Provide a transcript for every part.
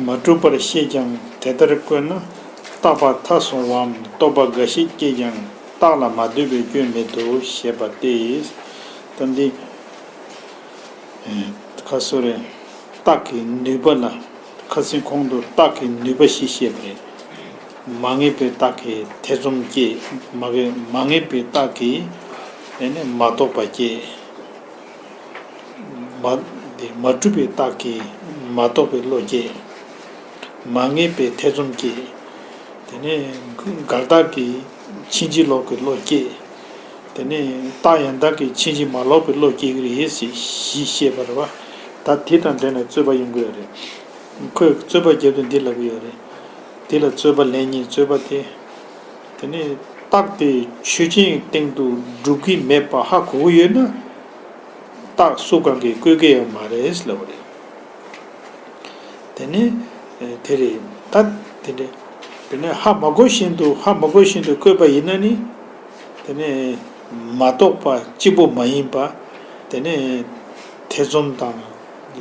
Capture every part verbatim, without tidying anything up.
མ་གྲུབ་པར་ཤེས་ཀྱང་དེ་ལྟར་བཀོད་ན། རྟག་པ་མཐའ་སོང་བའམ་རྟོག་པ་འགའ་ཞིག་སྐྱེས་ཀྱང་རྟག་ལ་མ་ལྟོས་པའི་སྐྱོན་མེད་དོ་ཞེས་པ་སྟེ། ད་འདི་ཁ་སོ་རེ། རྟགས་ཀྱི་ནུས་པ་ལ་ཁ་སང་གོང་དུ་རྟགས་ཀྱི་ནུས་པ་བཞི་བཤད་པ་རེད། མ་ངེས་པའི་རྟགས་ཀྱིས་ཐེ་ཚོམ་སྐྱེ། མ་ངེས་མ་ངེས་པའི་རྟགས་ཀྱིས་དེ་ནས་མ་རྟོགས་པ་སྐྱེ། མ་དེ་མ་གྲུབ་པའི་རྟགས་ཀྱིས་མ་རྟོགས་པའི་བློ་སྐྱེ། མ་ངེས་པའི་ཐེ་ཚོམ་སྐྱེ། དེ་ནས་འགལ་རྟགས་ཀྱིས་ཕྱིན་ཅི་ལོག་གི་བློ་སྐྱེ། དེ་ནས་རྟགས་ཡང་དག་གིས་ཕྱིན་ཅི་མ་ལོག་པའི་བློ་སྐྱེ་གི་རེད་ཞེས་བཞི་བཤད་པ་རེད་བ། ད་དེ་དང་འབྲེལ་ནས་རྩོད་པ་ཡོང་གི་ཡོད་རེད། ཁོས་རྩོད་པ་རྒྱབ་དུས་འདི་ལབ་ཀྱི་ཡོད་རེད། འདི་ལ་རྩོད་པ་ལན་གཉིས། རྩོད་པ་དེ། དེ་ནས་རྟགས་དེ་ཆོས་ཅན་སྟེང་དུ་སྒྲུབ་ཀྱི་མེད་པ་ཧ་གོ་གི་ཡོད་ན། རྟགས་སུ་གང་གིས་བཀོད་ཀྱི་ཡོད་མ་རེད་ལབ་པ་རེད། དེ་ནས་དེ་རེད། ད་དེ་འདྲ། དེ་ནས་ཧ་མ་གོ་བཞིན་དུ་ཧ་མ་གོ་བཞིན་དུ་བཀོད་པ་ཡིན་ན་ནི། དེ་ནས་མ་རྟོགས་པ་གཅིག་པོ་མ་ཡིན་པ། དེ་ནས་ཐེ་ཚོམ་དང་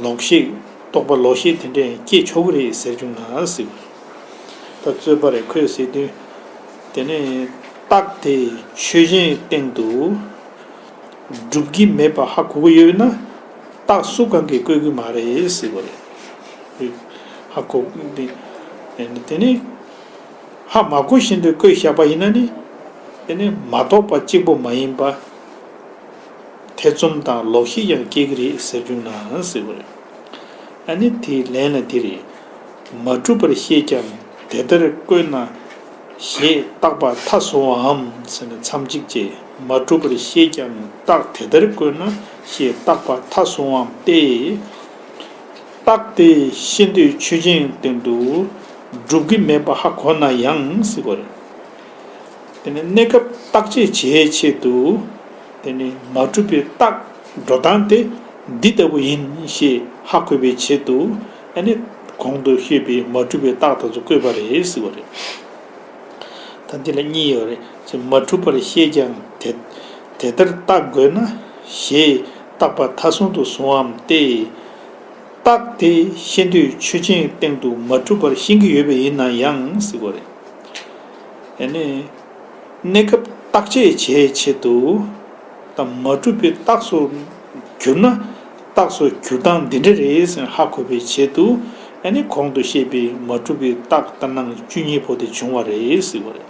ལོག་ཤེས། རྟོག་པ་ལོག་ཤེས་དེ་འདྲས་སྐྱེ་ཆོག་གི་རེད་ཟེར་བྱུང་ན་ཟེར་བ། ད་རྩོད་པ་རེད། ཁོས་ཟེར་དུས། དེ་ནས་རྟགས་དེ་ཆོས་ཅན་སྟེང་དུ་སྒྲུབ་ཀྱི་མེད་པ་ཧ་གོ་གི་ཡོད་ན། རྟགས་སུ་གང་གིས་བཀོད་ཀྱི་མ་རེད་ཟེར་བ་རེད། ཧ་གོ་དེ། དེ་ནི་ཧ་མ་གོ་བཞིན་དུ་བཀོད་བཞག་པ་ཡིན་ན་ནི། དེ་ནི་མ་རྟོགས་པ་གཅིག་པོ་མ་ཡིན་པ། ཐེ་ཚོམ་དང་ལོག་ཤེས་ཀྱང་སྐྱེ་གི་རེད་ཟེར་བྱུང་ན་ཟེར་བ་རེད། ཨ་ནི་དེའི་ལན་ལ་འདི་རེད། མ་གྲུབ་པར་ཤེས་ཀྱང་དེ་ལྟར་བཀོད་ན། ཞེས་རྟག་པ་མཐའ་སོང་བའམ་ཟེར་ན་མཚམས་གཅིག་བཅད། མ་གྲུབ་པར་ཤེས་ཀྱང་རྟགས་དེ་ལྟར་བཀོད་ན་ཞེས་རྟག་པ་མཐའ་སོང་བའམ་སྟེ། རྟགས་དེ་ཤེས་འདོད་ཆོས་ཅན་སྟེང་དུ་སྒྲུབ་ཀྱི་མེད་པ་ཧ་གོ་ན་ཡང་ཟེར་བ་རེད། དེ་ནས་གནས་སྐབས་བརྟག་དཔྱད་བྱེད་ཆེད་དུ། དེ་ནས་མ་གྲུབ་པའི་རྟགས་འགྲོ་སྟངས་དེ་འདི་ལྟ་བུ་ཡིན་ཞེས་ཧ་གོ་བའི་ཆེད་དུ། ཨ་ནི་གོང་དུ་བཤད་པའི་མ་གྲུབ་པའི་རྟགས་དེ་ཚོ་བཀོད་པ་རེད་ཟེར་བ་རེད། ད་འདི་ལ་གཉིས་ཡོད་རེད། ཅེས་མ་གྲུབ་པར་ཤེས་ཀྱང་དེ་དེ་ལྟར་བརྟག་དགོས་ན་ཞེས་རྟག་པ་མཐའ་སོང་དུ་སོང་བའམ་སྟེ། རྟགས་དེ་ཤེས་འདོད་ཆོས་ཅན་སྟེང་དུ་མ་གྲུབ་པར་ཤེས་ཀྱི་ཡོད་པ་ཡིན་ན་ཡང་ཟེར་བ་རེད། ཨ་ནི། གནས་སྐབས་བརྟག་དཔྱད་བྱེད་ཆེད་དུ། དང་མ་གྲུབ་པའི་རྟགས་སུ་གྱུར་ན། རྟགས་སུ་གྱུར་སྟངས་འདི་འདྲ་རེད་ཟེར་ཧ་གོ་བའི་ཆེད་དུ། ཨ་ནི་གོང་དུ་བཤད་པའི་མ་གྲུབ་པའི་རྟགས་ལྟར་སྣང་བཅུ་གཉིས་པོ་དེ་བྱུང་བ་རེད་ཟེར་བ་རེད།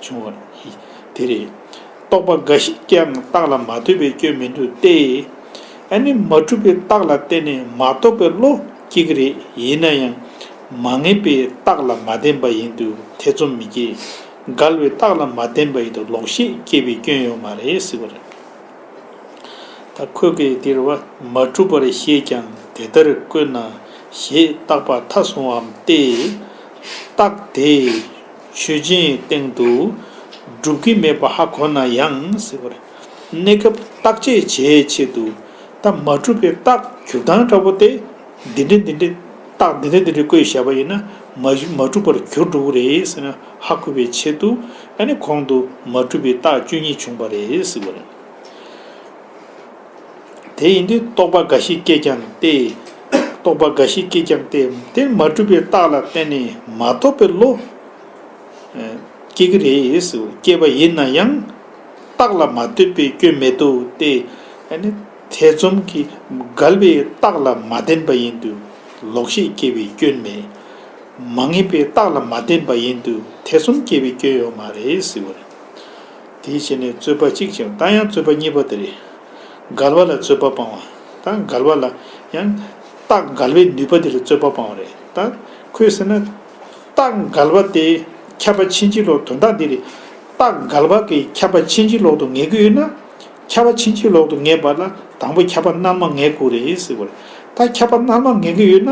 བྱུང་བ་རེད། དེ་རེད། རྟོག་པ་འགའ་ཞིག་ཀྱང་རྟགས་ལ་མ་ལྟོས་པའི་སྐྱོན་མི་འདུག་སྟེ། ཨ་ནི་མ་གྲུབ་པའི་རྟགས་ལ་བརྟེན་ནས་མ་རྟོགས་པའི་བློ་སྐྱེ་གི་རེད། ཡིན་ན་ཡང་། མ་ངེས་པའི་རྟགས་ལ་མ་བརྟེན་པ་ཡིན་དུས་ཐེ་ཚོམ་མི་སྐྱེ། འགལ་བའི་རྟགས་ལ་མ་བརྟེན་པ་ཡིན་དུས་ལོག་ཤེས་སྐྱེ་བའི་སྐྱོན་ཡོད་མ་རེད་ཟེར་བ་རེད། ད་ཁོས་གི་དེར་བ་མ་གྲུབ་པར་ཤེས་ཀྱང་དེ་ལྟར་བཀོད་ན་ཞེས་རྟག་པ་མཐའ་སོང་བའམ་སྟེ། རྟགས་དེ་ཆོས་ཅན་སྟེང་དུ་སྒྲུབ་ཀྱི་མེད་པ་ཧ་གོ་ན་ཡང་ཟེར་བ་རེད། གནས་སྐབས་བརྟག་དཔྱད་བྱེད་ཆེད་དུ། ད་མ་གྲུབ་པའི་རྟགས་གྱུར་སྟངས་འདྲ་པོ་དེ། འདི་འདྲ་འདི་འདྲ། རྟགས་འདི་འདྲ་འདི་འདྲ་བཀོད་བཞག་པ་ཡིན་ན་མ་མ་གྲུབ་པར་གྱུར་འགྲོ་གི་རེད་ཟེར་ན་ཧ་གོ་བའི་ཆེད་དུ། ཨ་ནི་གོང་དུ་མ་གྲུབ་པའི་རྟགས་བཅུ་གཉིས་བྱུང་བ་རེད་ཟེར་བ་རེད། དེ་ཡིན་དུས་རྟོག་པ་འགའ་ཞིག་སྐྱེས་ཀྱང་སྟེ། རྟོག་པ་འགའ་ཞིག་སྐྱེས་ཀྱང་སྟེ། དེ་མ་གྲུབ་པའི་རྟགས་ལ་བརྟེན་ནས་མ་རྟོགས་པའི་བློ། སྐྱེ་གི་རེད་ཟེར། སྐྱེས་པ་ཡིན་ན་ཡང་། རྟགས་ལ་མ་ལྟོས་པའི་སྐྱོན་མེད་དོ་སྟེ། ཨ་ནི་ཐེ་ཚོམ་གྱིས་འགལ་བའི་རྟགས་ལ་མ་བརྟེན་པ་ཡིན་དུས་ལོག་ཤེས་སྐྱེ་བའི་སྐྱོན་མེད། མ་ངེས་པའི་རྟགས་ལ་མ་བརྟེན་པ་ཡིན་དུས་ཐེ་ཚོམ་སྐྱེ་བའི་སྐྱོན་ཡོད་མ་རེད་ཟེར་བ་རེད། དེའི་ཕྱིར་ནས་རྩོད་པ་གཅིག་བྱས། ད་ཡང་རྩོད་པ་གཉིས་པ་དེ་རེད། འགལ་བ་ལ་རྩོད་པ་སྤང་བ། ད་འགལ་བ་ལ་ཡང་རྟགས་འགལ་བའི་ནུས་པ་དེ་ལ་རྩོད་པ་སྤང་བ་རེད། ད་ཁོས་ཟེར་ན། རྟགས་འགལ་བ་དེ་ཁྱབ་པ་ཕྱིན་ཅི་ལོག་དོན་དག་འདི་རེད། རྟགས་འགལ་བ་གི་ཁྱབ་པ་ཕྱིན་ཅི་ལོག་ཏུ་ངེས་ཀྱི་ཡོད་ན། ཁྱབ་པ་ཕྱིན་ཅི་ལོག་ཏུ་ངེས་པ་ལ་དང་པོ་ཁྱབ་པ་རྣལ་མ་ངེས་དགོས་རེད་ཟེར་བ་རེད། ད་ཁྱབ་པ་རྣལ་མ་ངེས་ཀྱི་ཡོད་ན།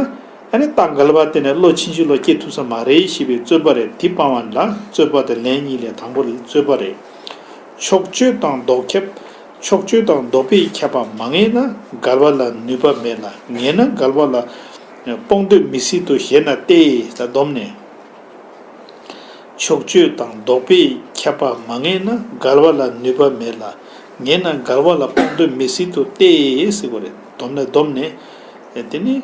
ཨ་ནི་རྟགས་འགལ་བ་དེ་ནས་བློ་ཕྱིན་ཅི་ལོག་སྐྱེ་ཐུབ་ས་མ་རེད་ཞེས་པའི་རྩོད་པ་རེད། དེ་སྤང་བ་ལ་རྩོད་པ་དེ་ལན་གཉིས་ལས་དང་པོ་ལ་རྩོད་པ་རེད། ཕྱོགས་ཆོས་དང་ལྡོག་ཁྱབ། ཕྱོགས་ཆོས་དང་ལྡོག་པས་ཁྱབ་པ་མ་ངེས་ན་འགལ་བ་ལ་ནུས་པ་མེད་ལ། ངེས་ན་འགལ་བ་ལ་སྤོང་འདོད་མི་སྲིད་དོ་ཞེ་ན་སྟེ། ད་སྡོམ་ནས། ཕྱོགས་ཆོས་དང་ལྡོག་པས་ཁྱབ་པ་མ་ངེས་ན་འགལ་བ་ལ་ནུས་པ་མེད་ལ། ངེས་ན་འགལ་བ་ལ་སྤོང་འདོད་མི་སྲིད་དོ་སྟེ་ཟེར་བ་རེད། སྡོམ་ནས་སྡོམ་ནས། དེ་ནི།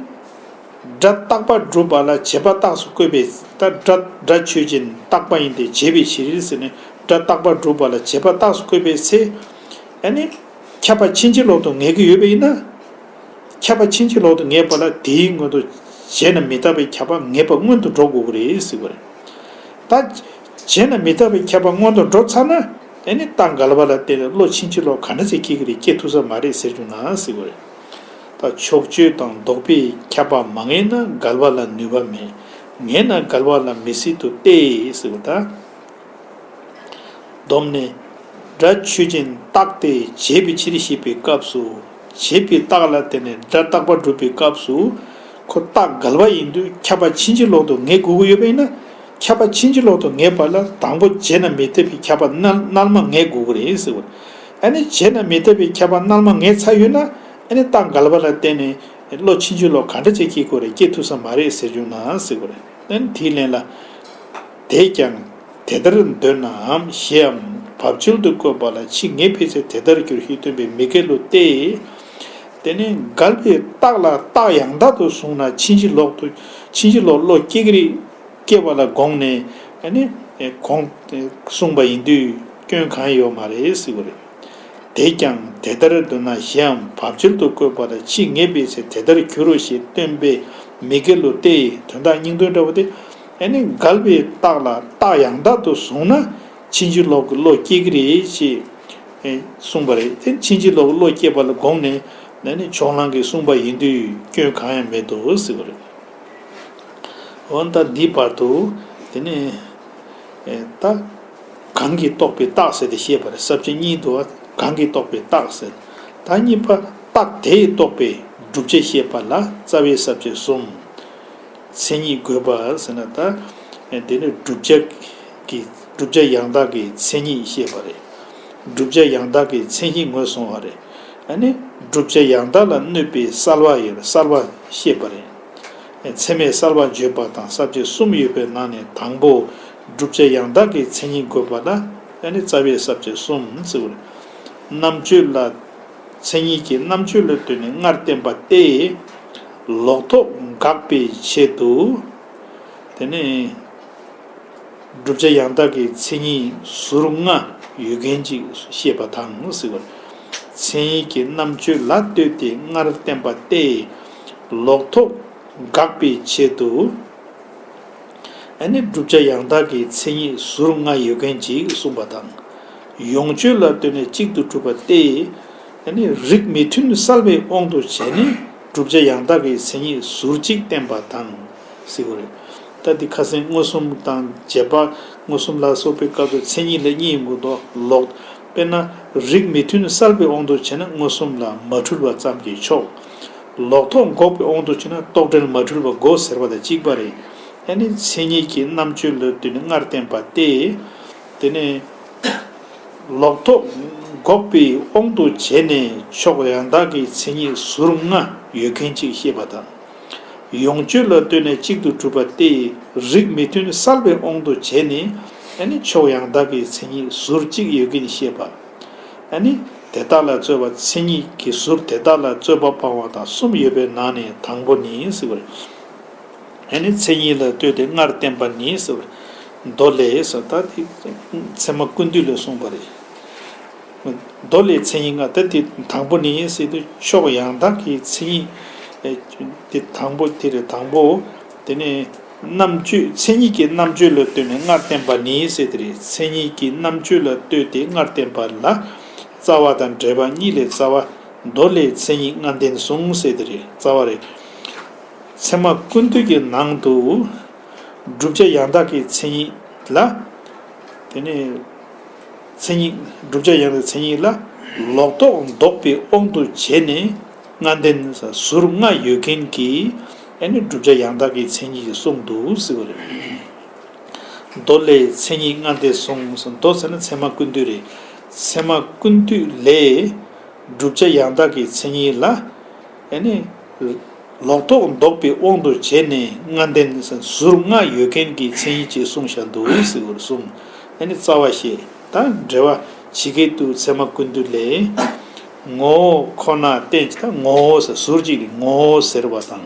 སྒྲ་རྟག་པར་སྒྲུབ་པ་ལ་བྱེད་པ་རྟགས་སུ་བཀོད་པའི། ད་སྒྲ་སྒྲ་ཆོས་ཅན། རྟག་པ་ཡིན་ཏེ། བྱས་པའི་ཕྱིར་ཟེར་ནས་སྒྲ་རྟག་པར་སྒྲུབ་པ་ལ་བྱེད་པ་རྟགས་སུ་བཀོད་པའི་ཚེ། ཨ་ནི། ཁྱབ་པ་ཕྱིན་ཅི་ལོག་ཏུ་ངེས་ཀྱི་ཡོད་པ་ཡིན་ན། ཁྱབ་པ་ཕྱིན་ཅི་ལོག་ཏུ་ངེས་པ་ལ་དེའི་སྔོན་དུ་བྱས་ན་མི་རྟག་པའི་ཁྱབ་པ་ངེས་པ་སྔོན་དུ་འགྲོ་དགོས་ཀྱི་རེད་ཟེར་བ་རེད། ད། བྱས་ན་མི་རྟག་པའི་ཁྱབ་པ་སྔོན་དུ་འགྲོ་ཚར་ན། ཨ་ནི་རྟགས་འགལ་བ་ལ་བརྟེན་ནས་བློ་ཕྱིན་ཅི་ལོག་ག་འདྲ་ཅིག་སྐྱེ་གི་རེད། སྐྱེ་ཐུབ་ས་མ་རེད་ཟེར་རྒྱུ་ན་ཟེར་བ་རེད། ད་ཕྱོགས་ཆོས་དང་ལྡོག་པའི་ཁྱབ་པ་མ་ངེས་ན་འགལ་བ་ལ་ནུས་པ་མེད། ངེས་ན་འགལ་བ་ལ་མི་སྲིད་དུ་སྟེ་ཟེར་བ་ད། སྡོམ་ནི། སྒྲ་ཆོས་ཅན་རྟག་སྟེ་བྱས་པའི་ཕྱིར་ཞེས་པའི་སྐབས་སུ། བྱས་པའི་རྟགས་ལ་བརྟེན་ནས་སྒྲ་རྟག་པར་སྒྲུབ་པའི་སྐབས་སུ། ཁོ་རྟགས་འགལ་བ་ཡིན་དུས་ཁྱབ་པ་ཕྱིན་ཅི་ལོག་ཏུ་ངེས་དགོས་ཀྱི་ཡོད་པ་ཡིན་ན། ཁྱབ་པ་ཕྱིན་ཅི་ལོག་ཏུ་ངེས་པ་ལ་དང་པོ་བྱས་ན་མི་རྟག་པའི་ཁྱབ་པ་རྣལ་རྣལ་མ་ངེས་དགོས་ཀྱི་རེད་ཟེར་བ། ཨ་ནི་བྱས་ན་མི་རྟག་པའི་ཁྱབ་པ་རྣལ་མ་ངེས་ཚར་ཡོད་ན། ཨ་ནི་རྟགས་འགལ་བ་ལ་བརྟེན་ནས་བློ་ཕྱིན་ཅི་ལོག་ག་འདྲ་ཅིག་སྐྱེ་དགོས་རེད། སྐྱེ་ཐུབ་ས་མ་རེད་ཟེར་རྒྱུ་ན་ཟེར་བ་རེད། ཨ་ནི་དེའི་ལན་ལ། དེས་ཀྱང་དེ་ལྟར་འདོད་ནའམ་ཞེའམ་བབ་ཅོལ་དུ་བཀོད་པ་ལ་ཕྱིས་ངེས་པའི་ཚེ་དེ་ལྟར་འགྱུར་ཞེས་སྟོན་པའི་མི་འགལ་ལུགས་ཏེ། དེ་ནི་འགལ་བའི་རྟགས་ལ་རྟགས་ཡང་དག་ཏུ་བཟུང་ན་ཕྱིན་ཅི་ལོག་ཏུ་ཕྱིན་ཅི་ལོག་བློ་སྐྱེ་གི་རེད། སྐྱེ་བ་ལ་དགོངས་ནས་ཨ་ནི་དགོངས་གསུངས་པ་ཡིན་དུས་སྐྱོན་གང་ཡང་ཡོད་མ་རེད་ཟེར་བ་རེད། དེས་ཀྱང་དེ་ལྟར་འདོད་ན་ཞེའམ་བབ་ཅོལ་དུ་བཀོད་པ་ལ་ཕྱིས་ངེས་པའི་ཚེ་དེ་ལྟར་འགྱུར་རོ་ཞེས་སྟོན་པའི་མི་འགལ་ལུགས་ཏེ། དོན་དག་སྙིང་དོན་འདྲ་བོ་དེ། ཨ་ནི་འགལ་བའི་རྟགས་ལ་རྟགས་ཡང་དག་ཏུ་བཟུང་ན་ཕྱིན་ཅི་ལོག་གི་བློ་སྐྱེ་གི་རེད་ཅེས་གསུངས་པ་རེད། དེ་ཕྱིན་ཅི་ལོག་གི་བློ་སྐྱེས་པ་ལ་དགོངས་ནས་ཨ་ནི་ཕྱོགས་གླང་གིས་གསུངས་པ་ཡིན་དུས་སྐྱོན་གང་ཡང་མེད་དོ་ཟེར་བ་རེད། འོ་ད་འདིའི་བར་དུ་དེ་ནི་ད་གང་གིས་རྟོགས་པའི་རྟགས་ཟེར་ཏེ་བཤད་པ་རེད། ས་བཅད་གཉིས་འདུག་བ། གང་གིས་རྟོགས་པའི་རྟགས་ཟེར། ད་གཉིས་པ་རྟགས་དེས་རྟོགས་པའི་བསྒྲུབ་བྱ་བཤད་པ་ལ་རྩ་བའི་ས་བཅད་གསུམ། མཚན་ཉིད་དགོད་པ་ཟེར་ན་ད་དེ་ནི་བསྒྲུབ་བྱ་གི་བསྒྲུབ་བྱ་ཡང་དག་གི་མཚན་ཉིད་བཤད་པ་རེད། བསྒྲུབ་བྱ་ཡང་དག་གི་མཚན་ཉིད་ངོས་བཟུང་བ་རེད། ཨ་ནི་བསྒྲུབ་བྱ་ཡང་དག་ལ་གནོད་པའི་བསལ་བ་ཡོད། བསལ་བ་བཤད་པ་རེད། ཚད་མས་བསལ་བ་བརྗོད་པ་དང་ས་བཅད་གསུམ་ཡོད་པའི་ནང་ནས་དང་པོ་བསྒྲུབ་བྱ་ཡང་དག་གི་མཚན་ཉིད་དགོད་པ་ལ་ཨ་ནི་རྩ་བའི་ས་བཅད་གསུམ་ཟེར་བ་རེད། རྣམ་དཔྱོད་ལ། མཚན་ཉིད་ཀྱི་རྣམ་དཔྱོད་ལ་ལྟོས་ནས་སྔར་བསྟན་པ་སྟེ། ལོག་རྟོག་དགག་པའི་ཆེད་དུ། དེ་ནས་བསྒྲུབ་བྱ་ཡང་དག་གི་མཚན་ཉིད་ཟུར་ལྔ་ཡོད་མཁན་ཅིག་བཤད་པ་དང་ཟེར་བ། མཚན་ཉིད་ཀྱི་རྣམ་དཔྱོད་ལ་ལྟོས་ཏེ་སྔར་བསྟན་པ་སྟེ། ལོག་རྟོག་དགག་པའི་ཆེད་དུ། ཨ་ནི་བསྒྲུབ་བྱ་ཡང་དག་གི་མཚན་ཉིད་ཟུར་ལྔ་ཡོད་མཁན་ཅིག་གསུངས་པ་དང་། ཡོངས་གཅོད་ལ་ལྟོས་ནས་གཅིག་ཏུ་གྲུབ་པ་སྟེ། ཨ་ནི་རིགས་མི་མཐུན་བསལ་བའི་དབང་དུ་བྱས་ནས་བསྒྲུབ་བྱ་ཡང་དག་གི་མཚན་ཉིད་ཟུར་གཅིག་བསྟན་པ་དང་། ཟེར་བ་རེད། ད་འདི་ཁ་སང་མངོན་སུམ་དང་རྗེས་དཔག་མངོན་སུམ་ལ་སོགས་པའི་སྐབས་སུ་མཚན་ཉིད་ལ་གཉིས་ཡོང་གི་འདུག་ལོག་དཔེར་ན་རིགས་མི་མཐུན་བསལ་བའི་དབང་དུ་བྱས་ན་མངོན་སུམ་ལ་མ་འཁྲུལ་བ་ཙམ་གྱིས་ཆོག་ལོག་རྟོག་འགོག་པའི་དབང་དུ་བྱས་ན་རྟོག་བྲལ་མ་འཁྲུལ་བ་དགོས་ཟེར་བ་དང་གཅིག་པ་རེད། ཨ་ནི་མཚན་ཉིད་ཀྱི་རྣམ་དཔྱོད་ལ་ལྟོས་ནས་སྔར་བསྟན་པ་སྟེ། དེ་ནས་ལོག་རྟོག་འགོག་པའི་དབང་དུ་བྱས་ནས་ཕྱོགས་ཡང་དག་གི་མཚན་ཉིད་ཟུར་ལྔ་ཡོད་མཁན་ཅིག་བཤད་པ་དང་། ཡོངས་གཅོད་ལ་ལྟོས་ནས་གཅིག་ཏུ་གྲུབ་པ་སྟེ། རིགས་མི་མཐུན་བསལ་བའི་དབང་དུ་བྱས་ནས་ཨ་ནི་ཕྱོགས་ཡང་དག་གི་མཚན་ཉིད་ཟུར་གཅིག་ཡོད་མཁན་བཤད་པ། ཨ་ནི་དེ་དག་ལ་རྩོད་པ། མཚན་ཉིད་ཀྱི་ཟུར་དེ་དག་ལ་རྩོད་པ་སྤང་བ་དང་གསུམ་ཡོད་པའི་ནང་ནས་དང་པོ་ནི་ཟེར་བ་རེད། ཨ་ནི་མཚན་ཉིད་ལ་ལྟོས་ཏེ་སྔར་བསྟན་པ་ནི་ཟེར་བ་རེད། མདོ་ལས་ཟེར་ད་དེ་ཚད་མ་ཀུན་བཏུས་ལས་གསུངས་པ་རེད། མདོ་ལས་མཚན་ཉིད་ལྔ་ད་དེ་དང་པོ་ནི་ཟེར་དུས་ཕྱོགས་ཡང་དག་གི་མཚན་ཉིད་དེ་དང་པོ་དེ་རེད། དང་པོ་དེ་ནས། རྣམ་དཔྱོད། མཚན་ཉིད་ཀྱི་རྣམ་དཔྱོད་ལ་ལྟོས་ནས་སྔར་བསྟན་པ་ནི་ཟེར་དེ་རེད། མཚན་ཉིད་ཀྱི་རྣམ་དཔྱོད་ལ་ལྟོས་ཏེ་སྔར་བསྟན་པ་ལ་རྩ་བ་དང་འབྲེལ་བ་གཉིས་ལས་རྩ་བ། མདོ་ལས་མཚན་ཉིད་ལྔ་ལྡན་གསུངས་ཟེར་དེ་རེད། རྩ་བ་རེད། ཚད་མ་ཀུན་བཏུས་ཀྱི་ནང་དུ་བསྒྲུབ་བྱ་ཡང་དག་གི་མཚན་ཉིད་ལ། དེ་ནས། མཚན་ཉིད། བསྒྲུབ་བྱ་ཡང་དག་མཚན་ཉིད་ལ་ལོག་རྟོག་ལྡོག་པའི་དབང་དུ་བྱས་ནས་ལྔ་ལྡན་ཟུར་ལྔ་ཡོད་མཁན་གྱི་ཨ་ནི་བསྒྲུབ་བྱ་ཡང་དག་གི་མཚན་ཉིད་ཀྱི་གསུང་དུ་ཟེར་བ་རེད། མདོ་ལས་མཚན་ཉིད་ལྔ་ལྡན་གསུངས། མདོ་ཟེར་ན་ཚད་མ་ཀུན་བཏུས་རེད། ཚད་མ་ཀུན་བཏུས་ལས་བསྒྲུབ་བྱ་ཡང་དག་གི་མཚན་ཉིད་ལ། ཨ་ནི། ལོག་རྟོག་ལྡོག་པའི་དབང་དུ་བྱས་ནས་ལྔ་ལྡན་ཟུར་ལྔ་ཡོད་མཁན་གྱི་མཚན་ཉིད་ཅེས་གསུངས་བཞག་འདུག་ཟེར་བར་གསུངས། ཨ་ནི་རྩ་བ་བཤད། ད་འགྲེལ་བ་ཇི་སྐད་དུ་ཚད་མ་ཀུན་བཏུས་ལས། ངོ་བོ་ཁོ་ན་བསྟན་ཅིང་། ད་ངོ་བོ་ཟེར་ཟུར་གཅིག་ལས་ངོ་བོ་ཟེར་བ་དང་།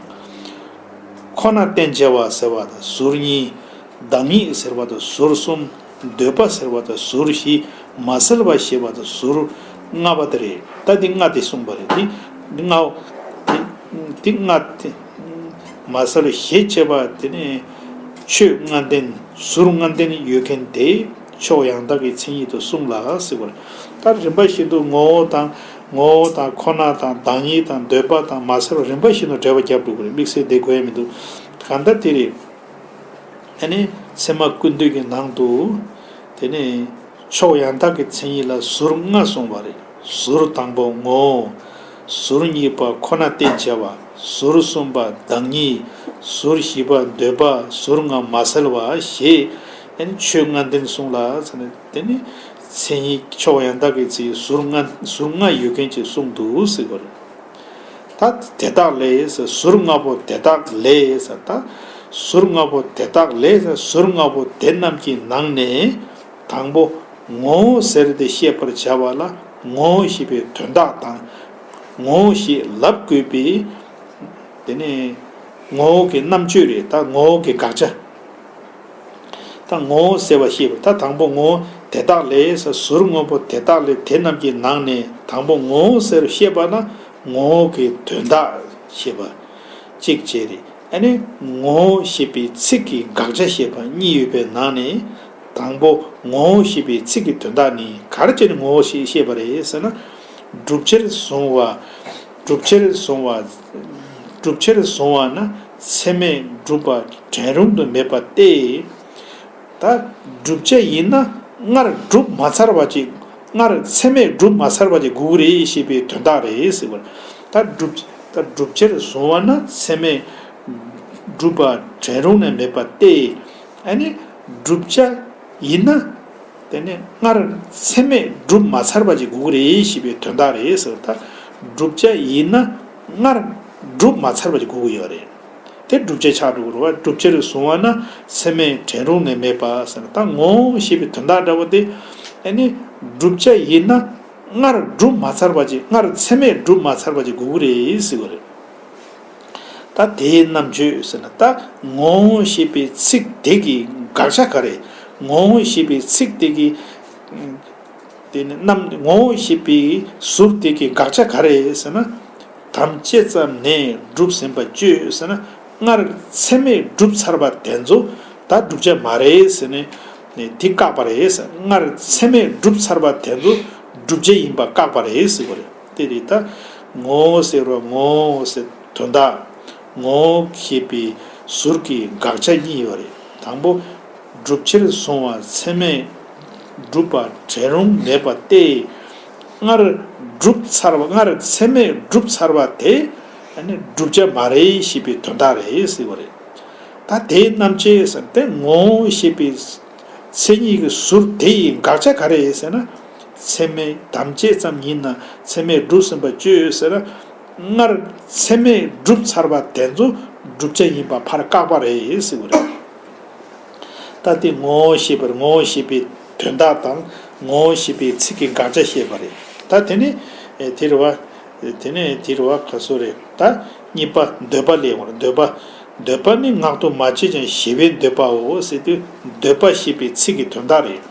ཁོ་ན་རྟེན་བྱེད་པ་ཟེར་བ་དང་ཟུར་གཉིས། བདག་ཉིད་ཟེར་བ་དང་ཟུར་གསུམ། འདོད་པ་ཟེར་བ་དང་ཟུར་བཞི། མ་བསལ་བ་ཞེས་པ་དང་ཟུར་ལྔ་པ་དེ་རེད། ད་འདི་ལྔ་དེ་གསུངས་པ་རེད། འདི་འདི་ལྔ་འདི་འདི་ལྔ་དེ་མ་བསལ་ཞེས་བྱ་བ་དེ་ནི་ཆོས་ལྔ་ལྡན་ཟུར་ལྔ་ལྡན་ཡོད་མཁན་དེ་ཕྱོགས་ཡང་དག་གི་མཚན་ཉིད་དུ་གསུངས་ལ་ཟེར་བ་རེད། ད་རིམ་པ་བཞིན་དུ་ངོ་བོ་དང་ངོ་བོ་དང་ཁོ་ན་དང་བདག་ཉིད་དང་འདོད་པ་དང་མ་བསལ་བ་རིམ་པ་བཞིན་དུ་འགྲེལ་པ་རྒྱབ་འགྲོ་གི་རེད། དམིགས་བསལ་དེ་དགོས་ཡ་མི་འདུག་གང་ལྟར་དེ་རེད། དེ་ནས་ཚད་མ་ཀུན་བཏུས་ཀྱི་ནང་དུ་དེ་ནས་ཕྱོགས་ཡང་དག་གི་མཚན་ཉིད་ལ་ཟུར་ལྔ་གསུངས་པ་རེད། ཟུར་དང་པོ་ངོ་བོ། ཟུར་གཉིས་པ་ཁོ་ན་རྟེན་བྱེད་པ། ཟུར་གསུམ་པ་བདག་ཉིད། ཟུར་བཞི་པ་འདོད་པ། ཟུར་ལྔ་མ་བསལ་བ་ཞེས་དེ་ནས་ཆོས་ལྔ་ལྡན་གསུངས་ལ་ཟེར་ནས་དེ་ནས་མཚན་ཉིད་ཕྱོགས་ཡང་དག་གི་མཚན་ཉིད་ཟུར་ལྔ་ཟུར་ལྔ་ཡོད་མཁན་ཅིག་གསུངས་འདུག་ཟེར་བ་རེད། ད་དེ་དག་ལས་ཟེར། ཟུར་ལྔ་པོ་དེ་དག་ལས་ཟེར། ད་ཟུར་ལྔ་པོ་དེ་དག་ལས་ཟེར། ཟུར་ལྔ་པོ་དེ་རྣམས་ཀྱི་ནང་ནས་དང་པོ་ངོ་བོ་ཟེར་དེ་བཤད་པར་བྱ་བ་ལ་ངོ་བོ་ཞེས་པའི་དོན་དག་དང་། ངོ་བོ་ཞེས་ལབ་དགོས་པའི་དེ་ནི་ངོ་བོ་གི་རྣམ་གཅོད་རེད། ད་ངོ་བོ་གི་དགག་བྱ། ད་ངོ་བོ་ཟེར་བ་ཤེས་པ། ད་དང་པོ་ངོ་བོ་དེ་དག་ལས་ཟེར། ཟུར་ལྔ་པོ་དེ་དག་ལས་དེ་རྣམས་ཀྱི་ནང་ནས་དང་པོ་ངོ་བོ་ཟེར་བཤད་པ་ན་ངོ་བོ་གི་དོན་དག་ཤེས་པ་གཅིག་བྱས་རེད། ཨ་ནི་ངོ་བོ་ཞེས་པའི་ཚིག་གི་དགག་བྱ་བཤད་པ་གཉིས་ཡོད་པའི་ནང་ནས་དང་པོ་ངོ་བོ་ཞེས་པའི་ཚིག་གི་དོན་དག་ནི་ག་རེ་བྱས་ནས་ངོ་བོ་ཞེས་བཤད་པ་རེད་ཟེར་ན། བསྒྲུབ་བྱར་བཟུང་བ། བསྒྲུབ་བྱར་བཟུང་བ། བསྒྲུབ་བྱར་བཟུང་བ་ན་ཚད་མས་གྲུབ་པ་འགྲན་རུང་དུ་མེད་པ་སྟེ། ད་བསྒྲུབ་བྱ་ཡིན་ན་སྔར་གྲུབ་མ་ཚར་བ་ཅིག་སྔར་ཚད་མས་གྲུབ་མ་ཚར་བ་ཅིག་དགོས་ཀྱི་རེད་ཞེས་པའི་དོན་དག་རེད་ཟེར་བ། ད་བསྒྲུབ་ད་བསྒྲུབ་བྱར་བཟུང་བ་ན་ཚད་མས་གྲུབ་པ་འགྲན་རུང་ནས་མེད་པ་སྟེ། ཨ་ནི་བསྒྲུབ་བྱ་ཡིན་ན། དེ་ནས་སྔར་ཚད་མས་གྲུབ་མ་ཚར་བ་ཅིག་དགོས་ཀྱི་རེད་ཞེས་པའི་དོན་དག་རེད་ཟེར། ད་བསྒྲུབ་བྱ་ཡིན་ན་སྔར་གྲུབ་མ་ཚར་བ་ཅིག་དགོས་ཀྱི་ཡོད་རེད། དེ་བསྒྲུབ་བྱ་ཆགས་འགྲོ་གི་རེད་བ། བསྒྲུབ་བྱར་བཟུང་བ་ན་ཚད་མས་འགྲན་རུང་ནས་མེད་པ་ཟེར་ན། ད་ངོ་བོ་ཞེས་པའི་དོན་དག་འདྲ་བོ་དེ། ཨ་ནི་བསྒྲུབ་བྱ་ཡིན་ན་སྔར་གྲུབ་མ་ཚར་བ་ཅིག་སྔར་ཚད་མས་གྲུབ་མ་ཚར་བ་ཅིག་དགོས་ཀྱི་རེད་ཟེར་བ་རེད། ད་དེའི་རྣམ་གཅོད་ཟེར་ན། ད་ངོ་བོ་ཞེས་པའི་ཚིག་དེ་གི་དགག་བྱ་ག་རེ། ངོ་བོ་ཞེས་པའི་ཚིག་དེ་གི་དེ་ནི་རྣམ་ངོ་བོ་ཞེས་པའི་ཟུར་དེ་གི་དགག་བྱ་ག་རེ་ཟེར་ན། དམ་བཅས་ཙམ་ནས་གྲུབ་ཟིན་པ་གཅོད་ཟེར་ན། སྔར་ཚད་མས་གྲུབ་ཚར་བ་དེ་ཚོ་ད་བསྒྲུབ་བྱ་མ་རེད་ཟེར་ནས་དེ་བཀག་པ་རེད་ཟེར། སྔར་ཚད་མས་གྲུབ་ཚར་བ་དེ་ཚོ་བསྒྲུབ་བྱ་ཡིན་པ་བཀག་པ་རེད་ཟེར་བ་རེད། དེ་རེད། ད་ངོ་བོ་ཟེར་བ་ངོ་བོ་ཟེར་དོན་དག་ངོ་བོ་ཞེས་པའི་ཟུར་གྱི་དགག་བྱ་གཉིས་ཡོད་རེད། དང་པོ། བསྒྲུབ་བྱར་བཟུང་བ་ཚད་མས་གྲུབ་པ་འགྲན་རུང་མེད་པ་སྟེ། སྔར་གྲུབ་ཚར་བ་སྔར་ཚད་མས་གྲུབ་ཚར་བ་དེ་ཨ་ནི་བསྒྲུབ་བྱ་མ་རེད་ཞེས་པའི་དོན་དག་རེད་ཟེར་བ་རེད། ད་དེའི་རྣམ་བཅད་ཟེར་དེ་ངོ་བོ་ཞེས་པའི་མཚན་ཉིད་ཀྱི་ཟུར་དེ་ཡི་དགག་བྱ་ག་རེ་ཟེར་ན། ཚད་མས་དམ་བཅས་ཙམ་ཡིན་ན་ཚད་མས་གྲུབ་ཟིན་པ་གཅོད་ཟེར་ན། སྔར་ཚད་མས་གྲུབ་ཚར་བ་དེ་ཚོ་བསྒྲུབ་བྱ་ཡིན་པ་ཕར་བཀག་པ་རེད་ཟེར་བ་རེད། ད་དེ་ངོ་བོ་ཞེས་པར་ངོ་བོ་ཞེས་པའི་དོན་དག་དང་ངོ་བོ་ཞེས་པའི་ཚིག་གི་དགག་བྱ་བཤད་པ་རེད། ད་དེ་ནི་ཨེ་དེ་རེད་བ། དེ་ནི་དེ་རེད་བ། ག་སོ་རེད། ད་གཉིས་པ་འདོད་པ་ལས་འོང་། འདོད་པ། འདོད་པ་ནི་ངག་ཏུ་མ་བྱས་ཀྱང་ཞེ་བས་འདོད་པའོ་ཟེར་དུས་འདོད་པ་ཞེས་པའི་ཚིག་གི་དོན་དག་རེད།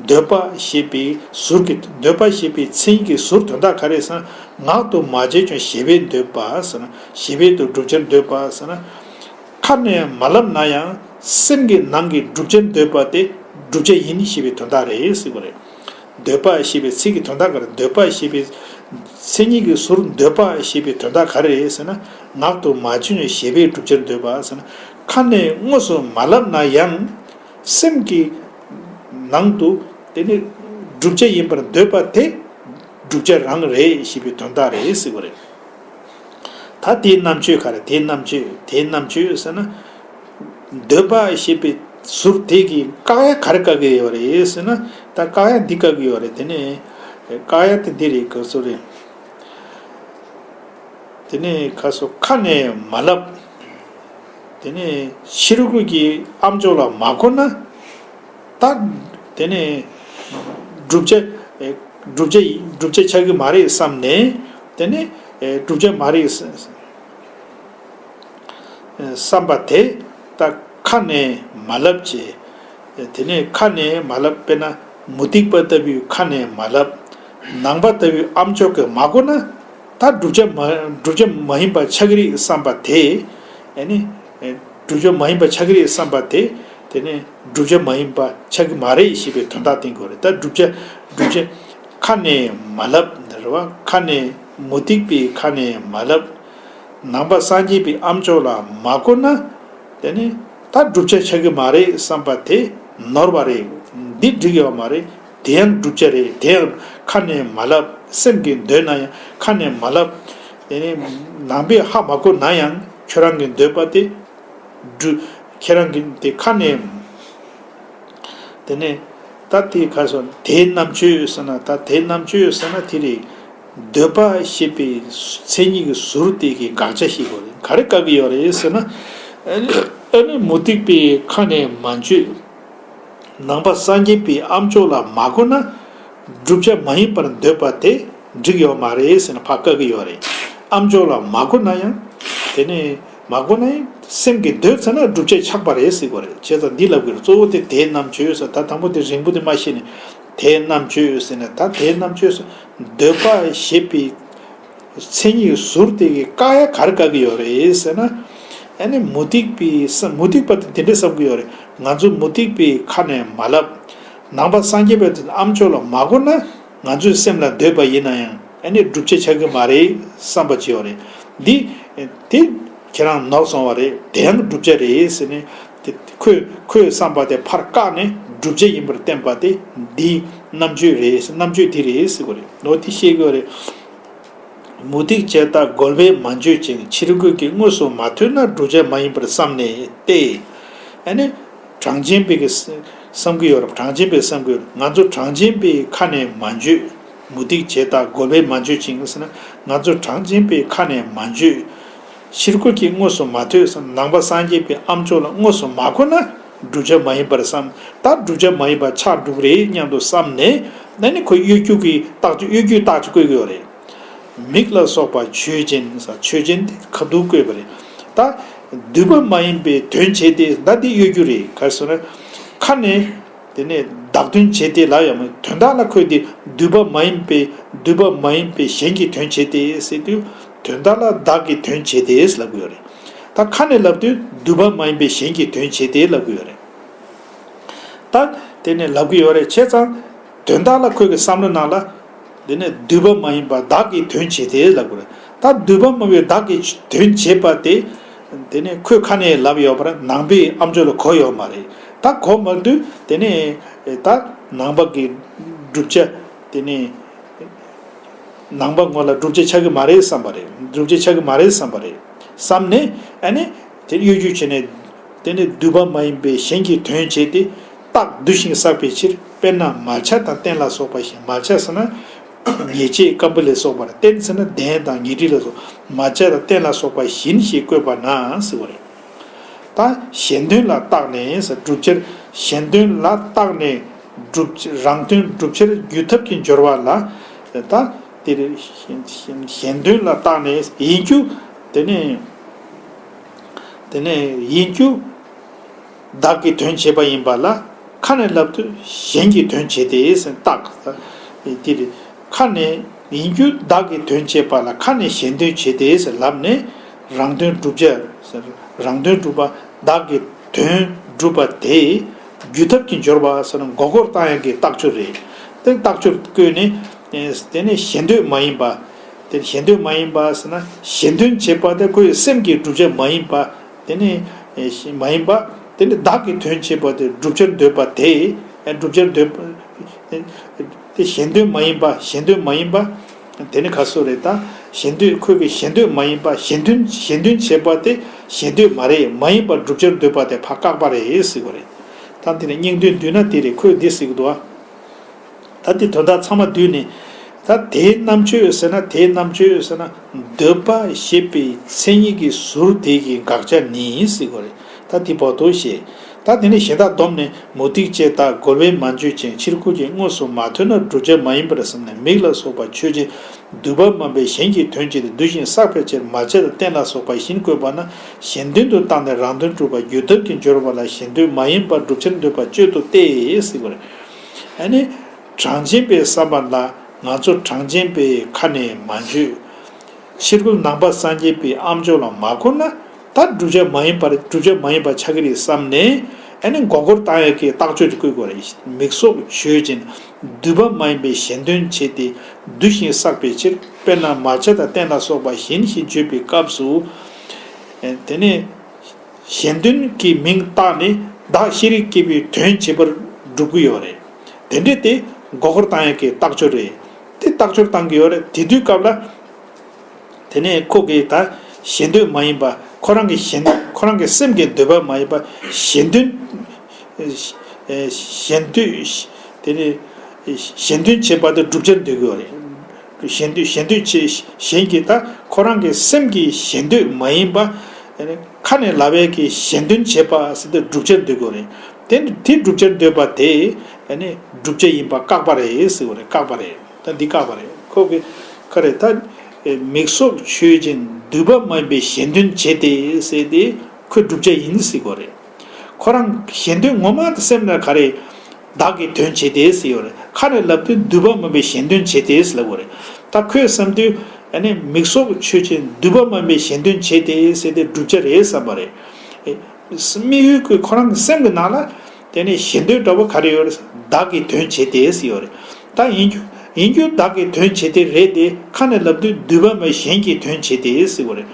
འདོད་པ་ཞེས་པའི་ཟུར་གྱི་འདོད་པ་ཞེས་པའི་མཚན་ཉིད་ཀྱི་ཟུར་དོན་དག་ག་རེ་ཟེར་ན། ངག་ཏུ་མ་བྱས་ཀྱང་ཞེ་བས་འདོད་པ་ཟེར་ན། ཞེ་བས་དུ་བསྒྲུབ་བྱར་འདོད་པ་ཟེར་ན། ཁ་ནས་མ་ལབ་ན་ཡང་སེམས་ཀྱི་ནང་གི་བསྒྲུབ་བྱར་འདོད་པ་དེ་བསྒྲུབ་བྱ་ཡིན་ཞེས་པའི་དོན་དག་རེད་ཟེར་བ་རེད། འདོད་པ་ཞེས་པའི་ཚིག་གི་དོན་དག་ག་རེ། འདོད་པ་ཞེས་པའི་མཚན་ཉིད་ཀྱི་ཟུར་འདོད་པ་ཞེས་པའི་དོན་དག་ག་རེ་རེད་ཟེར་ན། ངག་ཏུ་མ་བྱས་ཀྱང་ཞེ་བས་བསྒྲུབ་བྱར་འདོད་པ་ཟེར་ན། ཁ་ནས་དངོས་སུ་མ་ལབ་ན་ཡང་། སེམས་ཀྱི་ནང་དུ་དེ་ནི་བསྒྲུབ་བྱ་ཡིན་པར་འདོད་པ་དེ་བསྒྲུབ་བྱ་རང་རེད་ཞེས་པའི་དོན་དག་རེད་ཟེར་བ་རེད། ད་དེའི་རྣམ་གཅོད་ག་རེ། དེའི་རྣམ་གཅོད་དེའི་རྣམ་གཅོད་ཟེར་ན། འདོད་པ་ཞེས་པའི་ཟུར་དེ་གིས་བཀག་ཡ་ག་རེ་བཀག་གི་ཡོད་རེད་ཟེར་ན། ད་བཀག་ཡ་འདི་བཀག་གི་ཡོད་རེད། དེ་ནི་བཀག་ཡ་དེ་འདི་རེད། ག་ཚོད་རེད། དེ་ནས་ཁ་སོ་ཁ་ནས་མ་ལབ། དེ་ནས་ཕྱི་རོལ་གྱི་ཨ་མཆོག་ལ་མ་གོ་ན། ད་དེ་ནས་བསྒྲུབ་བྱ་ཨེ་བསྒྲུབ་བྱ་ཡི་བསྒྲུབ་བྱ་ཆགས་ཀྱི་མ་རེད་བསམ་ནས། དེ་ནས་ཨེ་བསྒྲུབ་བྱ་མ་རེད་ཟེར། བསམ་པ་དེ་ད་ཁ་ནས་མ་ལབ་བྱས། དེ་ནས་ཁ་ནས་མ་ལབ། དཔེར་ན་མུ་སྟེགས་པ་ལྟ་བུའི་ཁ་ནས་མ་ལབ། ནང་པ་ལྟ་བུའི་ཨ་མཆོག་གིས་མ་གོ་ན། ད་བསྒྲུབ་བྱ་མ་བསྒྲུབ་བྱ་མ་ཡིན་པ་ཆགས་ཀྱི་རེད་བསམ་པ་དེ། ཨ་ནི་བསྒྲུབ་བྱ་མ་ཡིན་པ་ཆགས་ཀྱི་རེད་བསམ་པ་དེ། དེ་ནས་བསྒྲུབ་བྱ་མ་ཡིན་པ་ཆགས་ཀྱི་མ་རེད་ཞེས་པའི་དོན་དག་བསྟན་དགོས་རེད། ད་བསྒྲུབ་བྱ་བསྒྲུབ་བྱ་ཁ་ནས་མ་ལབ་རེད་བ། ཁ་ནས་མུ་སྟེགས་པའི་ཁ་ནས་མ་ལབ། ནང་པ་སངས་རྒྱས་པའི་ཨ་མཆོག་ལ་མ་གོ་ན། དེ་ནི་ད་བསྒྲུབ་བྱ་ཆགས་ཀྱི་མ་རེད་བསམ་པ་དེ་ནོར་བ་རེད། འདི་འགྲིག་ཡོད་མ་རེད། དེ་ཡང་བསྒྲུབ་བྱ་རེད། དེ་ཡང་ཁ་ནས་མ་ལབ། སེམས་ཀྱིས་འདོད་ན་ཡང་ཁ་ནས་མ་ལབ། དེ་ནི་ནང་པས་ཧ་མ་གོ་ན་ཡང་ཁྱོད་རང་གིས་འདོད་པ་དེ་བསྒྲུབ། ཁྱེད་རང་གིས་དེ་ཁ་ནས། དེ་ནས་ད་དེ་ག་སོ་དེའི་རྣམ་དཔྱོད་ཟེར་ན། ད་དེའི་རྣམ་དཔྱོད་ཟེར་ན་དེ་རེད། འདོད་པ་ཞེས་པའི་མཚན་ཉིད་ཀྱི་ཟུར་དེ་གི་དགག་བྱ་ཞིག་གོ་རེད། ག་རེ་བཀག་གི་ཡོད་རེད་ཟེར་ན། ཨ་ནི་མུ་སྟེགས་པའི་ཁ་ནས་མ་བརྗོད། ནང་པ་སངས་རྒྱས་པའི་ཨ་མཆོག་ལ་མ་གོ་ན། བསྒྲུབ་བྱ་མ་ཡིན་པར་འདོད་པ་དེ་འགྲིག་ཡོད་མ་རེད་ཟེར་ན་ཕར་བཀག་གི་ཡོད་རེད། ཨ་མཆོག་ལ་མ་གོ་ན་ཡང་། དེ་ནས་མ་གོ་ན་ཡང་སེམས་ཀྱིས་འདོད་ཚར་ན་བསྒྲུབ་བྱ་ཆགས་པ་རེད་ཟེར་དགོས་རེད། བྱས་ཙང་འདི་ལབ་དགོས་རེད། གཙོ་བོ་དེ་དེའི་རྣམ་དཔྱོད་ཟེར། ད་དང་པོ་དེ་རིང་པོ་དེ་མ་ཤེས་ནས་དེའི་རྣམ་དཔྱོད་ཟེར་ནས། ད་དེའི་རྣམ་དཔྱོད་ཟེར། འདོད་པ་ཞེས་པའི་མཚན་ཉིད་ཟུར་དེ་གི་བཀག་ཡ་ག་རེ་བཀག་གི་ཡོད་རེད་ཟེར་ན། ཨ་ནི་མུ་སྟེགས་པའི་བསམ། མུ་སྟེགས་པ་དེ་དེ་འདྲ་བསམ་གི་ཡོད་རེད། ང་ཚོ་མུ་སྟེགས་པའི་ཁ་ནས་མ་ལབ། ནང་པ་སངས་རྒྱས་པའི་ཨ་མཆོག་ལ་མ་གོ་ན། ང་ཚོའི་སེམས་ལ་འདོད་པ་ཡིན་ན་ཡང་ཨ་ནི་བསྒྲུབ་བྱ་ཆགས་ཀྱི་མ་རེད་བསམ་པ་ཅིག་ཡོད་རེད། འདི་དེ་ཁྱེད་རང་ནོར་སོང་བ་རེད། དེ་ཡང་བསྒྲུབ་བྱ་རེད་ཟེར་ནས། དེ་ཁོས་ཁོས་བསམ་པ་དེ་ཕར་བཀག་ནས་བསྒྲུབ་བྱ་ཡིན་པར་བསྟན་པ་དེ་འདིའི་རྣམ་དཔྱོད་རེད། རྣམ་དཔྱོད་འདི་རེད་ཟེར་དགོས་རེད། འོ་དེ་ཤེས་དགོས་རེད། མུ་སྟེགས་བྱས་རྟགས་རྒོལ་བས་མ་བརྗོད་ཅིང་། ཕྱིར་རྒོལ་གྱིས་དངོས་སུ་མ་ཐོས་ན། བསྒྲུབ་བྱ་མ་ཡིན་པར་བསམས་ནས་ཏེ། ཨ་ནི། གྲངས་ཅན་པའི་གི་བསམ་གི་ཡོད་རེད། གྲངས་ཅན་པའི་བསམ་གི་ཡོད་རེད། ང་ཚོ་གྲངས་ཅན་པའི་ཁ་ནས་མ་བརྗོད། མུ་སྟེགས་བྱས་རྟགས་རྒོལ་བས་མ་བརྗོད་ཅིང་ཟེར་ན། ང་ཚོ་གྲངས་ཅན་པའི་ཁ་ནས་མ་བརྗོད། ཕྱིར་རྒོལ་གྱིས་དངོས་སུ་མ་ཐོས་ཟེར། ནང་པ་སངས་རྒྱས་པའི་ཨ་མཆོག་ལ་དངོས་སུ་མ་གོ་ན། བསྒྲུབ་བྱ་མ་ཡིན་པར་བསམ། ད་བསྒྲུབ་བྱ་མ་ཡིན་པ་ཆགས་འགྲོ་གི་རེད་སྙམ་དུ་བསམས་ནས། ཨ་ནི་ཁོ་གཡོ་སྒྱུ་གི་རྟགས་ཅིག་གཡོ་སྒྱུའི་རྟགས་ཅིག་བཀོད་ཀྱི་ཡོད་རེད། མིག་ལ་སོགས་པ་ཆོས་ཅན། ས་ཆོས་ཅན་དེ་ཁ་བསྡུ་བཀོད་པ་རེད། ད་འདུས་པ་མ་ཡིན་པའི་དོན་བྱེད་དེ། ད་འདི་གཡོ་སྒྱུ་རེད། ག་རེ་ཟེར་ན། ཁ་ནས་དེ་ནས་བདག་དོན་བྱེད་དེ་ལབ་ཡོད་མ་རེད། དོན་དག་ལ་ཁོས་དེ་འདུས་པ་མ་ཡིན་པའི་འདུས་པ་མ་ཡིན་པའི་གཞན་གྱི་དོན་བྱེད་དེ་ཟེར་དུས། དོན་དག་ལ་བདག་གི་དོན་བྱེད་དེ་ལབ་ཀྱི་ཡོད་རེད། ད་ཁ་ནས་ལབ་དུས་འདུས་པ་མ་ཡིན་པའི་གཞན་གྱི་དོན་བྱེད་དེ་ལབ་ཀྱི་ཡོད་རེད། ད་དེ་ནས་ལབ་ཀྱི་ཡོད་རེད། བྱས་ཙང་དོན་དག་ལ་ཁོས་ཀྱི་བསམ་བློ་ནང་ལ། དེ་ནས་འདུས་པ་མ་ཡིན་པ་བདག་གི་དོན་བྱེད་དེ་ལབ་དགོས་རེད། ད་འདུས་པ་མ་ཡིན་པའི་བདག་གི་དོན་བྱེད་པ་དེ། དེ་ནས་ཁོས་ཁ་ནས་ལབ་ཡོད་པར་ནང་པའི་ཨ་མཆོག་ལ་གོ་ཡོད་མ་རེད། ད་གོ་མ་དུས་དེ་ནས་ད་ནང་པ་གི་བསྒྲུབ་བྱ་དེ་ནས། ནང་པ་ངོ་ལ་བསྒྲུབ་བྱ་ཆགས་ཀྱི་མ་རེད་བསམ་པ་རེད། བསྒྲུབ་བྱ་ཆགས་ཀྱི་མ་རེད་བསམ་པ་རེད། བསམ་ནས་ཨ་ནི་དེ་གཡོ་སྒྱུ་བྱས་ནས། དེ་ནི་འདུས་པ་མ་ཡིན་པའི་གཞན་གྱི་དོན་བྱེད་དེ། རྟགས་བསྡུས་ཤིང་བསགས་པའི་ཕྱིར། དཔེར་ན་མལ་ཆ་དང་སྟན་ལ་སོགས་པ་བཞིན། མལ་ཆ་ཟེར་ན་ཉེར་སྤྱོད་སྐམ་པོ་ལ་སོགས་པ་རེད། སྟན་ཟེར་ན་གདན་དང་ཉེ་འཁྲིས་ལ་སོགས། མལ་ཆ་དང་སྟན་ལ་སོགས་པ་བཞིན་ཞེས་བཀོད་པ་ན་ཟེར་བ་རེད། ད་གཞན་དོན་ལ་བརྟགས་ནས་ཟེར། བསྒྲུབ་བྱར་གཞན་དོན་ལ་བརྟགས་ནས། བསྒྲུབ་རང་དོན་བསྒྲུབ་བྱར་འགྱུར་ཐབས་ཀྱི་སྦྱོར་བ་ལ། ད་དེ་གཞན་དོན་ལ་བརྟགས་ནས་ཡིན་རྒྱུ། དེ་ནས་དེ་ནས་ཡིན་རྒྱུ་བདག་གི་དོན་བྱེད་པ་ཡིན་པ་ལ་ཁ་ནས་ལབ་དུས་གཞན་གྱི་དོན་བྱེད་དེ་ཟེར་བརྟགས། དེ་ཁ་ནས་ཡིན་རྒྱུ་བདག་གི་དོན་བྱེད་པ་ལ་ཁ་ནས་གཞན་དོན་བྱེད་དེ་ཟེར་ལབ་ནས། རང་དོན་བསྒྲུབ་བྱ། རང་དོན་བསྒྲུབ་པ། བདག་གི་དོན་བསྒྲུབ་པ་དེ་འགྱུར་ཐབས་ཀྱི་སྦྱོར་བ་ཟེར་ན་མགོ་སྐོར་བཏང་ཡག་གི་རྟགས་སྦྱོར་རེད། དེ་རྟགས་སྦྱོར་བཀོད་ནས། དེ་ནས་གཞན་དོན་མ་ཡིན་པ། དེ་གཞན་དོན་མ་ཡིན་པ་ཟེར་ན་གཞན་དོན་བྱེད་པ་དེ་ཁོའི་སེམས་ཀྱི་བསྒྲུབ་བྱ་མ་ཡིན་པ། དེ་ནས་མ་ཡིན་པ། དེ་ནས་བདག་གི་དོན་བྱེད་པ་དེ་བསྒྲུབ་བྱར་འདོད་པ་དེ། བསྒྲུབ་བྱར་འདོད་པ། དེ་གཞན་དོན་མ་ཡིན་པ། གཞན་དོན་མ་ཡིན་པ། དེ་ནི་ག་སོ་རེད། ད་གཞན་དོན་ཁོས་ཀྱི་གཞན་དོན་མ་ཡིན་པ། གཞན་དོན་གཞན་དོན་བྱེད་པ་དེ་གཞན་དོན་མ་རེད། མ་ཡིན་པ་བསྒྲུབ་བྱར་འདོད་པ་དེ་ཕར་བཀག་པ་རེད་ཟེར་གྱི་རེད། ད་དེ་ནི་སྙིང་དོན་བསྡུས་ན་དེ་རེད། ཁོས་འདི་ཟེར་གྱི་འདུག་ཨ། ད་དེ་དོན་དག་ཚང་མ་བསྡུས་ནས། ད་དེའི་རྣམ་དཔྱོད་ཟེར་ན། དེའི་རྣམ་དཔྱོད་ཟེར་ན་འདོད་པ་ཞེས་པའི་མཚན་ཉིད་ཀྱི་ཟུར་དེ་གི་དགག་བྱ་ནི་ཟེར་གྱི་རེད། ད་དེ་བར་དུ་བཤད། ད་དེ་ནས་གཞན་དག་བསྡོམས་ནས་མུ་སྟེགས་ཅན་དག་རྒོལ་བས་མ་བྱས་ཤིང་ཕྱིར་རྒོལ་གྱིས་དངོས་སུ་མ་ཐོས་ན་བསྒྲུབ་བྱ་མ་ཡིན་པར་བསམས་ནས་མིག་ལ་སོགས་པ་ཆོས་ཅན། འདུས་པ་མིན་པའི་གཞན་གྱི་དོན་བྱེད་དེ་འདུས་ཤིང་བསགས་པའི་ཕྱིར་མ་བྱས་དང་རྟེན་ལ་སོགས་པ་བཞིན་བཀོད་པ་ན་གཞན་དོན་དུ་བཏང་ནས་རང་དོན་སྒྲུབ་པར་རྒྱུ་ཐབས་ཀྱི་སྦྱོར་བ་ལ་གཞན་དོན་མ་ཡིན་པར་བསྒྲུབ་བྱར་འདོད་པ་གཅོད་དོ་སྟེ་ཟེར་བ་རེད། ཨ་ནི། གྲངས་ཅན་པའི་བསམ་པ་ལ་ང་ཚོ་གྲངས་ཅན་པའི་ཁ་ནས་མ་བརྗོད། ཕྱིར་རྒོལ་ནང་པ་སངས་རྒྱས་པའི་ཨ་མཆོག་ལ་མ་གོ་ན་ད་བསྒྲུབ་བྱ་མ་ཡིན་པར་བསྒྲུབ་བྱ་མ་ཡིན་པ་ཆགས་ཀྱི་རེད་བསམ་ནས། ཨ་ནི་མགོ་སྐོར་བཏང་ཡག་གི་རྟགས་སྦྱོར་དེ་བཀོད་དགོས་རེད། མིག་སོགས་ཆོས་ཅན། འདུས་པ་མ་ཡིན་པའི་གཞན་དོན་བྱེད་དེ། འདུས་ཤིང་བསགས་པའི་ཕྱིར། དཔེར་ན་མ་བྱས་དང་རྟེན་ལ་སོགས་པ་བཞིན་ཞེས་བརྗོད་པའི་སྐབས་སུ། ཨེ། དེ་ནས་གཞན་དོན་གྱི་མིང་བཏགས་ནས་བདག་ཤེས་རིག་སྐྱེས་བུའི་དོན་བྱེད་པར་སྒྲུབ་ཀྱི་ཡོད་རེད། དེ་འདྲ་དེ་མགོ་སྐོར་བཏང་ཡག་གི་རྟགས་སྦྱོར་རེད། དེ་རྟགས་སྦྱོར་བཏང་གི་ཡོད་རེད། དེ་དུས་སྐབས་ལ། དེ་ནས་ཁོ་གིས་ད་གཞན་དོན་མ་ཡིན་པ། ཁོ་རང་གི་གཞན་ཁོ་རང་གི་སེམས་ཀྱི་འདོད་པ་མ་ཡིན་པ། གཞན་དོན། གཞན་དོན། དེ་ནས་གཞན་དོན་བྱེད་པ་དེ་བསྒྲུབ་བྱར་འདོད་ཀྱི་ཡོད་རེད། གཞན་དོན་གཞན་དོན་བྱེད་གཞན་གྱི་ད་ཁོ་རང་གི་སེམས་ཀྱི་གཞན་དོན་མ་ཡིན་པ། ཁ་ནས་ལབ་ཡག་གི་གཞན་དོན་བྱེད་པ་ཟེར་དེ་བསྒྲུབ་བྱར་འདོད་ཀྱི་ཡོད་རེད། དེ་དེ་བསྒྲུབ་བྱར་འདོད་པ་དེ་བསྒྲུབ་བྱ་ཡིན་པ་བཀག་པ་རེད་ཟེར་བ་རེད། བཀག་པ་རེད། ད་འདི་བཀག་པ་རེད། ཁོ་གི་ག་རེ་ད། མིག་སོགས་ཆོས་ཅན། འདུས་པ་མིན་པའི་གཞན་དོན་བྱེད་དེ་ཟེར་དེ་ཁོས་བསྒྲུབ་བྱ་ཡིན་ཟེར་གོ་རེད། ཁོ་རང་གཞན་དོན་ངོ་མ་དེ་སེམས་ལ་ག་རེ། བདག་གི་དོན་བྱེད་དེ་ཟེར་ཡོད་རེད། ཁ་ནས་ལབ་དུས་འདུས་པ་མིན་པའི་གཞན་དོན་བྱེད་དེ་ཟེར་ལབ་གོ་རེད། ད་ཁོས་བསམ་དུས་ཨ་ནི་མིག་སོགས་ཆོས་ཅན། འདུས་པ་མིན་པའི་གཞན་དོན་བྱེད་དེ་ཟེར་དེ་བསྒྲུབ་བྱ་རེད་བསམ་པ་རེད། དམིགས་ཡུལ་གྱི་ཁོ་རང་གི་སེམས་ཀྱི་ནང་ལ། དེ་ནས་གཞན་དོན་འདྲ་པོ་ག་རེ་ཡོད་རེད། བདག་གི་དོན་བྱེད་དེ་ཟེར་ཡོད་རེད། ད་ཡིན་རྒྱུ་ཡིན་རྒྱུ་བདག་གི་དོན་བྱེད་དེ་རེད་དེ། ཁ་ནས་ལབ་དུས་འདུས་པ་མིན་གཞན་གྱི་དོན་བྱེད་དེ་ཟེར་བ་རེད།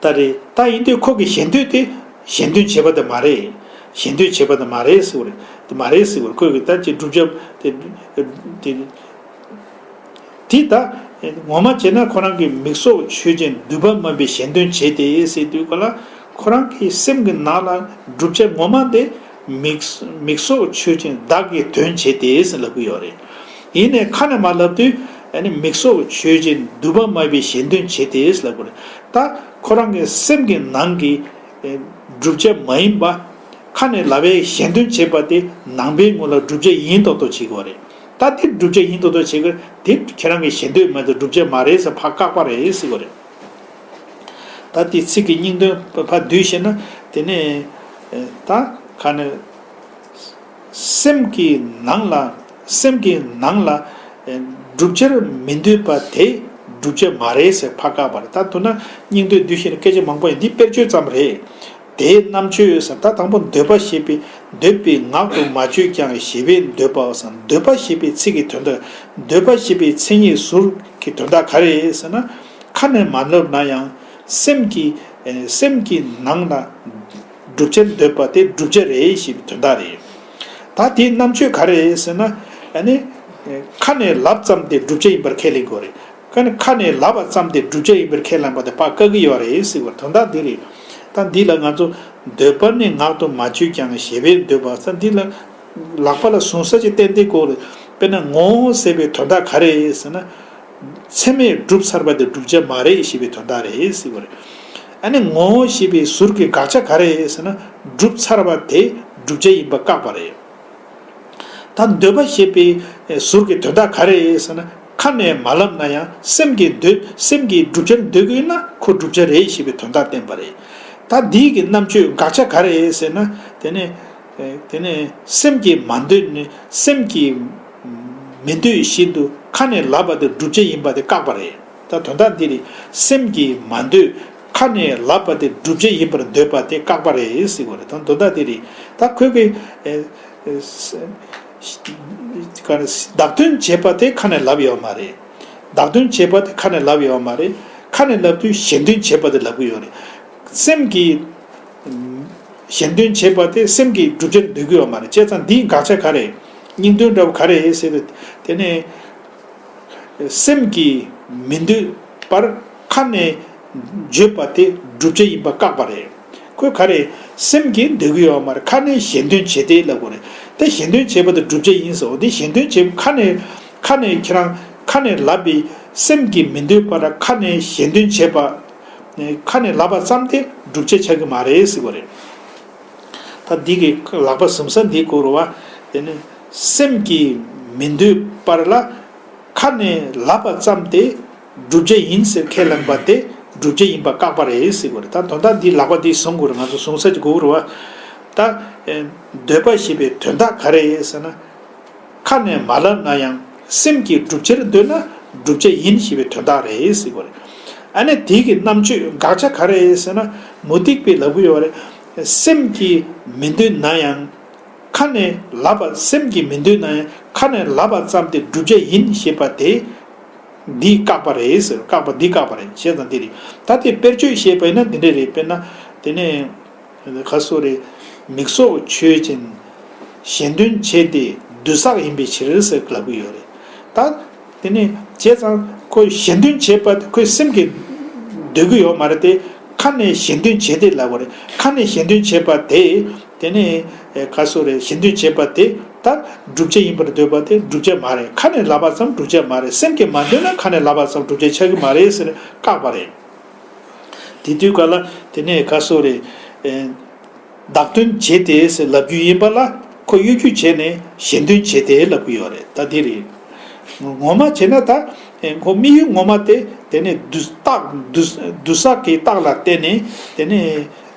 ད་རེད། ད་ཡིན་དུས་ཁོ་གི་གཞན་དོན་དེ་གཞན་དོན་བྱེད་པ་དེ་མ་རེད། གཞན་དོན་བྱེད་པ་དེ་མ་རེད་ཟེར་བ་རེད། དེ་མ་རེད་ཟེར་བ་རེད། ཁོ་གི་ད་ཅི་བསྒྲུབ་བྱ་དེ་དེ། དེ་ད་ངོ་མ་བྱས་ན་ཁོ་རང་གི་མིག་སོགས་ཆོས་ཅན། འདུས་པ་མིན་པའི་གཞན་དོན་བྱེད་དེ་ཟེར་དུས་ག་ལ། ཁོ་རང་གི་སེམས་ཀྱི་ནང་ལ་བསྒྲུབ་བྱ་ངོ་མ་དེ་མིག་མིག་སོགས་ཆོས་ཅན། བདག་གི་དོན་བྱེད་དེ་ཟེར་ལབ་ཀྱི་ཡོད་རེད། ཡིན་ནའི་ཁ་ནས་མ་ལབ་དུས་ཨ་ནི་མིག་སོགས་ཆོས་ཅན། འདུས་པ་མིན་པའི་གཞན་དོན་བྱེད་དེ་ཟེར་ལབ་ཀྱི་ཡོད་རེད། ད་ཁོ་རང་གི་སེམས་ཀྱི་ནང་གི་བསྒྲུབ་བྱ་མ་ཡིན་པ། ཁ་ནས་ལབ་པའི་གཞན་དོན་བྱེད་པ་དེ་ནང་པའི་ངོས་ལ་བསྒྲུབ་བྱ་ཡིན་མདོག་མདོག་བྱེད་ཀྱི་ཡོད་རེད། ད་དེ་བསྒྲུབ་བྱ་ཡིན་མདོག་མདོག་བྱེད་ཀྱི་དེ་ཁྱེད་རང་གི་གཞན་དོན་མ་གཏོགས་བསྒྲུབ་བྱ་མ་རེད་ཟེར་ཕར་བཀག་པ་རེད་ཟེར་བ་རེད། ད་དེ་ཚིག་གི་སྙིང་དོན་ཕར་བསྡུས་ཤེ་ན། དེ་ནས་ད་ག་ནས་སེམས་ཀྱི་ནང་ལ། སེམས་ཀྱི་ནང་ལ་བསྒྲུབ་བྱར་མི་འདོད་པ་དེ་བསྒྲུབ་བྱ་མ་རེད་ཟེར་ཕར་བཀག་པ་རེད། ད་ཐུག་ན་སྙིང་དོན་བསྡུས་ཤེ་ན་སྐད་ཆ་མང་པོ་ཡིན། འདི་དཔེར་བརྗོད་ཙམ་རེད། དེའི་རྣམ་གཅོད་ཟེར། ད་དང་པོ་འདོད་པ་ཞེས་པའི་འདོད་པའི་ངག་ཏུ་མ་བརྗོད་ཀྱང་ཞེས་པའི་འདོད་པའོ་ཟེར། འདོད་པ་ཞེས་པའི་ཚིག་གི་དོན་དག་འདོད་པ་ཞེས་པའི་མཚན་ཉིད་ཟུར་གྱི་དོན་དག་ག་རེ་རེད་ཟེར་ན། ཁ་ནས་མ་ལབ་ན་ཡང་སེམས་ཀྱི་སེམས་ཀྱི་ནང་ལ་བསྒྲུབ་བྱར་འདོད་པ་དེ་བསྒྲུབ་བྱ་རེད་ཞེས་པའི་དོན་དག་རེད། ད་དེའི་རྣམ་གཅོད་ག་རེ་རེད་ཟེར་ན། ཨ་ནི་ཁ་ནས་ལབ་ཙམ་དེ་བསྒྲུབ་བྱ་ཡིན་པར་ཁས་ལེན་དགོས་རེད། ཁ་ནས་ཁ་ནས་ལབ་པ་ཙམ་དེ་བསྒྲུབ་བྱ་ཡིན་པར་ཁས་ལེན་པ་དེ་ཕར་བཀག་གི་ཡོད་རེད་ཟེར་བ་དོན་དག་འདི་རེད། ད་འདི་ལ་ང་ཚོ་འདོད་པ་ནི་ངག་ཏུ་མ་བརྗོད་ཀྱང་ཞེས་པའི་འདོད་པ་ཟེར། འདི་ལ་ལག་པ་ལ་ཟུངས་ས་ཅིག་བསྟན་ཏེ་བཀོད་རེད། དཔེར་ན་ངོ་བོ་ཟེར་བའི་དོན་དག་ག་རེ་རེད་ཟེར་ན། ཚད་མས་གྲུབ་ཚར་བ་དེ་བསྒྲུབ་བྱ་མ་རེད་ཞེས་པའི་དོན་དག་རེད་ཟེར་བ་རེད། ཨ་ནི་ངོ་བོ་ཞེས་པའི་ཟུར་གྱི་དགག་བྱ་ག་རེ་རེད་ཟེར་ན། གྲུབ་ཚར་བ་དེ་བསྒྲུབ་བྱ་ཡིན་པ་བཀག་པ་རེད། ད་འདོད་པ་ཞེས་པའི་ཟུར་གྱི་དོན་དག་ག་རེ་རེད་ཟེར་ན། ཁ་ནས་མ་ལབ་ན་ཡང་སེམས་ཀྱིས་འདོད། སེམས་ཀྱིས་བསྒྲུབ་བྱར་འདོད་ཀྱི་ཡོད་ན་ཁོ་བསྒྲུབ་བྱ་རེད་ཞེས་པའི་དོན་དག་བསྟན་པ་རེད། ད་འདིའི་གི་རྣམ་གཅོད་དགག་བྱ་ག་རེ་རེད་ཟེར་ན། དེ་ནས་དེ་ནས་སེམས་ཀྱིས་མ་འདོད་ནི། སེམས་ཀྱིས་མི་འདོད་བཞིན་དུ་ཁ་ནས་ལབ་པ་དེ་བསྒྲུབ་བྱ་ཡིན་པ་དེ་བཀག་པ་རེད། ད་དོན་དག་འདི་རེད། སེམས་ཀྱིས་མ་འདོད། ཁ་ནས་ལབ་པ་དེ་བསྒྲུབ་བྱ་ཡིན་པར་འདོད་པ་དེ་བཀག་པ་རེད་ཟེར་བ་རེད། ད་དོན་དག་འདི་རེད། ད་ཁོས་གི་ཨེ་ཨེ་ས་ག་རེ། བདག་དོན་བྱེད་པ་དེ་ཁ་ནས་ལབ་ཡོད་མ་རེད། བདག་དོན་བྱེད་པ་དེ་ཁ་ནས་ལབ་ཡོད་མ་རེད། ཁ་ནས་ལབ་དུས་གཞན་དོན་བྱེད་པ་དེ་ལབ་གི་ཡོད་རེད། སེམས་ཀྱིས་གཞན་དོན་བྱེད་པ་དེ་སེམས་ཀྱིས་བསྒྲུབ་བྱར་འདོད་ཀྱི་ཡོད་མ་རེད། བྱས་ཙང་འདིའི་དགག་བྱ་ག་རེ། སྙིང་དོན་འདྲ་བོ་ག་རེ་ཟེར་ཏེ། དེ་ནས་སེམས་ཀྱིས་མི་འདོད་པར་ཁ་ནས་བརྗོད་པ་དེ་བསྒྲུབ་བྱ་ཡིན་པ་བཀག་པ་རེད། ཁོས་ག་རེ། སེམས་ཀྱིས་འདོད་ཀྱི་ཡོད་མ་རེད། ཁ་ནས་གཞན་དོན་བྱེད་དེ་ལབ་དགོས་རེད། དེ་གཞན་དོན་བྱེད་པ་དེ་བསྒྲུབ་བྱ་ཡིན་ཟེར། འོ་དེ་གཞན་དོན་བྱེད། ཁ་ནས་ཁ་ནས་ཁྱེད་རང་ཁ་ནས་ལབ་པའི་སེམས་ཀྱིས་མི་འདོད་པར་ཁ་ནས་གཞན་དོན་བྱེད་པ། ཁ་ནས་ལབ་པ་ཙམ་དེ་བསྒྲུབ་བྱ་ཆགས་ཀྱི་མ་རེད་ཟེར་བ་རེད། ད་འདི་གི་ལག་པ་ཟུམ་ས་འདི་བསྐུར་བ། དེ་ནི་སེམས་ཀྱིས་མི་འདོད་པར་ལ། ཁ་ནས་ལབ་པ་ཙམ་དེ་བསྒྲུབ་བྱ་ཡིན་ཟེར་ཁས་ལེན་པ་དེ་བསྒྲུབ་བྱ་ཡིན་པ་བཀག་པ་རེད་ཟེར་དགོས་རེད། ད་དོན་དག་འདི་ལག་པ་འདི་བཟུང་དགོས་རེད། ང་ཚོ་བཟུང་ས་ཅིག་དགོས་རེད་བ། ད་ཨེ་འདོད་པ་ཞེས་པའི་དོན་དག་ག་རེ་ཟེར་ན། ཁ་ནས་མ་ལབ་ན་ཡང་སེམས་ཀྱིས་བསྒྲུབ་བྱར་འདོད་ན་བསྒྲུབ་བྱ་ཡིན་ཞེས་པའི་དོན་དག་རེད་ཟེར་དགོས་རེད། ཨ་ནི་དེ་གི་རྣམ་དཔྱོད་དགག་བྱ་ག་རེ་ཟེར་ན། མུ་སྟེགས་པས་ལབ་ཀྱི་ཡོད་རེད། སེམས་ཀྱིས་མི་འདོད་ན་ཡང་། ཁ་ནས་ལབ་པ། སེམས་ཀྱིས་མི་འདོད་ན་ཡང་ཁ་ནས་ལབ་པ་ཙམ་དེ་བསྒྲུབ་བྱ་ཡིན་ཞེས་པ་དེ། འདི་བཀག་པ་རེད་ཟེར། བཀག་པ་འདི་བཀག་པ་རེད། བྱས་ཙང་འདི་རེད། ད་དེ་དཔེར་བརྗོད་བཤད་པ་ཡིན་ན་འདི་འདྲ་རེད། དཔེར་ན། དེ་ནས་ག་སོ་རེད། མིག་སོགས་ཆོས་ཅན། གཞན་དོན་བྱེད་དེ་རྡུལ་བསགས་ཡིན་པའི་ཕྱིར་ཟེར་ལབ་ཀྱི་ཡོད་རེད། ད་དེ་ནས་བྱས་ཙང་ཁོ་གཞན་དོན་བྱེད་པ་དེ་ཁོའི་སེམས་ཀྱིས་འདོད་ཀྱི་ཡོད་མ་རེད་དེ། ཁ་ནས་གཞན་དོན་བྱེད་དེ་ལབ་པ་རེད། ཁ་ནས་གཞན་དོན་བྱེད་པ་དེ། དེ་ནས་ཨེ་ག་སོ་རེད། གཞན་དོན་བྱེད་པ་དེ་ད་བསྒྲུབ་བྱ་ཡིན་པར་འདོད་པ་དེ་བསྒྲུབ་བྱ་མ་རེད། ཁ་ནས་ལབ་པ་ཙམ་བསྒྲུབ་བྱ་མ་རེད། སེམས་ཀྱིས་མ་འདོད་ན་ཁ་ནས་ལབ་པ་ཙམ་བསྒྲུབ་བྱ་ཆགས་ཀྱི་མ་རེད་ཟེར་བཀག་པ་རེད། དེ་དུས་ག་ལ་དེ་ནས་ག་སོ་རེད། ཨེ་བདག་དོན་བྱེད་དེ་ཟེར་ལབ་རྒྱུ་ཡིན་པ་ལ་ཁོ་གཡོ་སྒྱུ་བྱས་ནས་གཞན་དོན་བྱེད་དེ་ལབ་ཀྱི་ཡོད་རེད། ད་དེ་རེད། ངོ་མ་བྱས་ན་ད་ཨེ་ཁོ་དམིགས་ཡུལ་ངོ་མ་དེ་དེ་ནས་རྡུལ་རྟགས་རྡུལ་རྡུལ་བསགས་ཀྱི་རྟགས་ལ་བརྟེན་ནས་དེ་ནས།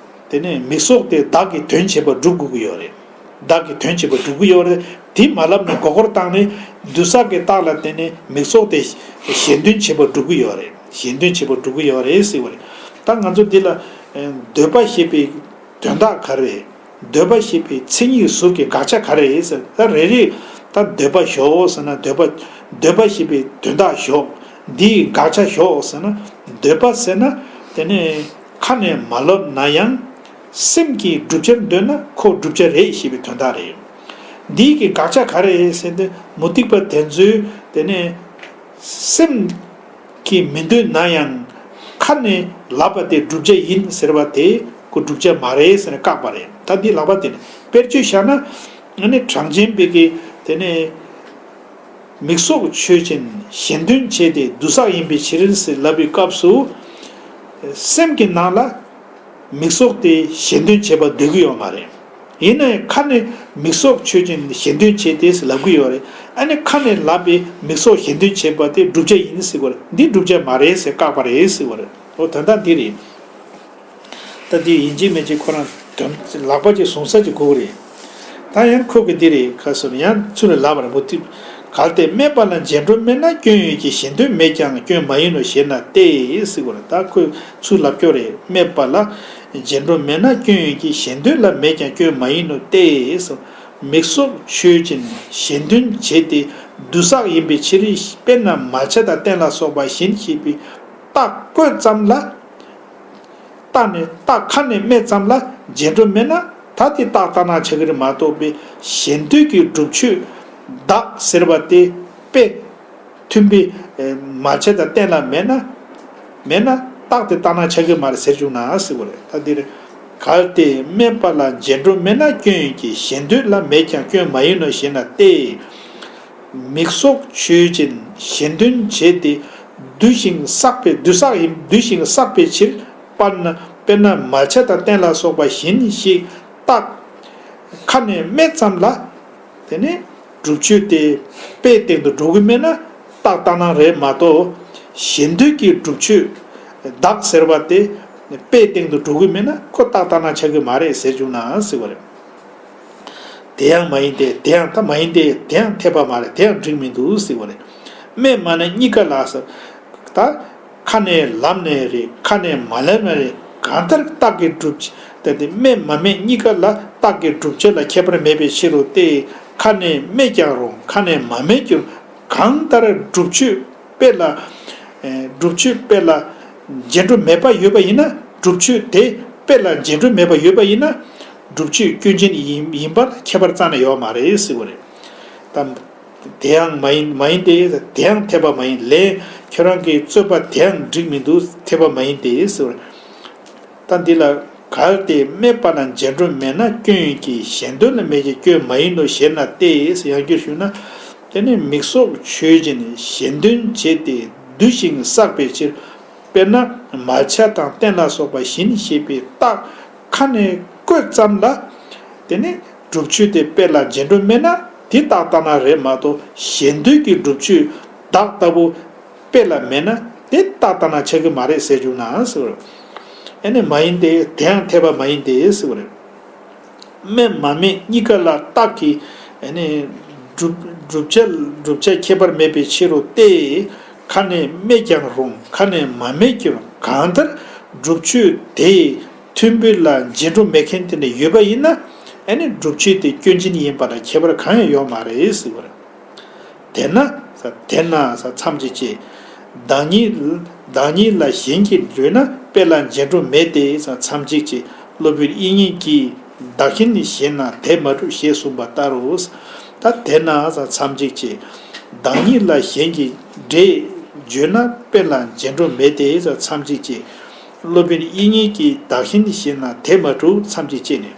དེ་ནས་མིག་སོགས་དེ་བདག་གི་དོན་བྱེད་པ་སྒྲུབ་དགོས་ཀྱི་ཡོད་རེད། བདག་གི་དོན་བྱེད་པ་སྒྲུབ་ཀྱི་ཡོད་རེད། དེ་མ་ལབ་ན་མགོ་སྐོར་བཏང་ནས་རྡུལ་བསགས་ཀྱི་རྟགས་ལ་བརྟེན་ནས་མིག་སོགས་དེ་གཞན་དོན་བྱེད་པ་སྒྲུབ་ཀྱི་ཡོད་རེད། གཞན་དོན་བྱེད་པ་སྒྲུབ་ཀྱི་ཡོད་རེད་ཟེར་བ་རེད། ད་ང་ཚོ་འདི་ལ་ཨེ་འདོད་པ་ཞེས་པའི་དོན་དག་ག་རེ་རེད། འདོད་པ་ཞེས་པའི་མཚན་ཉིད་ཟུར་གྱི་དགག་བྱ་ག་རེ་རེད་ཟེར། ད་རེ་རེ་ད་འདོད་པ་ཞོག་ཟེར་ན་འདོད་པ། འདོད་པ་ཞེས་པའི་དོན་དག་ཞོག་འདིའི་དགག་བྱ་ཞོག་ཟེར་ན། འདོད་པ་ཟེར་ན་དེ་ནས་ཁ་ནས་མ་ལབ་ན་ཡང་། སེམས་ཀྱིས་བསྒྲུབ་བྱར་འདོད་ན་ཁོ་བསྒྲུབ་བྱ་རེད་ཞེས་པའི་དོན་དག་རེད། འདིའི་གི་དགག་བྱ་ག་རེ་རེད་ཟེར་ཏེ་མུ་སྟེགས་པ་དེ་ཚོས་དེ་ནས་སེམས་ཀྱིས་མི་འདོད་ན་ཡང་ཁ་ནས་ལབ་པ་དེ་བསྒྲུབ་བྱ་ཡིན་ཟེར་བ་དེ་ཁོ་བསྒྲུབ་བྱ་མ་རེད་ཟེར་ནས་བཀག་པ་རེད། ད་འདི་ལག་པ་དེ་ནས་དཔེར་བརྗོད་བཞག་ན་ཨ་ནི་གྲངས་ཅན་པའི་གི་དེ་ནས། མིག་སོགས་ཆོས་ཅན། གཞན་དོན་བྱེད་དེ་རྡུལ་བསགས་ཡིན་པའི་ཕྱིར་ཟེར་ལབ་པའི་སྐབས་སུ། སེམས་ཀྱི་ནང་ལ་མིག་སོགས་དེ་གཞན་དོན་བྱེད་པར་འདོད་ཀྱི་ཡོད་མ་རེད། ཡིན་ན་ཡང་ཁ་ནས་མིག་སོགས་ཆོས་ཅན། གཞན་དོན་བྱེད་དེ་ཟེར་ལབ་ཀྱི་ཡོད་རེད། ཨ་ནི་ཁ་ནས་ལབ་པའི་མིག་སོགས་གཞན་དོན་བྱེད་པ་དེ་བསྒྲུབ་བྱ་ཡིན་ཟེར་བ་རེད། འདི་བསྒྲུབ་བྱ་མ་རེད་ཟེར་བཀག་པ་རེད་ཟེར་བ་རེད། འོ་ད་ལྟ་འདི་རེད། ད་འདི་ཡིན་གཅིག་མིན་གཅིག་ཁོ་རང་དོན་ལག་པ་གཅིག་བཟུང་ས་གཅིག་དགོས་ཀྱི་རེད། ད་ཡང་ཁོ་གི་འདི་རེད། ཁ་སོར་ཡང་ཚུར་ལབ་པར་མུ་སྟེགས། གལ་ཏེ་སྨྲས་པ་ལ་རྗེས་འགྲོ་མེད་ན་སྐྱོན་ཡོད་ཀྱི། གཞན་དོན་མེད་ཀྱང་སྐྱོན་མ་ཡིན་ནོ་ཞེ་ན་སྟེ་ཟེར་གོ་རེད། ད་ཁོས་ཚུར་ལབ་སྐྱོ་རེད། སྨྲས་པ་ལ་རྗེས་འགྲོ་མེད་ན་སྐྱོན་ཡོད་ཀྱི། གཞན་དོན་ལ་མེད་ཀྱང་སྐྱོན་མ་ཡིན་ནོ་སྟེ་ཟེར། མིག་སོགས་ཆོས་ཅན། གཞན་དོན་བྱེད་དེ་རྡུལ་བསགས་ཡིན་པའི་ཕྱིར། དཔེར་ན་མལ་ཆ་དང་སྟན་ལ་སོགས་པ་བཞིན་ཞེས་པའི་རྟགས་བཀོད་ཙམ་ལ། རྟགས་ནི་རྟགས་ཁ་ནས་སྨྲས་ཙམ་ལ་རྗེས་འགྲོ་མེད་ན་ད་དེ་རྟགས་ལྟར་སྣང་ཆགས་ཀྱི་རེད་མ་གཏོགས་པའི་གཞན་དོན་གྱི་སྒྲུབ་ཆོས་བདག་ཟེར་བ་དེ་དཔེ་མཐུན་པའི་མལ་ཆ་དང་སྟན་ལ་མེད་ན། མེད་ན་རྟགས་དེ་ལྟར་སྣང་ཆགས་ཀྱི་མ་རེད་ཟེར་བྱུང་ན་ཟེར་བ་རེད། ད་འདིར་གལ་ཏེ་སྨྲས་པ་ལ་རྗེས་འགྲོ་མེད་ན་སྐྱོན་ཡིན་གྱི། གཞན་དོན་ལ་མེད་ཀྱང་སྐྱོན་མ་ཡིན་ནོ་ཞེ་ན་སྟེ། མིག་སོགས་ཆོས་ཅན། གཞན་དོན་བྱེད་དེ་རྡུལ་ཞིང་བསགས་པའི་རྡུལ་བསགས་ཡིན། རྡུལ་ཞིང་བསགས་པའི་ཕྱིར། དཔེར་ན་དཔེར་ན་མལ་ཆ་དང་སྟན་ལ་སོགས་པ་བཞིན་ཞེས་རྟགས་ཁ་ནས་སྨྲས་ཙམ་ལ། དེ་ནས་སྒྲུབ་ཆོས་དེ་དཔེའི་སྟེང་དུ་འགྲོ་གི་མེད་ན་རྟགས་ལྟར་སྣང་རེད་མ་གཏོགས། གཞན་དོན་གྱི་སྒྲུབ་ཆོས་བདག་ཟེར་བ་དེ་དཔེའི་སྟེང་དུ་འགྲོ་གི་མེད་ན་ཁོ་རྟགས་ལྟར་སྣང་ཆགས་ཀྱི་མ་རེད་ཟེར་བྱུང་ན་ཟེར་བ་རེད། དེ་ཡང་མ་ཡིན་ཏེ། དེ་ཡང་ད་མ་ཡིན་ཏེ། དེ་ཡང་འཐད་པ་མ་རེད། དེ་ཡང་འགྲིག་མི་འདུག་ཟེར་བ་རེད། སྨྲས་མ་ནས་གཉིས་ཀ་ལ་ཟེར། ད་ཁ་ནས་ལབ་ནས་རེད། ཁ་ནས་མ་ལབ་ནས་རེད། གང་ལྟར་རྟགས་ཀྱི་སྒྲུབ་བྱེད་དེ་སྨྲས་མ་སྨྲས་གཉིས་ཀ་ལ་རྟགས་ཀྱི་སྒྲུབ་བྱེད་ལ་ཁྱད་པར་མེད་པའི་ཕྱིར་རོ་སྟེ། ཁ་ནས་སྨྲས་ཀྱང་རུང་། ཁ་ནས་མ་སྨྲས་ཀྱང་རུང་། གང་ལྟར་སྒྲུབ་ཆོས་དཔེ་ལ། ཨེ་སྒྲུབ་ཆོས་དཔེ་ལ་རྗེས་འགྲོ་མེད་པ་ཡོད་པ་ཡིན་ན། སྒྲུབ་ཆོས་དེ་དཔེ་ལ་རྗེས་འགྲོ་མེད་པ་ཡོད་པ་ཡིན་ན། སྒྲུབ་ཆོས་སྐྱོན་ཅན་ཡིན་ཡིན་པ་ལ་ཁྱད་པར་རྩ་ནས་ཡོད་མ་རེད་ཟེར་བ་རེད། ད་དེ་ཡང་མ་ཡིན་མ་ཡིན་ཏེ། དེ་ཡང་འཐད་པ་མ་ཡིན། ལན། ཁྱོད་རང་གི་རྩོད་པ་དེ་ཡང་འགྲིག་མི་འདུག་འཐད་པ་མ་ཡིན་ཏེ་ཟེར་བ་རེད། ད་འདི་ལ་གལ་ཏེ་སྨྲས་པ་ན་རྗེས་འགྲོ་མེད་ན་སྐྱོན་ཡིན་གྱི། གཞན་དོན་ལ་མེད་ཀྱི་སྐྱོན་མ་ཡིན་ནོ་ཞེ་ན་སྟེ་ཟེར་ཡང་བསྐྱར་ཞུས་ན། དེ་ནི་མིག་སོགས་ཆོས་ཅན། གཞན་དོན་བྱེད་དེ་རྡུལ་ཞིང་བསགས་པའི་ཕྱིར། དཔེར་ན་མལ་ཆ་དང་སྟན་ལ་སོགས་པ་བཞིན་ཞེས་པའི་རྟགས་ཁ་ནས་བཀོད་ཙམ་ལ། དེ་ནི་སྒྲུབ་ཆོས་དེ་དཔེ་ལ་རྗེས་འགྲོ་མེད་ན་དེ་རྟགས་ལྟར་སྣང་རེད་མ་གཏོགས། ཞེ་འདོད་ཀྱི་སྒྲུབ་ཆོས་བདག་ལྟ་བུ་དཔེ་ལ་མེད་ན་དེ་རྟགས་ལྟར་སྣང་ཆགས་ཀྱི་མ་རེད་ཟེར་རྒྱུ་ན་ཟེར་བ་རེད། ཨེ་ནི་མ་ཡིན་ཏེ། དེའང་འཐད་པ་མ་ཡིན་ཏེ་ཟེར་བ་རེད། དམིགས་མ་དམིགས་གཉིས་ཀ་ལ་རྟགས་ཀྱི་ཨེ་ནི་བསྒྲུབ་བསྒྲུབ་བྱ་བསྒྲུབ་བྱ་ཁྱད་པར་མེད་པའི་ཕྱིར་རོ་སྟེ། ཁ་ནས་དམིགས་ཀྱང་རུང་། ཁ་ནས་མ་དམིགས་ཀྱང་རུང་། གང་ལྟར་སྒྲུབ་ཆོས་དེ་མཐུན་དཔེ་ལ་རྗེས་འགྲོ་མེད་མཁན་དེ་འདྲ་ཡོད་པ་ཡིན་ན། ཨེ་ནི་སྒྲུབ་ཆོས་དེ་སྐྱོན་ཅན་ཡིན་པ་ལ་ཁྱད་པར་གང་ཡང་ཡོད་མ་རེད་ཟེར་བ་རེད། དེས་ན་ས། དེས་ན་ས། མཚམས་གཅིག་ཅེས། བདག་ཉིད། བདག་ཉིད་ལ་གཞན་གྱིས་བརྗོད་ན་དཔེ་ལ་རྗེས་འགྲོ་མེད་དེ་ས། མཚམས་གཅིག་ཅེས། སློབ་དཔོན་དབྱིག་གཉེན་གྱིས། བདག་གཞན་ཞེས་ན་དེ་མ་གྲུབ་ཞེས་གསུངས་པ་ལྟར་རོ། ད་དེས་ན་ས། མཚམས་གཅིག་ཅེས། བདག་ཉིད་ལ་གཞན་གྱིས་འགྲེས་བརྗོད་ན་དཔེ་ལ་རྗེས་འགྲོ་མེད་དེ་ས། མཚམས་གཅིག་ཅེས། སློབ་དཔོན་དབྱིག་གཉེན་གྱིས། བདག་གཞན་ཞེས་ན་དེ་མ་གྲུབ། མཚམས་གཅིག་ཅེས་ནས།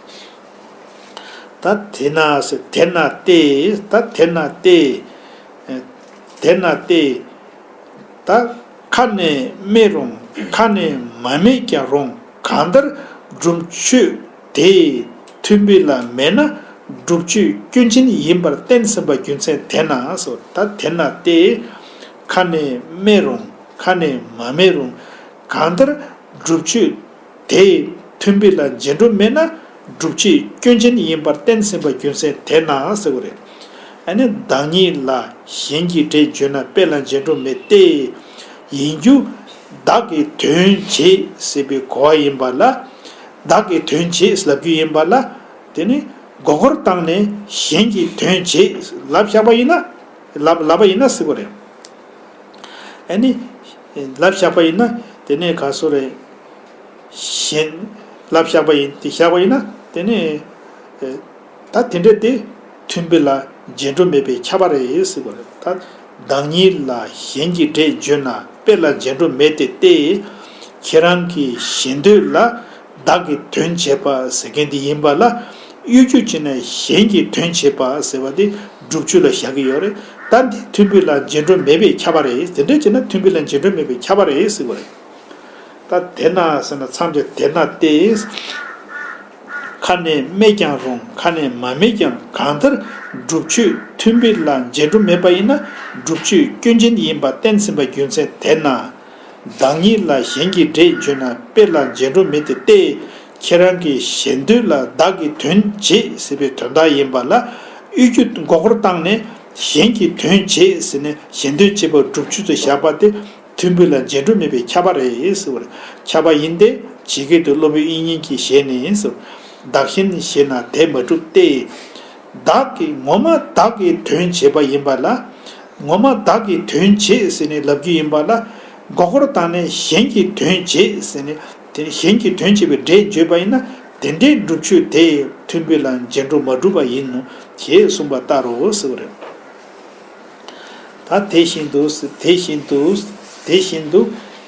ད་དེས་ན་ཟེར། དེས་ན་སྟེ། ད་དེས་ན་སྟེ། དེས་ན་སྟེ། ད་ཁ་ནས་དམིགས་རུང་། ཁ་ནས་མ་དམིགས་ཀྱང་རུང་། གང་ལྟར་སྒྲུབ་ཆོས་དེ་མཐུན་དཔེ་ལ་མེད་ན་སྒྲུབ་ཆོས་སྐྱོན་ཅན་ཡིན་པར་བསྟན་ཟིན་པ་རྒྱུ་མཚན་དེས་ན་ཟེར། ད་དེས་ན་སྟེ། ཁ་ནས་དམིགས་རུང་། ཁ་ནས་མ་དམིགས་རུང་། གང་ལྟར་སྒྲུབ་ཆོས་དེ་མཐུན་དཔེ་ལ་རྗེས་འགྲོ་མེད་ན་སྒྲུབ་ཆོས་སྐྱོན་ཅན་ཡིན་པར་བསྟན་ཟིན་པ་རྒྱུ་མཚན་དེས་ན་ཟེར་བ་རེད། ཨ་ནི་བདག་ཉིད་ལ་གཞན་གྱིས་འགྲེས་བརྗོད་ན་དཔེ་ལ་རྗེས་འགྲོ་མེད་དེ། ཡིན་རྒྱུ་བདག་གི་དོན་བྱེད་ཟེར་བའི་གོ་བ་ཡིན་པ་ལ། བདག་གི་དོན་བྱེད་ལབ་རྒྱུ་ཡིན་པ་ལ། དེ་ནི་མགོ་སྐོར་བཏང་ནས་གཞན་གྱི་དོན་བྱེད་ལབ་བཞག་པ་ཡིན་ན། ལབ་ལབ་པ་ཡིན་ན་ཟེར་བ་རེད། ཨ་ནི། ལབ་བཞག་པ་ཡིན་ན་དེ་ནས་ག་སོ་རེད། གཞན། ལབ་བཞག་པ་ཡིན། དེ་བཞག་པ་ཡིན་ན་དེ་ནས། ད་དེ་འདྲ་དེ་མཐུན་དཔེ་ལ་རྗེས་འགྲོ་མེད་པས་ཁྱབ་པ་རེད་ཟེར་བ་རེད། ད་བདག་ཉིད་ལ་གཞན་གྱིས་འགྲེས་བརྗོད་ན་དཔེ་ལ་རྗེས་འགྲོ་མེད་དེ་སྟེ། ཁྱེད་རང་གི་ཞེ་འདོད་ལ་བདག་གི་དོན་བྱེད་པ་ཟེར་མཁན་དེ་ཡིན་པ་ལ། གཡོ་སྒྱུ་བྱས་ནས་གཞན་གྱི་དོན་བྱེད་པ་ཟེར་བ་དེ་སྒྲུབ་ཆོས་ལ་བཞག་གི་ཡོད་རེད། ད་འདི་མཐུན་དཔེ་ལ་རྗེས་འགྲོ་མེད་པས་ཁྱབ་པ་རེད། དེ་འདྲ་བྱས་ན་མཐུན་དཔེ་ལ་རྗེས་འགྲོ་མེད་པས་ཁྱབ་པ་རེད་ཟེར་བ་རེད། ད་དེས་ན་ཟེར་ན་མཚམས་ཀྱི་དེས་ན་སྟེ། ཁ་ནས་དམིགས་ཀྱང་རུང་། ཁ་ནས་མ་དམིགས་ཀྱང་། གང་ལྟར་སྒྲུབ་ཆོས་མཐུན་དཔེ་ལ་རྗེས་འགྲོ་མེད་པ་ཡིན་ན་སྒྲུབ་ཆོས་སྐྱོན་ཅན་ཡིན་པ་བསྟན་ཟིན་པ་རྒྱུ་མཚན་དེས་ན། བདག་ཉིད་ལ་གཞན་གྱིས་འགྲེས་བརྗོད་ན་དཔེ་ལ་རྗེས་འགྲོ་མེད་དེ་སྟེ། ཁྱེད་རང་གི་ཞེ་འདོད་ལ་བདག་གི་དོན་བྱེད་ཟེར་བའི་དོན་དག་ཡིན་པ་ལ། གཡོ་སྒྱུ་མགོ་སྐོར་བཏང་ནས་གཞན་གྱི་དོན་བྱེད་ཟེར་ནས་ཞེ་འདོད་བྱེད་པ་སྒྲུབ་ཆོས་སུ་བཞག་པ་དེ། མཐུན་དཔེ་ལ་རྗེས་འགྲོ་མེད་པས་ཁྱབ་པ་རེད་ཟེར་བ་རེད། ཁྱབ་པ་ཡིན་ཏེ། ཇི་སྐད་དུ་སློབ་དཔོན་དབྱིག་གཉེན་གྱི་ཞལ་ནས་ཟེར། བདག་གཞན་ཞེས་ན་དེ་མ་གྲུབ་སྟེ། བདག་གི་ངོ་མ་བདག་གི་དོན་བྱེད་པ་ཡིན་པ་ལ། ངོ་མ་བདག་གི་དོན་བྱེད་ཟེར་ནས་ལབ་རྒྱུ་ཡིན་པ་ལ། མགོ་སྐོར་བཏང་ནས་གཞན་གྱི་དོན་བྱེད་ཟེར་ནས་དེ་ནི་གཞན་གྱི་དོན་བྱེད་པའི་སྒྲས་བརྗོད་པ་ཡིན་ན། དེ་འདྲའི་སྒྲུབ་ཆོས་དེ་མཐུན་དཔེ་ལ་རྗེས་འགྲོ་མ་གྲུབ་པ་ཡིན་ནོ་ཞེས་གསུངས་པ་ལྟར་རོ་ཟེར་བ་རེད། ད་དེ་བཞིན་དུ། དེ་བཞིན་དུ། དེ་བཞིན་དུ་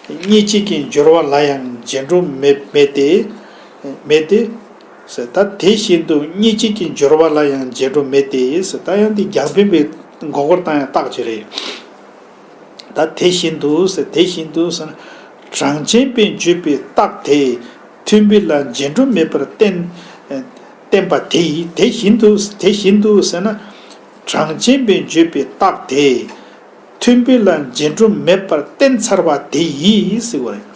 གཉིས་གཅིག་གི་སྦྱོར་བ་ལ་ཡང་རྗེས་འགྲོ་མེད་མེད་དེ། མེད་དེ། ད་དེ་བཞིན་དུ་གཉིས་གཅིག་གི་སྦྱོར་བ་ལ་ཡང་རྗེས་འགྲོ་མེད་དེ། ད་ཡང་འདི་རྒྱང་འཕེན་པའི་མགོ་སྐོར་བཏང་ཡང་རྟགས་ཅིག་རེད། ད་དེ་བཞིན་དུ། དེ་བཞིན་དུ་ཟེར་ན། གྲངས་ཅན་པས་བརྗོད་པའི་རྟགས་དེ་མཐུན་དཔེ་ལ་རྗེས་འགྲོ་མེད་པར་བསྟན་བསྟན་པ་དེ་ཡིས། དེ་བཞིན་དུ། དེ་བཞིན་དུ་ཟེར་ན། གྲངས་ཅན་པས་བརྗོད་པའི་རྟགས་དེ་མཐུན་དཔེ་ལ་རྗེས་འགྲོ་མེད་པར་བསྟན་ཚར་བ་དེ་ཡིས་ཟེར་བ་རེད།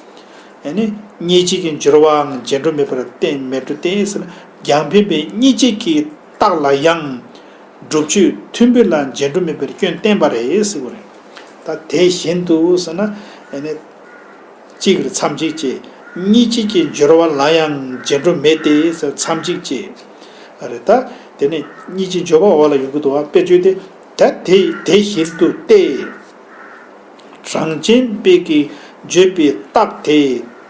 ཨ་ནི་གཉིས་གཅིག་གི་སྦྱོར་བའང་རྗེས་འགྲོ་མེད་པར་བསྟན། མེད་འགྲོ་བསྟན་ཟེར་ན། རྒྱང་འཕེན་པས་གཉིས་གཅིག་གི་རྟགས་ལ་ཡང་སྒྲུབ་ཆོས་མཐུན་དཔེ་ལ་རྗེས་འགྲོ་མེད་པའི་སྐྱོན་བསྟན་པ་རེད་ཟེར་བ་རེད། ད་དེ་བཞིན་དུ་ཟེར་ན། ཨ་ནི། གཅིག་རེད། མཚམས་གཅིག་བྱས། གཉིས་གཅིག་གི་སྦྱོར་བ་ལ་ཡང་རྗེས་འགྲོ་མེད་དེ་ཟེར། མཚམས་གཅིག་བྱས། རེད་ད། དེ་ནས་གཉིས་གཅིག་སྦྱོར་བ་འོག་ལ་ཡོང་གི་འདུག་བ། དཔེར་བརྗོད་དེ། ད་དེ་དེ་བཞིན་དུ་སྟེ། གྲངས་ཅན་པས་ཀྱིས་བརྗོད་པའི་རྟགས་དེ་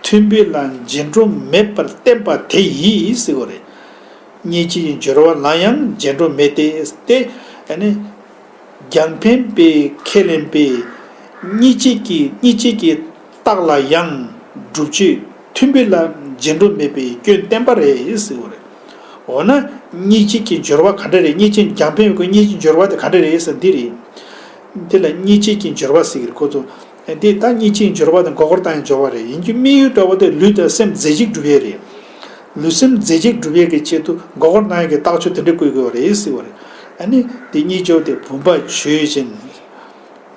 མཐུན་དཔེ་ལ་རྗེས་འགྲོ་མེད་པར་བསྟན་པ་དེ་ཡིས་ཟེར་བ་རེད། གཉིས་གཅིག་གི་སྦྱོར་བ་ལ་ཡང་རྗེས་འགྲོ་མེད་དེ་སྟེ། ཨ་ནི། རྒྱང་འཕེན་པའི་ཁས་ལེན་པས་གཉིས་གཅིག་གི་གཉིས་གཅིག་གི་རྟགས་ལ་ཡང་སྒྲུབ་ཆོས་མཐུན་དཔེ་ལ་རྗེས་འགྲོ་མེད་པའི་སྐྱོན་བསྟན་པ་རེད་ཟེར་བ་རེད། འོ་ན་གཉིས་གཅིག་གི་སྦྱོར་བ་ག་འདྲ་རེད། གཉིས་གཅིག་རྒྱང་འཕེན་པའི་གཉིས་གཅིག་སྦྱོར་བ་དེ་ག་འདྲ་རེད་ཟེར་འདི་རེད། འདི་ལ་གཉིས་གཅིག་གི་སྦྱོར་བ་ཟེར་གི་རེད་ཁོ་ཚོ། འདི་ད་གཉིས་གཅིག་སྦྱོར་བ་དང་མགོ་སྐོར་བཏང་ཡང་སྦྱོར་བ་རེད། ཡིན་རྒྱུ་དམིགས་ཡུལ་འདྲ་བོ་དེ་ལུས་དང་སེམས་རྫས་གཅིག་སྒྲུབ་ཡས་རེད། ལུས་སེམས་རྫས་གཅིག་སྒྲུབ་ཡས་ཀྱི་ཆེད་དུ་མགོ་སྐོར་གནང་ཡས་ཀྱི་རྟགས་ཆོས་དེ་འདྲ་བཀོད་དགོས་པ་རེད་ཟེར་བ་རེད། ཨ་ནི་དེ་གཉིས་ཆོག་དེ་བུམ་པ་ཆོས་ཅན།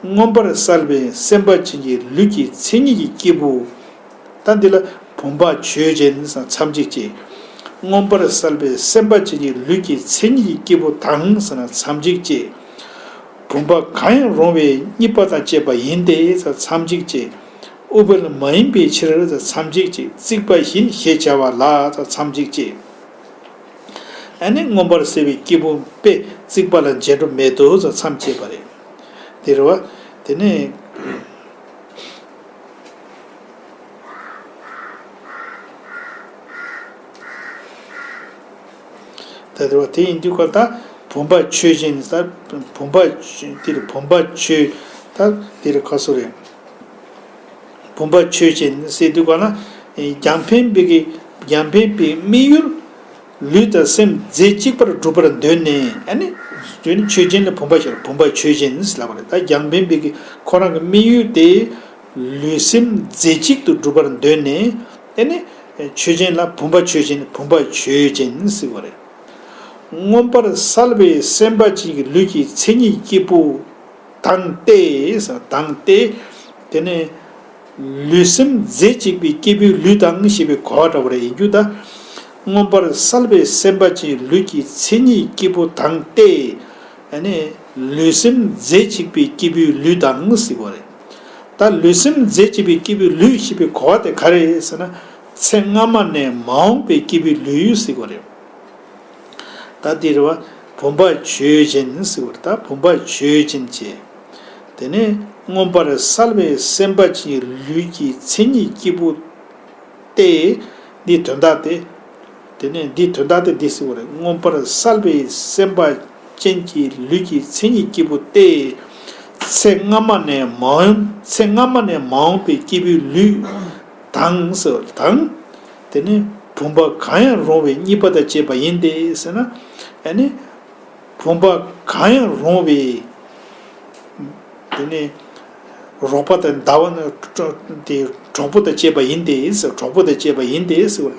མངོན་པར་གསལ་བའི་སེམས་དཔའ་ཅན་གྱི་ལུས་ཀྱི་མཚན་ཉིད་ཀྱི་སྐྱེས་བུ། ད་འདི་ལ་བུམ་པ་ཆོས་ཅན་ཟེར་མཚམས་གཅིག་བཅད། མངོན་པར་གསལ་བའི་སེམས་དཔའ་ཅན་གྱི་ལུས་ཀྱི་མཚན་ཉིད་ཀྱི་སྐྱེས་བུ་དང་ཟེར་ན་མཚམས་གཅིག་བཅད། བུམ་པ་གང་ཡང་རུང་བའི་རྙེད་པ་དང་བཅས་པ་ཡིན་ཏེ་ཟེར་མཚམས་གཅིག་བཅད། ཨུཏྤལ་མ་ཡིན་པའི་ཕྱིར་ཟེར་མཚམས་གཅིག་བཅད། བརྩིགས་པ་བཞིན་ཞེས་བྱ་བ་ལ་ཟེར་མཚམས་གཅིག་བཅད། ཨ་ནི་མངོན་པར་གསལ་བའི་སྐྱེས་བུ་དཔེ་བརྩིགས་པ་ལ་རྗེས་འགྲོ་མེད་དོ་ཟེར་མཚམས་བཅད་པ་རེད། དེ་རེད་བ། དེ་ནས། ད་དེ་བ་དེ་ཡིན་དུས་ཀ་ད་བུམ་པ་ཆོས་ཅན་ཟེར། བུམ་པ་ཆོས་དེ་རེད། བུམ་པ་ཆོས་ད་དེ་རེད། ཁ་སོ་རེད། བུམ་པ་ཆོས་ཅན་ཟེར་དུས་ཀ་ན་རྒྱང་འཕེན་པའི་གི་རྒྱང་འཕེན་པའི་དམིགས་ཡུལ་ལུས་དང་སེམས་རྫས་གཅིག་པར་སྒྲུབ་པར་འདོད་ནས། ཨ་ནི་ཆོས་ཅན་ལ་བུམ་པ་ཆོས་བུམ་པ་ཆོས་ཅན་ཟེར་ལབ་པ་རེད། ད་རྒྱང་འཕེན་པའི་གི་ཁོ་རང་གི་དམིགས་ཡུལ་དེ། ལུས་སེམས་རྫས་གཅིག་ཏུ་སྒྲུབ་པར་འདོད་ནས། དེ་ནི་ཆོས་ཅན་ལ་བུམ་པ་ཆོས་ཅན། བུམ་པ་ཆོས་ཅན་ཟེར་བ་རེད། མངོན་པར་གསལ་བའི་སེམས་དཔའ་ཅན་གྱི་ལུས་ཀྱི་མཚན་ཉིད་སྐྱེས་བུ་དང་སྟེ། དང་སྟེ། དེ་ནི་ལུས་སེམས་རྫས་གཅིག་པའི་སྐྱེས་བུའི་ལུས་དང་ཞེས་པའི་གོ་བ་འདྲ་བ་རེད། ཡིན་རྒྱུ་ད་མངོན་པར་གསལ་བའི་སེམས་དཔའ་ཅན་གྱི་ལུས་ཀྱི་མཚན་ཉིད་སྐྱེས་བུ་དང་སྟེ། ཨ་ནི་ལུས་སེམས་རྫས་གཅིག་པའི་སྐྱེས་བུའི་ལུས་དང་ཟེར་བ་རེད། ད་ལུས་སེམས་རྫས་གཅིག་པའི་སྐྱེས་བུའི་ལུས་ཞེས་པའི་གོ་བ་དེ་ག་རེ་རེད་ཟེར་ན། ཚེ་སྔ་མ་ནས་མ་འོངས་པའི་སྐྱེས་བུའི་ལུས་ཟེར་བ་རེད། ད་འདིར་བ་བུམ་པ་ཆོས་ཅན་ཟེར་བ་རེད། ད་བུམ་པ་ཆོས་ཅན་བྱས། དེ་ནས་མངོན་པར་གསལ་བའི་སེམས་དཔའ་ཆེན་པོའི་ལུས་ཀྱི་མཚན་ཉིད་སྐྱེས་བུ་སྟེ། འདིའི་དོན་དག་དེ། དེ་ནས་འདིའི་དོན་དག་དེ་འདི་ཟེར་བ་རེད། མངོན་པར་གསལ་བའི་སེམས་དཔའ་ཅན་གྱི་ལུས་ཀྱི་མཚན་ཉིད་སྐྱེས་བུ་སྟེ། ཚེ་སྔ་མ་ནས་མ་འོངས་ཚེ་སྔ་མ་ནས་མ་འོངས་པའི་སྐྱེས་བུའི་ལུས་དང་ཟེར་བ་དང་། དེ་ནས་བུམ་པ་གང་ཡང་རུང་བའི་རྙེད་པ་དང་བཅས་པ་ཡིན་ཏེ་ཟེར་ན། ཨ་ནི་བུམ་པ་གང་ཡང་རུང་བའི། དེ་ནས་རོགས་པ་དང་ཟླ་བ་ནི་དེ་གྲོགས་པོ་དང་བཅས་པ་ཡིན་ཏེ་ཟེར། གྲོགས་པོ་དང་བཅས་པ་ཡིན་ཏེ་ཟེར།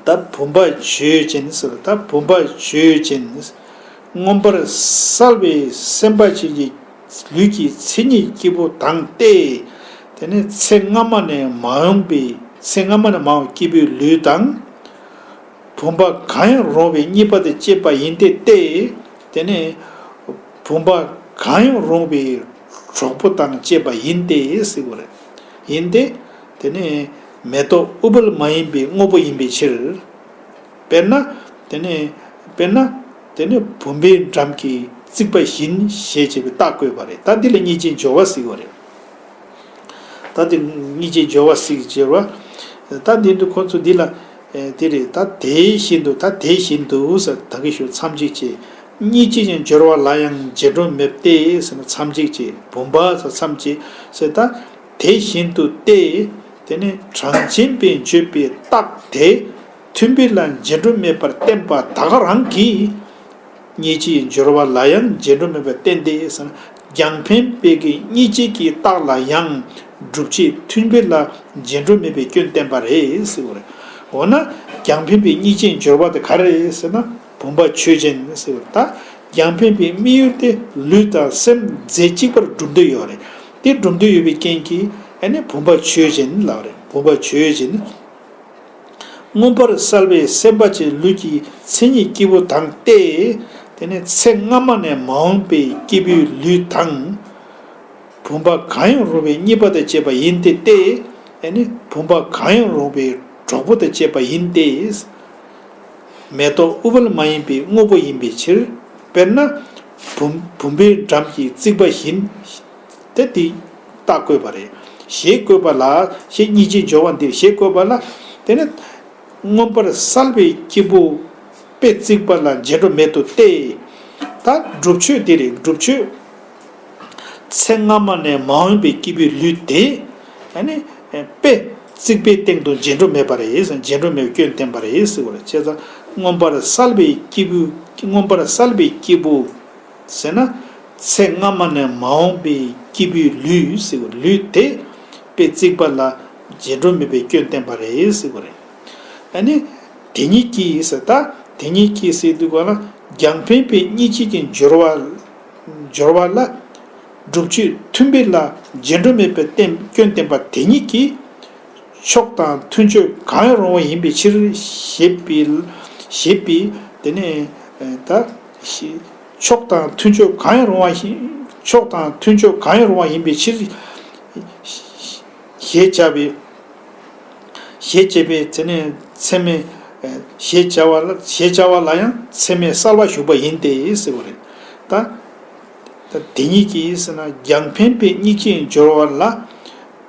ད་བུམ་པ་ཆོས་ཅན་ཟེར། ད་བུམ་པ་ཆོས་ཅན། མངོན་པར་གསལ་བའི་སེམས་དཔའ་ཆེན་གྱི་ལུས་ཀྱི་མཚན་ཉིད་སྐྱེས་བུ་དང་སྟེ། དེ་ནས་ཚེ་སྔ་མ་ནས་མ་འོངས་པའི་ཚེ་སྔ་མ་ནས་མ་འོངས་སྐྱེས་བུའི་ལུས་དང་། བུམ་པ་གང་ཡང་རུང་བའི་རྙེད་པ་དང་བཅས་པ་ཡིན་ཏེ་སྟེ། དེ་ནས་བུམ་པ་གང་ཡང་རུང་བའི་གྲོགས་པོ་དང་བཅས་པ་ཡིན་ཏེ་ཟེར་བ་རེད། ཡིན་ཏེ། དེ་ནས་མེ་ཏོག་ཨུཏྤལ་མ་ཡིན་པའི་དངོས་པོ་ཡིན་པའི་ཕྱིར། དཔེར་ན། དེ་ནས་དཔེར་ན། དེ་ནས་བུམ་པའི་འགྲམ་གྱི་བརྩིགས་པ་བཞིན་ཞེས་བྱ་བའི་རྟགས་བཀོད་པ་རེད། ད་འདི་ལ་སྙིང་རྗེའི་སྦྱོར་བ་ཟེར་བ་རེད། ད་དེ་སྙིང་རྗེའི་སྦྱོར་བ་ཟེར་གྱི་སྦྱོར་བ། ད་འདི་འདུག་ཁོ་ཚོ་འདི་ལ། དེ་རེད། ད་དེ་བཞིན་དུ་ད་དེ་བཞིན་དུ་ཟེར་ད་གི་ཞུ་མཚམས་གཅིག་བྱས། སྙིང་རྗེ་ཅན་སྦྱོར་བ་ལ་ཡང་རྗེས་འགྲོ་མེད་དེ་ཟེར་ན་མཚམས་གཅིག་བྱས། བུམ་པ་ཟེར་མཚམས་གཅིག་ཟེར། ད་དེ་བཞིན་དུ་སྟེ། དེ་ནས་གྲངས་ཅན་པས་བརྗོད་པའི་རྟགས་དེ་མཐུན་དཔེ་ལ་རྗེས་འགྲོ་མེད་པར་བསྟན་པ་ད་ག་རང་གིས། སྙིང་རྗེའི་སྦྱོར་བ་ལ་ཡང་རྗེས་འགྲོ་མེད་པར་བསྟན་ཏེ་ཟེར་ན། རྒྱང་འཕེན་པའི་གི་སྙིང་རྗེ་གི་རྟགས་ལ་ཡང་སྒྲུབ་བྱེད་མཐུན་དཔེ་ལ་རྗེས་འགྲོ་མེད་པའི་སྐྱོན་བསྟན་པ་རེད་ཟེར་བ་རེད། འོ་ན་རྒྱང་འཕེན་པའི་སྙིང་རྗེའི་སྦྱོར་བ་དེ་ག་རེ་རེད་ཟེར་ན། བུམ་པ་ཆོས་ཅན་ཟེར་བ་རེད། ད་རྒྱང་འཕེན་པའི་དམིགས་ཡུལ་དེ་ལུས་དང་སེམས་རྫས་གཅིག་པར་སྒྲུབ་འདོད་ཡོད་རེད། དེ་སྒྲུབ་འདོད་ཡོད་པའི་རྐྱེན་གྱིས་ཨ་ནི་བུམ་པ་ཆོས་ཅན་ལབ་རེད། བུམ་པ་ཆོས་ཅན། མངོན་པར་གསལ་བའི་སེམས་དཔའ་ཆེན་ལུས་ཀྱི་མཚན་ཉིད་སྐྱེས་བུ་དང་སྟེ། དེ་ནས་ཚེ་སྔ་མ་ནས་མ་འོངས་པའི་སྐྱེས་བུའི་ལུས་དང་། བུམ་པ་གང་ཡང་རུང་བའི་རྙེད་པ་དང་བཅས་པ་ཡིན་ཏེ་སྟེ། ཨ་ནི་བུམ་པ་གང་ཡང་རུང་བའི་གྲོགས་པོ་དང་བཅས་པ་ཡིན་ཏེ། མེ་ཏོག་ཨུཏྤལ་མ་ཡིན་པའི་དངོས་པོ་ཡིན་པའི་ཕྱིར། དཔེར་ན། བུམ་བུམ་པའི་འགྲམ་གྱི་བརྩིགས་པ་བཞིན། དེ་དེ་རྟགས་བཀོད་པ་རེད། ཞེས་བཀོད་པ་ལ་ཞེས་སྙིང་རྗེའི་སྦྱོར་བ་འདིར་ཞེས་བཀོད་པ་ལ། དེ་ནི་མངོན་པར་གསལ་བའི་སྐྱེས་བུ་དཔེ་བརྩིགས་པ་ལ་རྗེས་འགྲོ་མེད་དོ་སྟེ། ད་སྒྲུབ་ཆོས་དེ་རེད། སྒྲུབ་ཆོས། ཚེ་སྔ་མ་ནས་མ་འོངས་པའི་སྐྱེས་བུའི་ལུས་དེ། ཨ་ནི་དཔེ་བརྩིགས་པའི་སྟེང་དུ་རྗེས་འགྲོ་མེད་པ་རེད། རྗེས་འགྲོ་མེད་པའི་སྐྱོན་བསྟན་པ་རེད་ཟེར་བ་རེད། བྱས་ཙང་མངོན་པར་གསལ་བའི་སྐྱེས་བུ། མངོན་པར་གསལ་བའི་སྐྱེས་བུ། ཟེར་ན། ཚེ་སྔ་མ་ནས་མ་འོངས་པའི་སྐྱེས་བུའི་ལུས་ཟེར་བ་ལུས་དེ། དཔེ་བརྩིགས་པ་ལ་རྗེས་འགྲོ་མེད་པའི་སྐྱོན་བསྟན་པ་རེད་ཟེར་བ་རེད། ཨ་ནི་དེ་ཉིད་ཀྱིས་ཟེར། ད་དེ་ཉིད་ཀྱིས་ཟེར་དུས་ག་ལ་རྒྱང་འཕེན་པའི་གཉིས་ཆས་ཀྱི་སྦྱོར་བ། སྦྱོར་བ་ལ། སྒྲུབ་ཆོས་མཐུན་དཔེ་ལ་རྗེས་འགྲོ་མེད་པའི་སྐྱོན་བསྟན་པ་དེ་ཉིད་ཀྱིས། ཕྱོགས་དང་མཐུན་ཕྱོགས་གང་ཡང་རུང་བ་ཡིན་པའི་ཕྱིར། ཞེས་པའི། ཞེས་པའི། དེ་ནས་ད། ཕྱོགས་དང་མཐུན་ཕྱོགས་གང་ཡང་རུང་བ་ཡིན། ཕྱོགས་དང་མཐུན་ཕྱོགས་གང་ཡང་རུང་བ་ཡིན་པའི་ཕྱིར། ཞེས་བྱ་བའི། ཞེས་བྱ་བའི་དེ་ནས་ཚད་མས། ཞེས་བྱ་བ་ལ། ཞེས་བྱ་བ་ལ་ཡང་ཚད་མས་གསལ་བར་ཞུགས་པ་ཡིན་ཏེ་ཟེར་བ་རེད། ད། ད་དེ་ཉིད་ཀྱིས་ཟེར་ན་རྒྱང་འཕེན་པའི་གཉིས་ཆས་སྦྱོར་བ་ལ།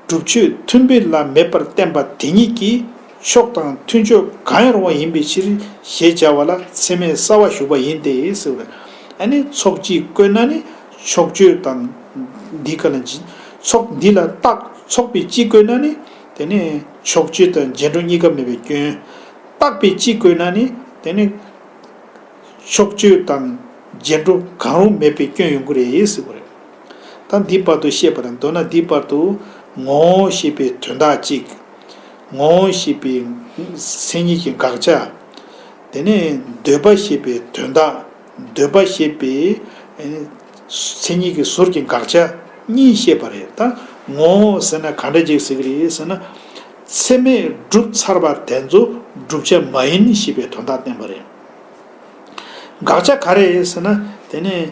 སྒྲུབ་ཆོས་མཐུན་དཔེ་ལ་མེད་པར་བསྟན་པ་དེ་ཉིད་ཀྱིས་ཕྱོགས་དང་མཐུན་ཕྱོགས་གང་ཡང་རུང་བ་ཡིན་པའི་ཕྱིར་ཞེས་བྱ་བ་ལ་ཚད་མས་གསལ་བར་ཞུགས་པ་ཡིན་ཏེ་ཟེར་བ་རེད། ཨ་ནི་ཚོགས་གཅིག་བཀོད་ན་ནི་ཕྱོགས་ཆོས་དང་། འདི་ག་ལ་འཇི། ཚོགས་འདི་ལ་བརྟག་ཚོགས་པའི་གཅིག་བཀོད་ན་ནི། དེ་ནས་ཕྱོགས་ཆོས་དང་རྗེས་འགྲོ་གཉིས་ཀ་མེད་པའི་སྐྱོན། བརྟག་པའི་གཅིག་བཀོད་ན་ནི། དེ་ནས་ཕྱོགས་ཆོས་དང་རྗེས་འགྲོ་གང་རུང་མེད་པའི་སྐྱོན་ཡོང་གི་རེད་ཟེར་བ་རེད། ད་འདི་བར་དུ་བཤད་པ་དང་། མདོར་ན་འདི་བར་དུ་ངོ་བོ་ཞེས་པའི་དོན་དག་གཅིག། ངོ་བོ་ཞེས་པའི་མཚན་ཉིད་ཀྱི་དགག་བྱ། དེ་ནས་འདོད་པ་ཞེས་པའི་དོན་དག། འདོད་པ་ཞེས་པའི་མཚན་ཉིད་ཀྱི་ཟུར་གྱི་དགག་བྱ་གཉིས་བཤད་པ་རེད། ད་ངོ་བོ་ཟེར་ན་ག་འདྲ་ཅིག་ཟེར་གྱི་རེད་ཟེར་ན། ཚད་མས་གྲུབ་ཚར་བ་དེ་ཚོ་བསྒྲུབ་བྱ་མ་ཡིན་ཞེས་པའི་དོན་དག་བསྟན་པ་རེད། དགག་བྱ་ག་རེ་ཟེར་ན། དེ་ནས།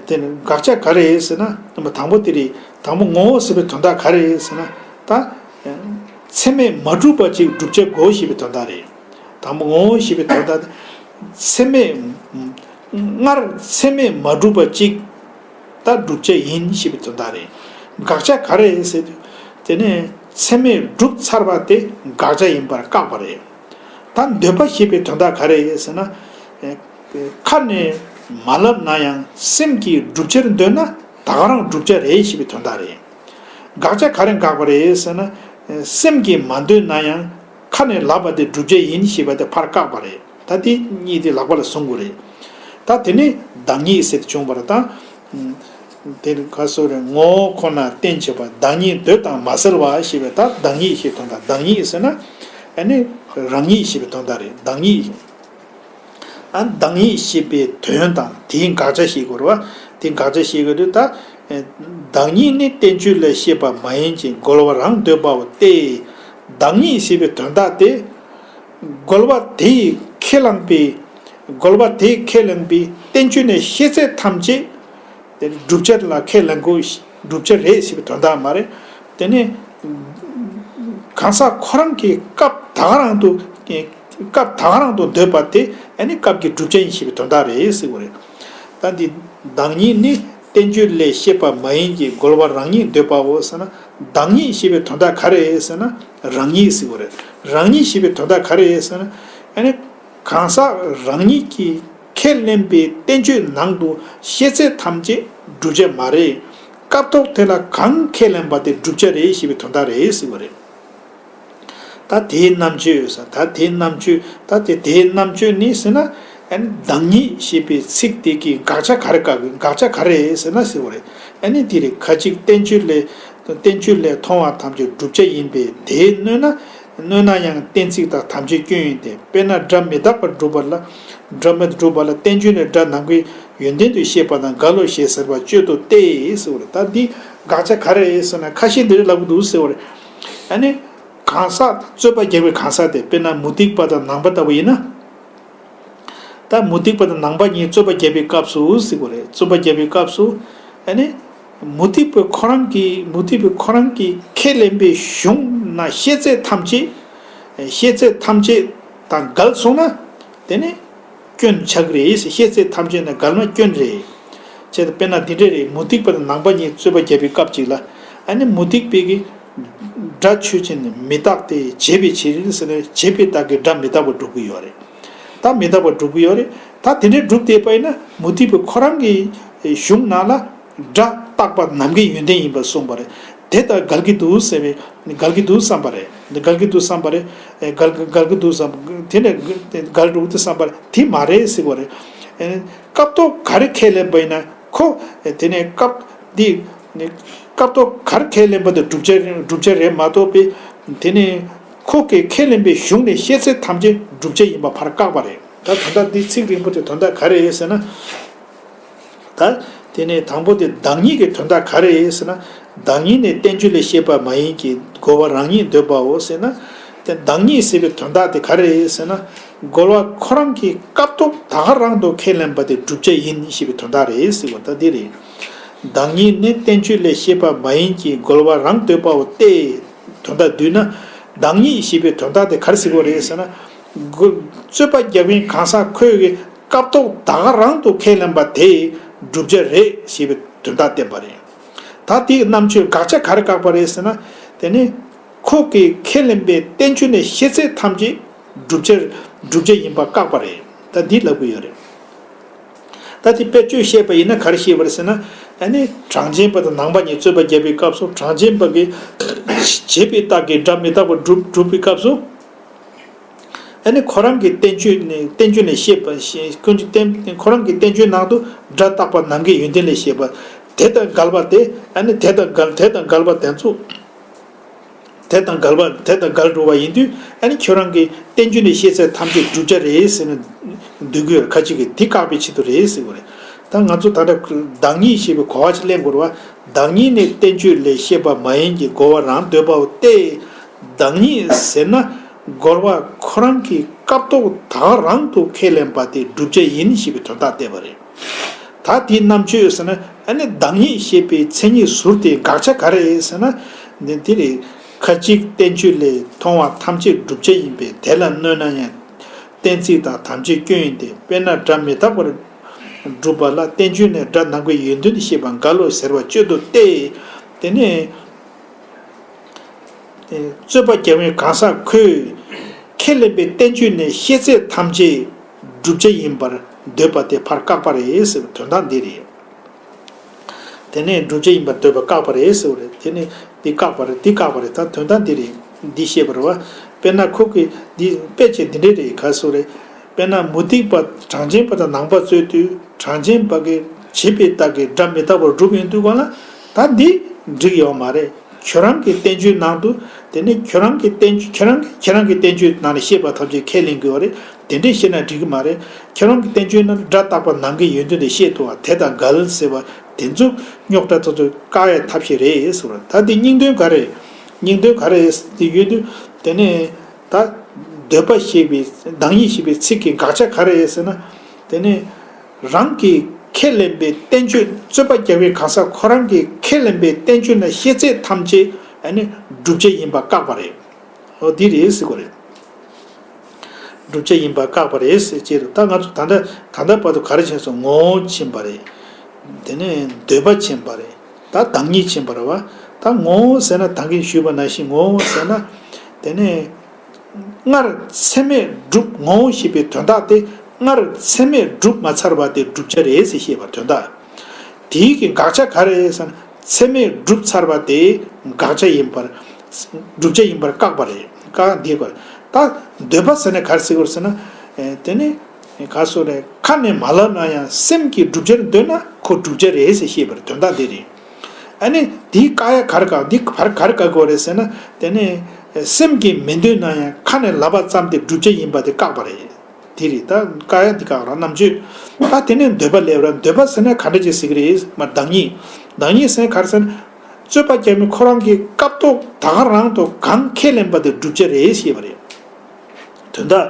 དེ་ནས་དགག་བྱ་ག་རེ་ཟེར་ན། དང་པོ་དེ་རེད། དང་པོ་ངོ་བོ་ཟེར་བའི་དོན་དག་ག་རེ་ཟེར་ན། ད། ཚད་མས་མ་གྲུབ་པ་ཅིག་བསྒྲུབ་བྱ་དགོས་ཞེས་པའི་དོན་དག་རེད། དང་པོ་ངོ་བོ་ཞེས་པའི་དོན་དག་དེ། ཚད་མས་སྔར་ཚད་མས་མ་གྲུབ་པ་ཅིག་ད་བསྒྲུབ་བྱ་ཡིན་ཞེས་པའི་དོན་དག་རེད། དགག་བྱ་ག་རེ་ཟེར་དུས། དེ་ནས་ཚད་མས་གྲུབ་ཚར་བ་དེ་དགག་བྱ་ཡིན་པར་བཀག་པ་རེད། ད་འདོད་པ་ཞེས་པའི་དོན་དག་ག་རེ་ཟེར་ན། ཁ་ནས་མ་ལབ་ན་ཡང་སེམས་ཀྱིས་བསྒྲུབ་བྱར་འདོད་ན་ད་ག་རང་བསྒྲུབ་བྱ་རེད་ཞེས་པའི་དོན་དག་རེད། དགག་བྱ་ག་རེ་བཀག་པ་རེད་ཟེར་ན། སེམས་ཀྱིས་མ་འདོད་ན་ཡང་ཁ་ནས་ལབ་པ་དེ་བསྒྲུབ་བྱ་ཡིན་ཞེས་པ་དེ་ཕར་བཀག་པ་རེད། ད་དེ་གཉིས་དེ་ལག་པ་ལ་བཟུང་དགོས་རེད། ད་དེ་ནས་བདག་ཉིད་ཟེར་དེ་བྱུང་བ་རེད་ད། དེ་ཁ་སོ་རེ་ངོ་བོ་ཁོ་ན་རྟེན་བྱེད་པ་བདག་ཉིད་འདོད་དང་མ་བསལ་བ་ཞེས་པའི་ད་བདག་ཉིད་ཞེས་དོན་དག། བདག་ཉིད་ཟེར་ན། ཨ་ནི་རང་ཉིད་ཞེས་པའི་དོན་དག་རེད། བདག་ཉིད། ཨ། བདག་ཉིད་ཞེས་པའི་དོན་དང་དེའི་དགག་བྱ་ཞིག་དགོས་རེད་བ། དེའི་དགག་བྱ་ཞིག་དགོས་དུས་ད། བདག་ཉིད་ནི་བསྟན་བཅོས་ལས་བཤད་པ་མ་ཡིན་གྱི་རྒོལ་བ་རང་འདོད་པའོ་སྟེ། བདག་ཉིད་ཞེས་པའི་དོན་དག་དེ། རྒོལ་བ་དེས་ཁས་བླངས་པའི། རྒོལ་བ་དེས་ཁས་བླངས་པའི་བསྟན་བཅོས་ནས་བཤད་ཚད་ཐམས་ཅད། དེ་ནི་བསྒྲུབ་བྱ་ལ་ཁས་ལེན་དགོས། བསྒྲུབ་བྱ་རེད་ཞེས་པའི་དོན་དག་མ་རེད། དེ་ནི་གང་ཟག་ཁོ་རང་གིས་སྐབས་ད་ག་རང་དུ། སྐབས་ད་ག་རང་དུ་འདོད་པ་དེ་ཨ་ནི་སྐབས་ཀྱི་བསྒྲུབ་བྱ་ཡིན་ཞེས་པའི་དོན་དག་རེད་ཟེར་བ་རེད། ད་འདི་བདག་ཉིད་ནི་བསྟན་བཅོས་ལས་བཤད་པ་མ་ཡིན་གྱི་རྒོལ་བ་རང་ཉིད་འདོད་པའོ་ཟེར་ན། བདག་ཉིད་ཞེས་པའི་དོན་དག་ག་རེ་ཟེར་ན། རང་ཉིད་ཟེར་བ་རེད། རང་ཉིད་ཞེས་པའི་དོན་དག་ག་རེ་ཟེར་ན། ཨ་ནི། གང་ཟག་རང་ཉིད་ཀྱིས་ཁས་ལེན་པའི་བསྟན་བཅོས་ནང་དུ་བཤད་ཚད་ཐམས་ཅད་བསྒྲུབ་བྱ་མ་རེད། སྐབས་ཐོག་དེ་ལ་གང་ཁས་ལེན་པ་དེ་བསྒྲུབ་བྱ་རེད་ཞེས་པའི་དོན་དག་རེད་ཟེར་བ་རེད། ད་དེའི་རྣམ་དཔྱོད་ཟེར། ད་དེའི་རྣམ་དཔྱོད། ད་དེ་དེའི་རྣམ་དཔྱོད་ནི་ཟེར་ན། ཨ་ནི་བདག་ཉིད་ཞེས་པའི་ཚིག་དེ་གི་དགག་བྱ་ག་རེ་བཀག་གི། དགག་བྱ་ག་རེ་ཟེར་ན་ཟེར་བ་རེད། ཨ་ནི་དེ་རེད། ཁ་ཅིག་བསྟན་བཅོས་ལས། བསྟན་བཅོས་ལས་མཐོང་བ་ཐམས་ཅད་བསྒྲུབ་བྱ་ཡིན་པས་དེས་གནོད་ན། གནོད་ན་ཡང་གཏན་ཚིགས་དང་དམ་བཅའི་སྐྱོན་ཡིན་ཏེ། དཔེར་ན་སྒྲ་མི་རྟག་པར་སྒྲུབ་པ་ལ། སྒྲ་མི་སྒྲུབ་པ་ལ་བསྟན་བཅོས་ནས་སྒྲ་ནམ་མཁའི་ཡོན་ཏན་དུ་བཤད་པ་དང་འགལ་ལོ་ཞེས་ཟེར་བ་གཅོད་དོ་སྟེ་ཟེར་བ་རེད། ད་འདི་དགག་བྱ་ག་རེ་ཟེར་ན། ཁ་ཤས་འདི་རེད་ལབ་ཀྱི་འདུག་ཟེར་བ་རེད། ཨ་ནི་གང་ཟག་རྩོད་པ་རྒྱག་པའི་གང་ཟག་དེ་དཔེར་ན་མུ་སྟེགས་པ་དང་ནང་པ་ལྟ་བུ་ཡིན་ན། ད་མུ་སྟེགས་པ་དང་ནང་པ་གཉིས་རྩོད་པ་བརྒྱབ་པའི་སྐབས་སུ་ཟེར་དགོས་རེད། རྩོད་པ་བརྒྱབ་པའི་སྐབས་སུ། ཨ་ནི། མུ་སྟེགས་པ་ཁོ་རང་གིས། མུ་སྟེགས་པ་ཁོ་རང་གིས་ཁས་ལེན་པའི་གཞུང་ན་བཤད་ཚད་ཐམས་ཅད། བཤད་ཚད་ཐམས་ཅད་དང་འགལ་སོང་ན། དེ་ནི་སྐྱོན་ཆགས་ཀྱི་རེད། བཤད་ཚད་ཐམས་ཅད་དང་འགལ་ན་སྐྱོན་རེད། བྱས་ཙང་དཔེར་ན་འདི་འདྲ་རེད། མུ་སྟེགས་པ་དང་ནང་པ་གཉིས་རྩོད་པ་བརྒྱབ་པའི་སྐབས་ཅིག་ལ། ཨ་ནི་མུ་སྟེགས་པའི་གི། སྒྲ་ཆོས་ཅན་མི་རྟག་སྟེ་བྱས་པའི་ཕྱིར་ཟེར་ནས་བྱས་པའི་རྟགས་ཀྱིས་སྒྲ་མི་རྟག་པར་སྒྲུབ་ཀྱི་ཡོད་རེད། ད་མི་རྟག་པར་སྒྲུབ་ཀྱི་ཡོད་རེད། ད་དེ་འདྲའི་སྒྲུབ་བསྡད་པ་ཡིན་ན་མུ་སྟེགས་པ་ཁོ་རང་གི་གཞུང་ནང་ལ་སྒྲ་རྟག་པ་ནམ་མཁའི་ཡོན་ཏན་ཡིན་པར་གསུངས་པ་རེད། དེ་ལྟར་འགལ་གྱི་འདུག་ཟེར་བས། འགལ་གྱི་འདུག་བསམ་པ་རེད། འགལ་གྱི་འདུག་བསམ་པ་རེད། འགལ་འགལ་གྱི་འདུག་བསམ། དེ་ནས་འགལ་འགྲོ་གི་འདུག་བསམ་པ་རེད། དེ་མ་རེད་ཟེར་བ་རེད། སྐབས་ཐོག་ག་རེ་ཁས་ལེན་པ་ཡིན་ན་ཁོ། དེ་ནས་སྐབས་འདི། སྐབས་ཐོག་ག་རེ་ཁས་ལེན་པ་དེ་བསྒྲུབ་བྱ་བསྒྲུབ་བྱ་རེད་མ་གཏོགས་པའི། དེ་ནས། ཁོ་གིས་ཁས་ལེན་པའི་གཞུང་ནས་བཤད་ཚད་ཐམས་ཅད་བསྒྲུབ་བྱ་ཡིན་པ་ཕར་བཀག་པ་རེད། ད་དོན་དག་འདི་ཚིག་རིང་པོ་དེ་དོན་དག་ག་རེ་རེད་ཟེར་ན། ད་དེ་ནས་དང་པོ་དེ་བདག་ཉིད་ཀྱི་དོན་དག་ག་རེ་རེད་ཟེར་ན། བདག་ཉིད་ནི་བསྟན་བཅོས་ལས་བཤད་པ་མ་ཡིན་གྱི། རྒོལ་བ་རང་ཉིད་འདོད་པའོ་ཟེར་ན། དེ་བདག་ཉིད་ཟེར་བའི་དོན་དག་དེ་ག་རེ་རེད་ཟེར་ན། རྒོལ་བ་ཁོ་རང་གི་སྐབས་ཐོག་ད་ག་རང་དུ་ཁས་ལེན་པ་དེ་བསྒྲུབ་བྱ་ཡིན་ཞེས་པའི་དོན་དག་རེད་ཟེར་བ་ད་འདི་རེད། བདག་ཉིད་ནི་བསྟན་བཅོས་ལས་བཤད་པ་མ་ཡིན་གྱི། རྒོལ་བ་རང་འདོད་པའོ་སྟེ། དོན་དག་བསྡུས་ན། བདག་ཉིད་ཞེས་པའི་དོན་དག་དེ་ག་རེ་ཟེར་དགོས་རེད་ཟེར་ན། རྒོལ་རྩོད་པ་རྒྱག་མཁན་གང་ཟག་ཁོས་ཀྱི་སྐབས་ཐོག་ད་ག་རང་དུ་ཁས་ལེན་པ་དེ་བསྒྲུབ་བྱ་རེད་ཞེས་པའི་དོན་དག་བསྟན་པ་རེད། ད་དེའི་རྣམ་དཔྱོད་དགག་བྱ་ག་རེ་བཀག་པ་རེད་ཟེར་ན། དེ་ནི་ཁོ་གིས་ཁས་ལེན་པའི་བསྟན་བཅོས་ནས་བཤད་ཚད་ཐམས་ཅད་བསྒྲུབ་བྱ་བསྒྲུབ་བྱ་ཡིན་པ་བཀག་པ་རེད། ད་འདི་ལབ་དགོས་ཡོད་རེད། ད་དེ་དཔེ་བརྗོད་བཤད་པ་ཡིན་ན་ག་རེ་བཤད་པ་རེད་ཟེར་ན། ཨ་ནི་གྲངས་ཅན་པ་དང་ནང་པ་གཉིས་རྩོད་པ་བརྒྱབ་པའི་སྐབས་སུ། གྲངས་ཅན་པ་གིས་བྱས་པའི་རྟགས་ཀྱིས་སྒྲ་མི་རྟག་པར་སྒྲུབ་སྒྲུབ་པའི་སྐབས་སུ། ཨ་ནི་ཁོ་རང་གི་བསྟན་བཅོས་ནས་བསྟན་བཅོས་ནས་བཤད་པ་ཞེས་ཀུན་གྱི་བསྟན་ཁོ་རང་གི་བསྟན་བཅོས་ནང་དུ་སྒྲ་རྟག་པ་ནམ་མཁའི་ཡོན་ཏན་ལས་བཤད་པ་དེ་དང་འགལ་བ་དེ། ཨ་ནི་དེ་དང་འགལ་དེ་དང་འགལ་བ་དེ་ཚོ། དེ་དང་འགལ་བ་དེ་དང་འགལ་འགྲོ་བ་ཡིན་དུས། ཨ་ནི་ཁྱོད་རང་གི་བསྟན་བཅོས་ནས་བཤད་ཚད་ཐམས་ཅད་བསྒྲུབ་བྱ་རེད་ཟེར་ནས་འདོད་ཀྱི་ཡོད་རེད། ཁ་ཅིག་གིས་དེ་བཀག་པའི་ཆེད་དུ་རེད་ཟེར་གྱི་རེད། ད་ང་ཚོ་ད་ལྟ་བདག་ཉིད་ཞེས་པའི་གོ་བ་ཅིག་ལེན་དགོས་རེད་བ། བདག་ཉིད་ནི་བསྟན་བཅོས་ལས་བཤད་པ་མ་ཡིན་གྱི། རྒོལ་བ་རང་འདོད་པའོ་སྟེ། བདག་ཉིད་ཟེར་ན་རྒོལ་བ་ཁོ་རང་གི་སྐབས་ཐོག་ད་ག་རང་དུ་ཁས་ལེན་པ་དེ་བསྒྲུབ་བྱ་ཡིན་ཞེས་པའི་དོན་དག་བསྟན་པ་རེད། ད་དེའི་རྣམ་དཔྱོད་ཟེར་ན། ཨ་ནི་བདག་ཉིད་ཞེས་པའི་མཚན་ཉིད་ཟུར་དེ་དགག་བྱ་ག་རེ་ཡིན་ཟེར་ན། འདི་འདི་རེད། ཁ་ཅིག་བསྟན་བཅོས་ལས་མཐོང་བ་ཐམས་ཅད་བསྒྲུབ་བྱ་ཡིན་པས། དེ་ལ་གནོད་ན་ཡང་གཏན་ཚིགས་དང་དམ་བཅའི་སྐྱོན་ཡིན་ཏེ། དཔེར་ན་སྒྲ་མི་རྟག་པར་སྒྲུབ་པ་ལ་བསྟན་བཅོས་ནས་སྒྲ་ནམ་མཁའི་ཡོན་ཏན་དུ་བཤད་པ་འགལ་ལོ་ཟེར་བ་དཔྱོད་དོ་སྟེ། དེ་ནས། རྩོད་པ་རྒྱག་མཁན་གང་ཟག་ཁོས་ཁས་ལེན་པའི་བསྟན་བཅོས་ནས་བཤད་ཚད་ཐམས་ཅད་བསྒྲུབ་བྱ་ཡིན་པར་འདོད་པ་དེ་ཕར་བཀག་པ་རེད་ཟེར་བའི་དོན་དག་འདི་རེད། དེ་ནས་བསྒྲུབ་བྱ་ཡིན་པར་འདོད་པ་བཀག་པ་རེད་ཟེར་བ་རེད། དེ་ནས་འདི་བཀག་པ་རེད། འདི་བཀག་པ་རེད། ད་དོན་དག་འདི་རེད། འདི་བཤད་པ་རེད་བ། དཔེར་ན་ཁོ་གིས་འདི་དཔེ་ཆ་འདི་འདྲས་རེད། ག་སོ་རེད། དཔེར་ན་མུ་སྟེགས་པ་གྲངས་ཅན་པ་དང་ནང་པ་རྩོད་དུས། གྲངས་ཅན་པ་གིས་བྱས་པའི་རྟགས་ཀྱིས་སྒྲ་མི་རྟག་པར་སྒྲུབ་ཡོང་དུས་གང་ལ། ད་འདི་འགྲིག་ཡོད་མ་རེད། ཁྱོད་རང་གི་བསྟན་བཅོས་ནང་དུ། དེ་ནི་ཁྱོད་རང་གི་བསྟན་བཅོས་ཁྱེད་རང་གི་ཁྱེད་རང་གི་བསྟན་བཅོས་ནང་ནས་བཤད་པ་ཐམས་ཅད་ཁས་ལེན་དགོས་པ་རེད། དེ་འདྲས་བཤད་ན་འགྲིག་གི་མ་རེད། ཁྱེད་རང་གི་བསྟན་བཅོས་ནང་སྒྲ་རྟག་པ་ནམ་མཁའི་ཡོན་ཏན་དུ་བཤད་ཐུབ་པ་དེ་དང་འགལ་ཟེར་བ་དེ་ཚོ་རྙོག་དྲ་ཐོག་ཏུ་བཀག་ཡའི་ཐབས་ཤེས་རེད་ཟེར་བ། ད་འདི་སྙིང་དོན་ག་རེ། སྙིང་དོན་ག་རེ་དེ་ཡོད་དུས། དེ་ནས་ད་འདོད་པ་ཞེས་པའི་བདག་ཉིད་ཞེས་པའི་ཚིག་གི་དགག་བྱ་ག་རེ་ཟེར་ན། དེ་ནས། རང་གིས་ཁས་ལེན་པའི་བསྟན་བཅོས། རྩོད་པ་རྒྱག་པའི་གང་ཟག་ཁོ་རང་གིས་ཁས་ལེན་པའི་བསྟན་བཅོས་ནས་བཤད་ཚད་ཐམས་ཅད་ཨ་ནི་བསྒྲུབ་བྱ་ཡིན་པ་བཀག་པ་རེད། འོ་འདི་རེད་ཟེར་དགོས་རེད། བསྒྲུབ་བྱ་ཡིན་པ་བཀག་པ་རེད་ཟེར་བྱས་རུང་། ད་ང་ཚོ་ད་ལྟ་ད་ལྟ་བར་དུ་ག་རེ་ཕྱིན་སོང་། ངོ་བོ་ཕྱིན་པ་རེད། དེ་ནས་འདོད་པ་ཕྱིན་པ་རེད། ད་བདག་ཉིད་ཕྱིན་པ་རེད་བ། ད་ངོ་བོ་ཟེར་ན་ད་གིན་ཞུས་པ་ནང་བཞིན་ངོ་བོ་ཟེར་ན། དེ་ནས། སྔར་མཚན་མས་གྲུབ་ངོ་བོ་ཞེས་པའི་དོན་དག་དེ། སྔར་མཚན་མས་གྲུབ་མ་ཚར་བ་དེ་བསྒྲུབ་བྱ་རེད་ཟེར་བཤད་པ་དོན་དག་དེའི་གི་དགག་བྱ་ག་རེ་ཟེར་ན། མཚན་མས་གྲུབ་ཚར་བ་དེ་དགག་བྱ་ཡིན་པར། བསྒྲུབ་བྱ་ཡིན་པར་བཀག་པ་རེད། བཀག་འདི་གོ། ད་འདོད་པ་ཟེར་ན་ག་རེ་ཟེར་དགོས་ཟེར་ན། ཨེ་དེ་ནི་ག་སོ་རེད། ཁ་ནས་མ་ལབ་ན་ཡང་སེམས་ཀྱིས་བསྒྲུབ་བྱར་འདོད་ན་ཁོ་བསྒྲུབ་བྱ་རེད་ཟེར་བཤད་པར་དོན་དག་འདི་རེད། ཨ་ནི་འདིའི་བཀག་ཡ་ག་རེ་བཀག་འདི་བར་ག་རེ་བཀག་དགོས་རེད་ཟེར་ན། དེ་ནི་སེམས་ཀྱིས་མི་འདོད་ན་ཡང་ཁ་ནས་ལབ་པ་ཙམ་དེ་བསྒྲུབ་བྱ་ཡིན་པ་དེ་བཀག་པ་རེད། དེ་རེད། ད་བཀག་ཡ་འདི་བཀག་རང་རྣམ་དཔྱོད། ད་དེ་ནས་འདོད་པ་སླེབས་ར། འདོད་པ་ཟེར་ན་ག་འདྲ་ཅིག་ཟེར་གི་རེད། མ་བདག་ཉིད། བདག་ཉིད་ཟེར་ན་ག་རེ་ཟེར་ན། རྩོད་པ་རྒྱག་མི་ཁོ་རང་གི་སྐབས་ཐོག་ད་ག་རང་དུ་གང་ཁས་ལེན་པ་དེ་བསྒྲུབ་བྱ་རེད་ཞེས་པ་རེད། དོན་དག་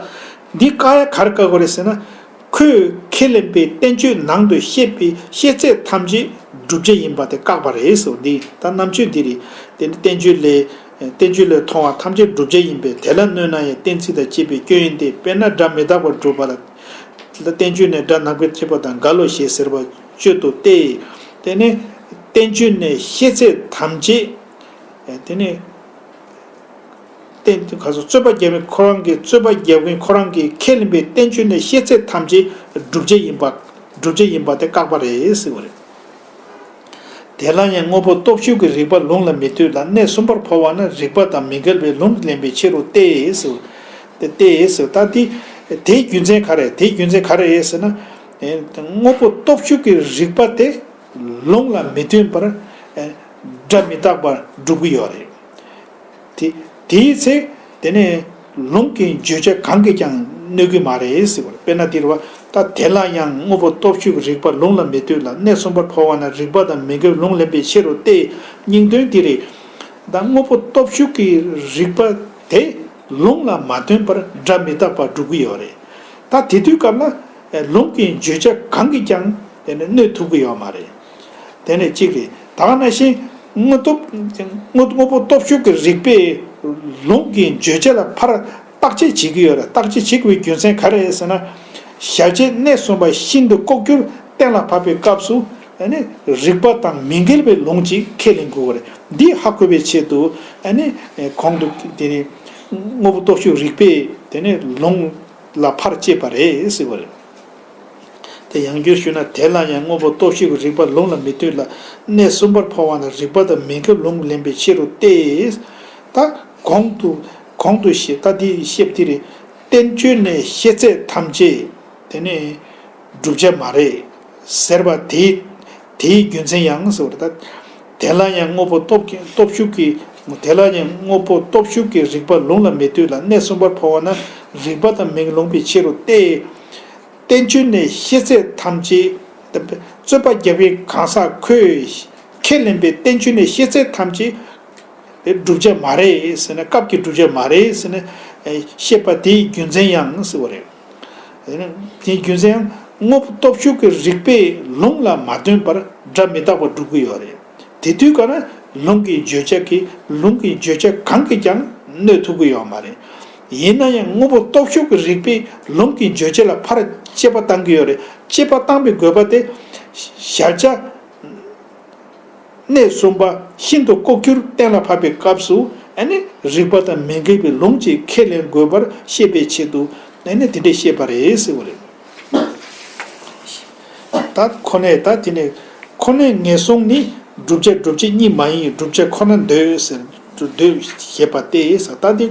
འདི་བཀག་ཡ་ག་རེ་བཀག་དགོས་རེད་ཟེར་ན། ཁོས་ཁས་ལེན་པའི་བསྟན་བཅོས་ནང་དུ་བཤད་པའི་བཤད་ཚད་ཐམས་ཅད་བསྒྲུབ་བྱ་ཡིན་པ་དེ་བཀག་པ་རེད་ཟེར་བ་འདི་ད་རྣམ་དཔྱོད་འདི་རེད། དེ་ནི་བསྟན་བཅོས་ལས། བསྟན་བཅོས་ལས་མཐོང་བ་ཐམས་ཅད་བསྒྲུབ་བྱ་ཡིན་པས། དེ་ལ་གནོད་ན་ཡང་གཏན་ཚིགས་དང་བཅས་པའི་སྐྱོན་ཡིན་ཏེ། དཔེར་ན་སྒྲ་མི་རྟག་པར་སྒྲུབ་པ་ལ། བསྟན་བཅོས་ནས་སྒྲ་ནམ་མཁའི་ཐིགས་པ་དང་འགལ་ལོ་ཞེས་ཟེར་བ་དཔྱོད་དོ་སྟེ། དེ་ནི་བསྟན་བཅོས་ནས་བཤད་ཚད་ཐམས་ཅད། དེ་ནི། བསྟན་ག་སོ་རྩོད་པ་རྒྱག་མཁན་ཁོ་རང་གིས་རྩོད་པ་རྒྱག་མཁན་ཁོ་རང་གིས་ཁས་ལེན་པའི་བསྟན་བཅོས་ནས་བཤད་ཚད་ཐམས་ཅད་བསྒྲུབ་བྱ་ཡིན་པ། བསྒྲུབ་བྱ་ཡིན་པ་དེ་བཀག་པ་རེད་ཟེར་བ་རེད། དེ་ལ་ཡང་དངོས་པོ་སྟོབས་ཞུགས་ཀྱི་རིགས་པ་ལུང་ལ་མི་ལྟོས་ལ། གནས་གསུམ་པར་འཕོ་བ་ན་རིགས་པ་དང་མི་འགལ་བའི་ལུང་ལེན་པའི་ཕྱིར་རོ་སྟེ་ཟེར། དེ་སྟེ་ཟེར། ད་དེ་དེའི་རྒྱུ་མཚན་ག་རེ། དེའི་རྒྱུ་མཚན་ག་རེ་རེད་ཟེར་ན། དངོས་པོ་སྟོབས་ཞུགས་ཀྱི་རིགས་པ་དེ་ལུང་ལ་མི་ལྟོས་པར་སྒྲ་མི་རྟག་པར་སྒྲུབ་ཀྱི་ཡོད་རེད། དེ་དེའི་ཚེ་ དེ་ནས་ལུང་གི་བརྗོད་བྱ་གང་གིས་ཀྱང་གནོད་ཀྱི་མ་རེད་ཟེར་བ་རེད། དཔེར་ན་འདིར་བ། ད་དེ་ལ་ཡང་དངོས་པོ་སྟོབས་ཞུགས་རིགས་པ་ལུང་ལ་མི་ལྟོས་ལ། གནས་གསུམ་པར་འཕོ་བ་ན་རིགས་པ་དང་མི་འགལ་ལུང་ལེན་པའི་ཕྱིར་རོ་སྟེ། སྙིང་དོན་འདི་རེད། ད་དངོས་པོ་སྟོབས་ཞུགས་ཀྱི་རིགས་པ་དེ་ལུང་ལ་མ་ལྟོས་པར་སྒྲ་མི་རྟག་པར་སྒྲུབ་ཀྱི་ཡོད་རེད། ད་དེ་དུས་སྐབས་ལ་ལུང་གི་བརྗོད་བྱ་གང་གིས་ཀྱང་དེ་ནི་གནོད་ཐུབ་ཀྱི་ཡོད་མ་རེད། དེ་ནས་གཅིག་རེད། ད་ག་ནང་བཞིན་དངོས་སྟོབས་དངོས་དངོས་པོ་སྟོབས་ཞུགས་ཀྱི་རིགས་པས་ལུང་གི་བརྗོད་བྱ་ལ་ཕར་བརྟག་དཔྱད་བྱེད་ཀྱི་ཡོད་རེད། བརྟག་དཔྱད་བྱེད་དགོས་པའི་རྒྱུ་མཚན་ག་རེ་རེད་ཟེར་ན། ཞལ་བྱས་གནས་གསུམ་པ་ཤིན་ཏུ་ལྐོག་གྱུར་གཏན་ལ་ཕབ་པའི་སྐབས་སུ་ཨ་ནི་རིགས་པ་དང་མི་འགལ་བའི་ལུང་ཅིག་ཁས་ལེན་དགོས་པ་རེད། འདི་ཧ་གོ་བའི་ཆེད་དུ་ཨ་ནི་གོང་དུ་དེ་ནི་དངོས་པོ་སྟོབས་ཞུགས་རིགས་པས་དེ་ནི་ལུང་ལ་ཕར་དཔྱད་པ་རེད་ཟེར་བ་རེད། དེ་ཡང་བསྐྱར་ཞུས་ན། དེ་ལ་ཡང་དངོས་པོ་སྟོབས་ཞུགས་ཀྱི་རིགས་པ་ལུང་ལ་མི་ལྟོས་ལ། གནས་གསུམ་པར་འཕོ་བ་ན་རིགས་པ་དང་མི་འགལ་ལུང་ལེན་པའི་ཕྱིར་རོ་སྟེ། ད་གོང་དུ་གོང་དུ་ཞེས་ད་འདི་བཤད་པ་འདི་རེད། བསྟན་བཅོས་ནས་བཤད་ཚད་ཐམས་ཅད་དེ་ནི་བསྒྲུབ་བྱ་མ་རེད་ཟེར་བ་དེ། དེའི་རྒྱུ་མཚན་ཡང་ཟེར་བ་རེད། ད་དེ་ལ་ཡང་དངོས་པོ་སྟོབས་ཀྱི་སྟོབས་ཞུགས་ཀྱི། དེ་ལ་ཡང་དངོས་པོ་སྟོབས་ཞུགས་ཀྱི་རིགས་པ་ལུང་ལ་མི་ལྟོས་ལ། གནས་གསུམ་པར་འཕོ་བ་ན་རིགས་པ་དང་མི་འགལ་ལུང་པའི་ཕྱིར་རོ་སྟེ། བསྟན་བཅོས་ནས་བཤད་ཚད་ཐམས་ཅད། རྩོད་པ་རྒྱག་པའི་གང་ཟག་ཁོས་ཁས་ལེན་པའི་བསྟན་བཅོས་ནས་བཤད་ཚད་ཐམས་ཅད་བསྒྲུབ་བྱ་མ་རེད་ཟེར་ན། སྐབས་ཀྱི་བསྒྲུབ་བྱ་མ་རེད་ཟེར་ན། བཤད་པ་དེའི་རྒྱུ་མཚན་ཡང་ཟེར་བ་རེད། དེའི་རྒྱུ་མཚན་ཡང་དངོས་པོ་སྟོབས་ཞུགས་ཀྱི་རིགས་པས་ལུང་ལ་མ་ལྟོས་པར་སྒྲ་མི་རྟག་པར་སྒྲུབ་ཀྱི་ཡོད་རེད། དེ་དུས་ཀ་ན་ལུང་གི་བརྗོད་བྱ་གིས་ལུང་གི་བརྗོད་བྱ་གང་གིས་ཀྱང་གནོད་ཐུབ་ཀྱི་ཡོད་མ་རེད། ཡིན་ན་ཡང་དངོས་པོ་སྟོབས་ཞུགས་ཀྱི་རིགས་པས་ལུང་གི་བརྗོད་བྱ་ལ་ཕར་དཔྱད་པ་བཏང་གི་ཡོད་རེད། དཔྱད་པ་བཏང་པའི་དགོས་པ་དེ། ཞལ་བྱ་གནས་གསུམ་པ་ཤིན་ཏུ་ལྐོག་གྱུར་གཏན་ལ་ཕབ་པའི་སྐབས་སུ་ཨ་ནི་རིགས་པ་དང་མི་འགལ་བའི་ལུང་ཅིག་ཁས་ལེན་དགོས་པར་བཤད་པའི་ཆེད་དུ་ཨ་ནི་དེ་འདྲས་བཤད་པ་རེད་ཟེར་བ་རེད། ད་ཁོ་ནས་ད་དེ་ནས་ཁོ་ནས་ངེས་བཟུང་ནི་བསྒྲུབ་བྱ་སྒྲུབ་བྱེད་གཉིས་མ་ཡིན་བསྒྲུབ་བྱ་ཁོ་ན་འདོད་ཟེར། འདོད་ཞེས་པ་སྟེ་ཟེར། ད་འདི་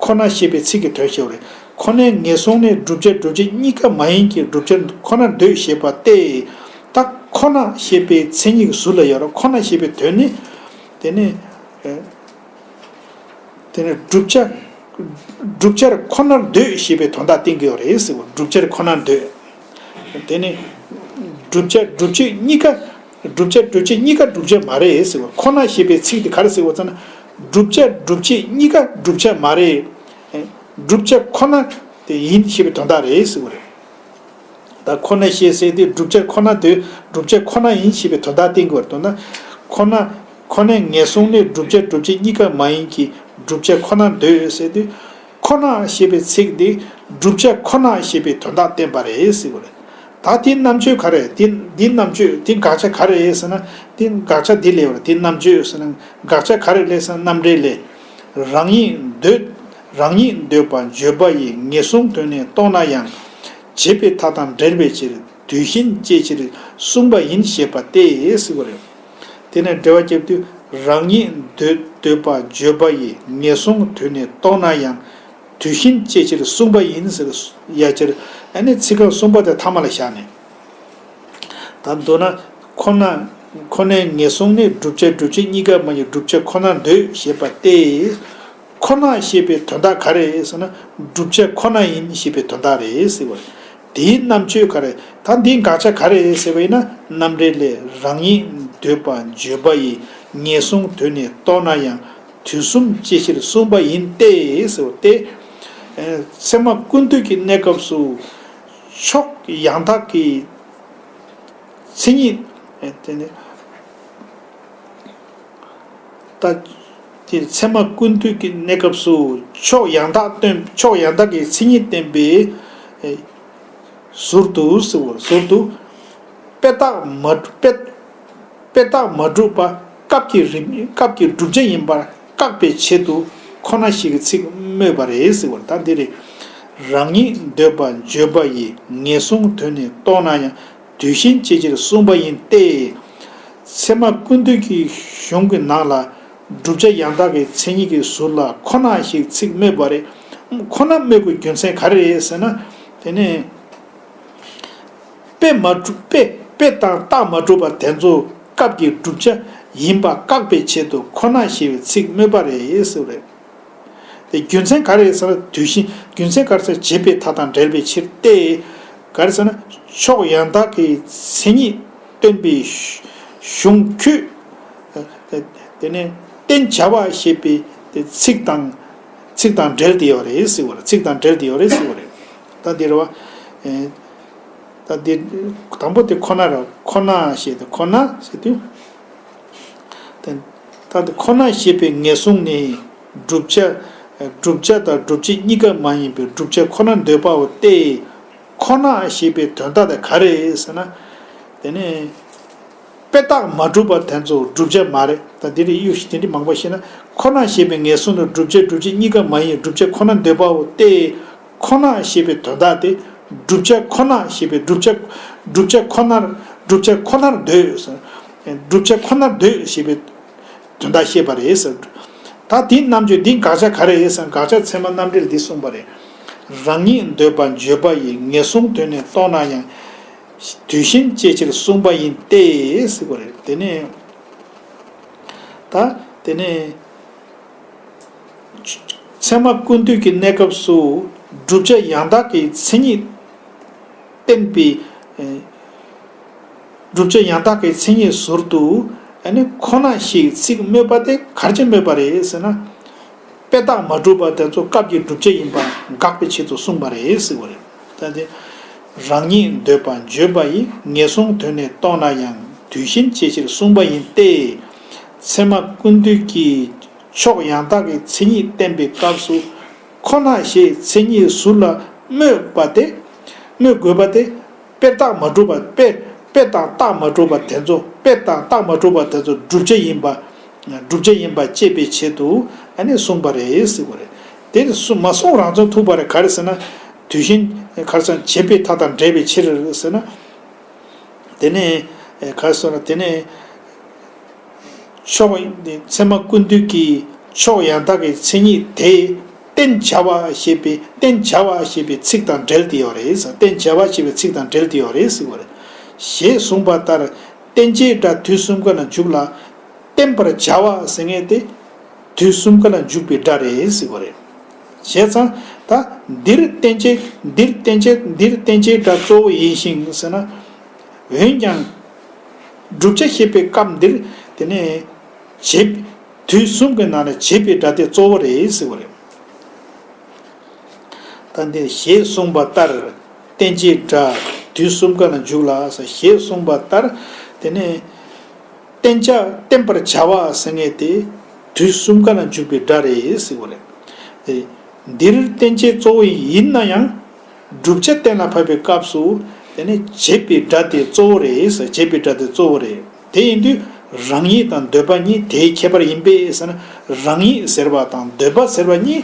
ཁོ་ན་ཞེས་པའི་ཚིག་གི་དོན་བཤད་པ་རེད། ཁོ་ནས་ངེས་བཟུང་ནི་བསྒྲུབ་བྱ་སྒྲུབ་བྱེད་གཉིས་ཀ་མ་ཡིན་གྱི། བསྒྲུབ་བྱ་ཁོ་ན་འདོད་ཞེས་པ་སྟེ། ད་ཁོ་ན་ཞེས་པའི་མཚན་ཉིད་ཀྱི་ཟུར་ལ་ཡོད་རེད། ཁོ་ན་ཞེས་པའི་དོན་ནི། དེ་ནི། དེ་ནི་བསྒྲུབ་བྱ། བསྒྲུབ་བྱར་ཁོ་ནར་འདོད་ཞེས་པའི་དོན་དག་བསྟན་གྱི་ཡོད་རེད་ཟེར་བ། བསྒྲུབ་བྱར་ཁོ་ནར་འདོད། དེ་ནི་བསྒྲུབ་བྱ་སྒྲུབ་བྱེད་གཉིས་ཀ། བསྒྲུབ་བྱ་སྒྲུབ་བྱེད་གཉིས་ཀ་བསྒྲུབ་བྱ་མ་རེད་ཟེར་བ། ཁོ་ན་ཞེས་པའི་ཚིག་དེ་ག་རེ་ཟེར་བ་ཙམ་ན། བསྒྲུབ་བྱ་སྒྲུབ་བྱེད་གཉིས་ཀ་བསྒྲུབ་བྱ་མ་རེད། བསྒྲུབ་བྱ་ཁོ་ན་དེ་ཡིན་ཞེས་པའི་དོན་དག་རེད་ཟེར་བ་རེད། ད་ཁོ་ན་ཞེས་ཟེར་དུས་བསྒྲུབ་བྱ་ཁོ་ན་འདོད། བསྒྲུབ་བྱ་ཁོ་ན་ཡིན་ཞེས་པའི་དོན་དག་བསྟན་དགོས་པར་འདུག་ན། ཁོ་ན། ཁོ་ནས་ངེས་བཟུང་ནི་བསྒྲུབ་བྱ་སྒྲུབ་བྱེད་གཉིས་ཀ་མ་ཡིན་གྱི། བསྒྲུབ་བྱ་ཁོ་ན་འདོད་ཟེར་དུས། ཁོ་ན་ཞེས་པའི་ཚིག་འདི་བསྒྲུབ་བྱ་ཁོ་ན་ཞེས་པའི་དོན་དག་བསྟན་པ་རེད་ཟེར་བ་རེད། ད་དེའི་རྣམ་དཔྱོད་ག་རེ། དེ་འདིའི་རྣམ་དཔྱོད་དེ་དགག་བྱ་ག་རེ་རེད་ཟེར་ན། དེ་དགག་བྱ་འདི་ལས་པར་དེའི་རྣམ་དཔྱོད་ཟེར་ན། དགག་བྱ་ག་རེ་ལས་ཟེར་ན། རྣམ་འགྲེལ་ལས། རང་ཉིད་འདོད། རང་ཉིད་འདོད་པ་བརྗོད་པ་ཡིས་ངེས་བཟུང་དོན་ནི་རྟོགས་ན་ཡང་། བྱེད་པའི་མཐའ་དང་འབྲེལ་བའི་ཕྱིར་དུས་གཞན་སྐྱེ་ཕྱིར་གསུངས་པ་ཡིན་ཞེས་པ་སྟེ་ཟེར་བ་རེད། དེ་ནས་འགྲེལ་བ་བརྒྱབ་དུས། རང་ཉིད་འདོད་འདོད་པ་བརྗོད་པ་ཡིས་ངེས་བཟུང་དོན་ནི་རྟོགས་ན་ཡང་། དུས་གཞན་སྐྱེ་ཕྱིར་གསུངས་པ་ཡིན་ཟེར་ཡ་ཕྱིར། ཨ་ནི་ཚིག་རྐང་གསུམ་པ་དེ་ཐ་མ་ལ་བཞག་ནས། ད་མདོར་ན། ཁོ་ན། ཁོ་ནའི་ངེས་བཟུང་ནི་བསྒྲུབ་བྱ་སྒྲུབ་བྱེད་གཉིས་ཀ་མ་ཡིན་བསྒྲུབ་བྱ་ཁོ་ན་འདོད་ཞེས་པ་སྟེ། ཁོ་ན་ཞེས་པའི་དོན་དག་ག་རེ་ཟེར་ན། བསྒྲུབ་བྱ་ཁོ་ན་ཡིན་ཞེས་པའི་དོན་དག་རེད་ཟེར་བ་རེད། དེའི་རྣམ་དཔྱོད་ག་རེ། ད་འདིའི་དགག་བྱ་ག་རེ་ཟེར་བ་ཡིན་ན། རྣམ་འགྲེལ་ལས། རང་ཉིད་འདོད་པ་བརྗོད་པ་ཡིས་ངེས་བཟུང་དོན་ནི་རྟོགས་ན་ཡང་། དུས་གསུམ་སྐྱེ་ཕྱིར་གསུངས་པ་ཡིན་ཏེ་ཟེར་བ་སྟེ། ཚད་མ་ཀུན་བཏུས་ཀྱི་གནས་སྐབས་སུ་ཕྱོགས་ཡང་དག་གི་མཚན་ཉིད། དེ་ནི། ད། དེ་ཚད་མ་ཀུན་བཏུས་ཀྱི་གནས་སྐབས་སུ་ཕྱོགས་ཡང་དག་སྟོན། ཕྱོགས་ཡང་དག་གི་མཚན་ཉིད་བསྟན་པའི་ཟུར་དུ་ཟེར་བ། ཟུར་དུ་དཔེ་རྟགས་མ་དཔེ་དཔེ་རྟགས་མ་གྲུབ་པ་སྐབས་ཀྱི་རིམ། སྐབས་ཀྱི་བསྒྲུབ་བྱ་ཡིན་པར་བཀག་པའི་ཆེད་དུ་ཁོ་ན་ཞེས་ཀྱི་ཚིག་སྨོས་པ་རེད་ཟེར་བ། ད་འདི་རེད། རང་ཉིད་འདོད་པ་བརྗོད་པ་ཡིས་ངེས་བཟུང་དོན་ནི་རྟོགས་ན་ཡང་། དུས་གཞན་སྐྱེ་ཕྱིར་གསུངས་པ་ཡིན་ཏེ། ཚད་མ་ཀུན་བཏུས་ཀྱི་གཞུང་གི་ནང་ལ་བསྒྲུབ་བྱ་ཡང་དག་གི་མཚན་ཉིད་ཀྱི་ཟུར་ལ་ཁོ་ན་ཞེས་ཚིག་སྨོས་པ་རེད། ཁོ་ན་སྨོས་པའི་རྒྱུ་མཚན་ག་རེ་རེད་ཟེར་ན། དེ་ནི་དཔེ་མ་གྲུབ། དཔེ་དཔེ་དང་རྟགས་མ་གྲུབ་པ་དེ་ཚོ་སྐབས་ཀྱི་བསྒྲུབ་བྱ་ཡིན་པ་བཀག་པའི་ཆེད་དུ་ཁོ་ན་ཞེས་པའི་ཚིག་སྨོས་པ་རེད་ཟེར་བ་རེད། དེ་རྒྱུ་མཚན་ག་རེ་ཟེར་ན། དུས་གཞན་རྒྱུ་མཚན་ག་རེ་ཟེར་ན། བྱེད་པའི་མཐའ་དང་བྲལ་བའི་ཕྱིར་ཏེ། ག་རེ་ཟེར་ན། ཕྱོགས་ཡང་དག་གི་མཚན་ཉིད་སྟོན་པའི་གཞུང་ཁྱོད། དེ་ནས་བསྟན་བྱ་བ་ཞེས་པའི་དེ་ཚིག་དང་། ཚིག་དང་འབྲེལ་ཏེ་ཡོད་རེད་ཟེར་བ་རེད། ཚིག་དང་འབྲེལ་ཏེ་ཡོད་རེད་ཟེར་བ་རེད། ད་འདིར་བ། ད་འདི་དང་པོ་དེ་ཁོ་ན་རེད། ཁོ་ན་ཞེས་དེ་ཁོ་ན་ཟེར་དུས། ད་ད་ཁོ་ན་ཞེས་པའི་ངེས་བཟུང་ནི། བསྒྲུབ་བྱ། བསྒྲུབ་བྱ་དང་བསྒྲུབ་བྱེད་གཉིས་ཀ་མ་ཡིན་པའི་བསྒྲུབ་བྱ་ཁོ་ན་འདོད་པའོ་སྟེ། ཁོ་ན་ཞེས་པའི་དོན་དག་དེ་ག་རེ་ཟེར་ན། དེ་ནི། དཔེ་རྟགས་མ་གྲུབ་པ་དེ་ཚོ་བསྒྲུབ་བྱ་མ་རེད། ད་འདི་རིགས་གཡུག་ཞིག་དེ་འདྲ་མང་པོ་བཤད་ན། ཁོ་ན་ཞེས་པའི་ངེས་བཟུང་ནི། བསྒྲུབ་བྱ་བསྒྲུབ་བྱེད་གཉིས་ཀ་མ་ཡིན། བསྒྲུབ་བྱ་ཁོ་ན་འདོད་པའོ་སྟེ། ཁོ་ན་ཞེས་པའི་དོན་དག་དེ། བསྒྲུབ་བྱ་ཁོ་ན་ཞེས་པའི་བསྒྲུབ་བྱ། བསྒྲུབ་བྱ་ཁོ་ནར། བསྒྲུབ་བྱ་ཁོ་ནར་འདོད། བསྒྲུབ་བྱ་ཁོ་ནར་འདོད་ཞེས་པའི་དོན་དག་བཤད་པ་རེད་ཟེར། ད་དེའི་རྣམ་གཅོད་འདི་དགག་བྱ་ག་རེ་ཡིན་ཟེར་ན། དགག་བྱ་ཚད་མ་རྣམ་འགྲེལ་འདི་གསུངས་པ་རེད། རང་ཉིད་འདོད་པ་བརྗོད་པ་ཡི། ངེས་བཟུང་དོན་ནི་རྟོགས་ན་ཡང་། དུས་གཞན་དཔྱད་ཕྱིར་གསུངས་པ་ཡིན་ཏེ་ཟེར་བ་རེད། དེ་ནས་ད་དེ་ནས་ཚད་མ་ཀུན་བཏུས་ཀྱི་གནས་སྐབས་སུ་བསྒྲུབ་བྱ་ཡང་དག་གི་མཚན་ཉིད་བསྟན་པའི། ཨེ། བསྒྲུབ་བྱ་ཡང་དག་གི་མཚན་ཉིད་ཟུར་དུ། ཨ་ནི་ཁོ་ན་ཞེས་ཚིག་སྨོས་པ་དེ་ག་རེ་བྱས་སྨོས་པ་རེད་ཟེར་ན། དཔེ་རྟགས་མ་གྲུབ་པ་དེ་ཚོ་སྐབས་ཀྱི་བསྒྲུབ་བྱ་ཡིན་པ་དགག་པའི་ཆེད་དུ་གསུངས་པ་རེད་ཟེར་བ་རེད། ད་དེ། རང་ཉིད་འདོད་པ་བརྗོད་པ་ཡི། ངེས་བཟུང་དོན་ནི་རྟོགས་ན་ཡང་། དུས་གཞན་དཔྱད་ཕྱིར་གསུངས་པ་ཡིན་ཏེ། ཚད་མ་ཀུན་བཏུས་ཀྱི་ཕྱོགས་ཡང་དག་གི་མཚན་ཉིད་བསྟན་པའི་སྐབས་སུ། ཁོ་ན་ཞེས་མཚན་ཉིད་ཟུར་ལ་སྨོས་པ་དེ། སྨོས་དགོས་པ་དེ། དཔེ་རྟགས་མ་གྲུབ་པ། དཔེ། དཔེ་དང་རྟགས་མ་གྲུབ་པ་དེ་ཚོ། དཔེ་དང་རྟགས་མ་གྲུབ་པ་དེ་ཚོ་བསྒྲུབ་བྱ་ཡིན་པ། བསྒྲུབ་བྱ་ཡིན་པ་དཔྱད་པའི་ཆེད་དུ་ཨ་ནི་གསུངས་པ་རེད་ཟེར་བ་རེད། དེ་ནི་གསུ་མ་གསུངས་རང་མཚན་ཐུག་པ་རེད། ག་རེ་ཟེར་ན། དུས་གཞན་ག་རེ་ཟེར་ན། བྱེད་པའི་མཐའ་དང་བྲལ་བའི་ཕྱིར་ཟེར་ན། དེ་ནས་ག་རེ་ཟེར་ན། དེ་ནས། ཕྱོགས་ཚད་མ་ཀུན་བཏུས་ཀྱི་ཕྱོགས་ཡང་དག་གི་མཚན་ཉིད་དེ། བསྟན་བྱ་བ་ཞེས་པའི། བསྟན་བྱ་བ་ཞེས་པའི་ཚིག་དང་འབྲེལ་ཏེ་ཡོད་རེད་ཟེར། བསྟན་བྱ་བ་ཞེས་པའི་ཚིག་དང་འབྲེལ་ཏེ་ཡོད་རེད་ཟེར་བ་རེད། ཞེས་གསུངས་པ་ལྟར། བསྟན་བྱའི་སྒྲ་དུས་གསུམ་ཀ་ལ་འཇུག་ལ། བསྟན་པར་བྱ་བ་ཟེར་མཁན་དེ། དུས་གསུམ་ཀ་ལ་འཇུག་པའི་སྒྲ་རེད་ཟེར་བ་རེད། བྱས་ཙང་ད་འདིར་བསྟན་བྱའི། འདིར་བསྟན་བྱའི། འདིར་བསྟན་བྱའི་སྒྲ་གཙོ་བོ་ཡིན་ཞིང་ཟེར་ན། འོན་ཀྱང་། བསྒྲུབ་བྱ་བཤད་པའི་སྐབས་འདིར་དེ་ནས་བྱེད། དུས་གསུམ་གྱི་ནང་ནས་བྱེད་པའི་སྒྲ་དེ་གཙོ་བོ་རེད་ཟེར་བ་རེད། ད་འདིར་ཞེས་གསུངས་པ་ལྟར། བསྟན་བྱའི་སྒྲ་དུས་གསུམ་ཀ་ལ་འཇུག་ལ་ཟེར། ཞེས་གསུངས་པ་ལྟར། དེ་ནས་བསྟན་བྱ། བསྟན་པར་བྱ་བ་ཟེར་མཁན་དེ་དུས་གསུམ་ཀ་ལ་འཇུག་པའི་སྒྲ་རེད་ཟེར་བ་རེད། དེ། འདིར་བསྟན་བྱའི་གཙོ་བོ་ཡིན་ན་ཡང་། བསྒྲུབ་བྱ་གཏན་ལ་ཕབ་པའི་སྐབས་སུ། དེ་ནི་བྱེད་པའི་སྒྲ་དེ་གཙོ་བོ་རེད་ཟེར། བྱེད་པའི་སྒྲ་དེ་གཙོ་བོ་རེད། དེ་ཡིན་དུས་རང་ཉིད་དང་འདོད་པ་གཉིས་དེའི་ཁྱད་པར་ཡིན་པས་ཟེར་ན། རང་ཉིད་ཟེར་བ་དང་འདོད་པ་ཟེར་བ་གཉིས།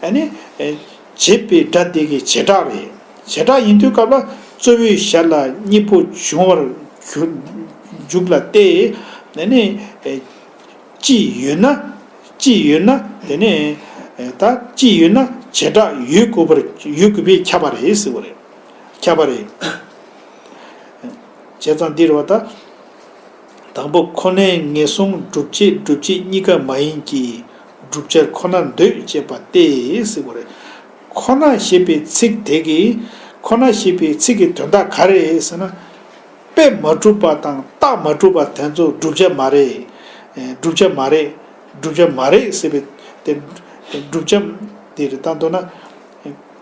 ཨ་ནི། ཨེ། བྱེད་པའི་སྒྲ་དེ་གི་བྱེ་བྲག་རེད། བྱེ་བྲག་ཡིན་དུས་སྐབས་ལ་གཙོ་བོའི་ཞར་ལ་གཉིས་པོ་འབྱུང་བར་འཇུག་ལ་སྟེ། ཨ་ནི། ཨེ། ཅི་ཡོད་ན། ཅི་ཡོད་ན་དེ་ནས་ད་ཅི་ཡོད་ན་བྱེ་བྲག་ཡོད་དགོས་པར། ཡོད་དགོས་པས་ཁྱབ་པ་རེད་ཟེར་བ་རེད། ཁྱབ་པ་རེད། བྱས་ཙང་འདིར་བ་ད། དང་པོ་ཁོ་ནའི་ངེས་བཟུང་བསྒྲུབ་བྱེད་བསྒྲུབ་བྱེད་གཉིས་ཀ་མ་ཡིན་གྱི། བསྒྲུབ་བྱར་ཁོ་ན་འདོད་ཅེས་པ་སྟེ་ཟེར་བ་རེད། ཁོ་ན་ཞེས་པའི་ཚིག་དེ་གིས། ཁོ་ན་ཞེས་པའི་ཚིག་གི་དོན་དག་ག་རེ་རེད་ཟེར་ན། དཔེ་མ་གྲུབ་པ་དང་རྟགས་མ་གྲུབ་པ་དེ་ཚོ་བསྒྲུབ་བྱ་མ་རེད། ཨེ། བསྒྲུབ་བྱ་མ་རེད། བསྒྲུབ་བྱ་མ་རེད་ཟེར་བའི་དེ། བསྒྲུབ་བྱ་དེ་རེད། ད་མདོར་ན།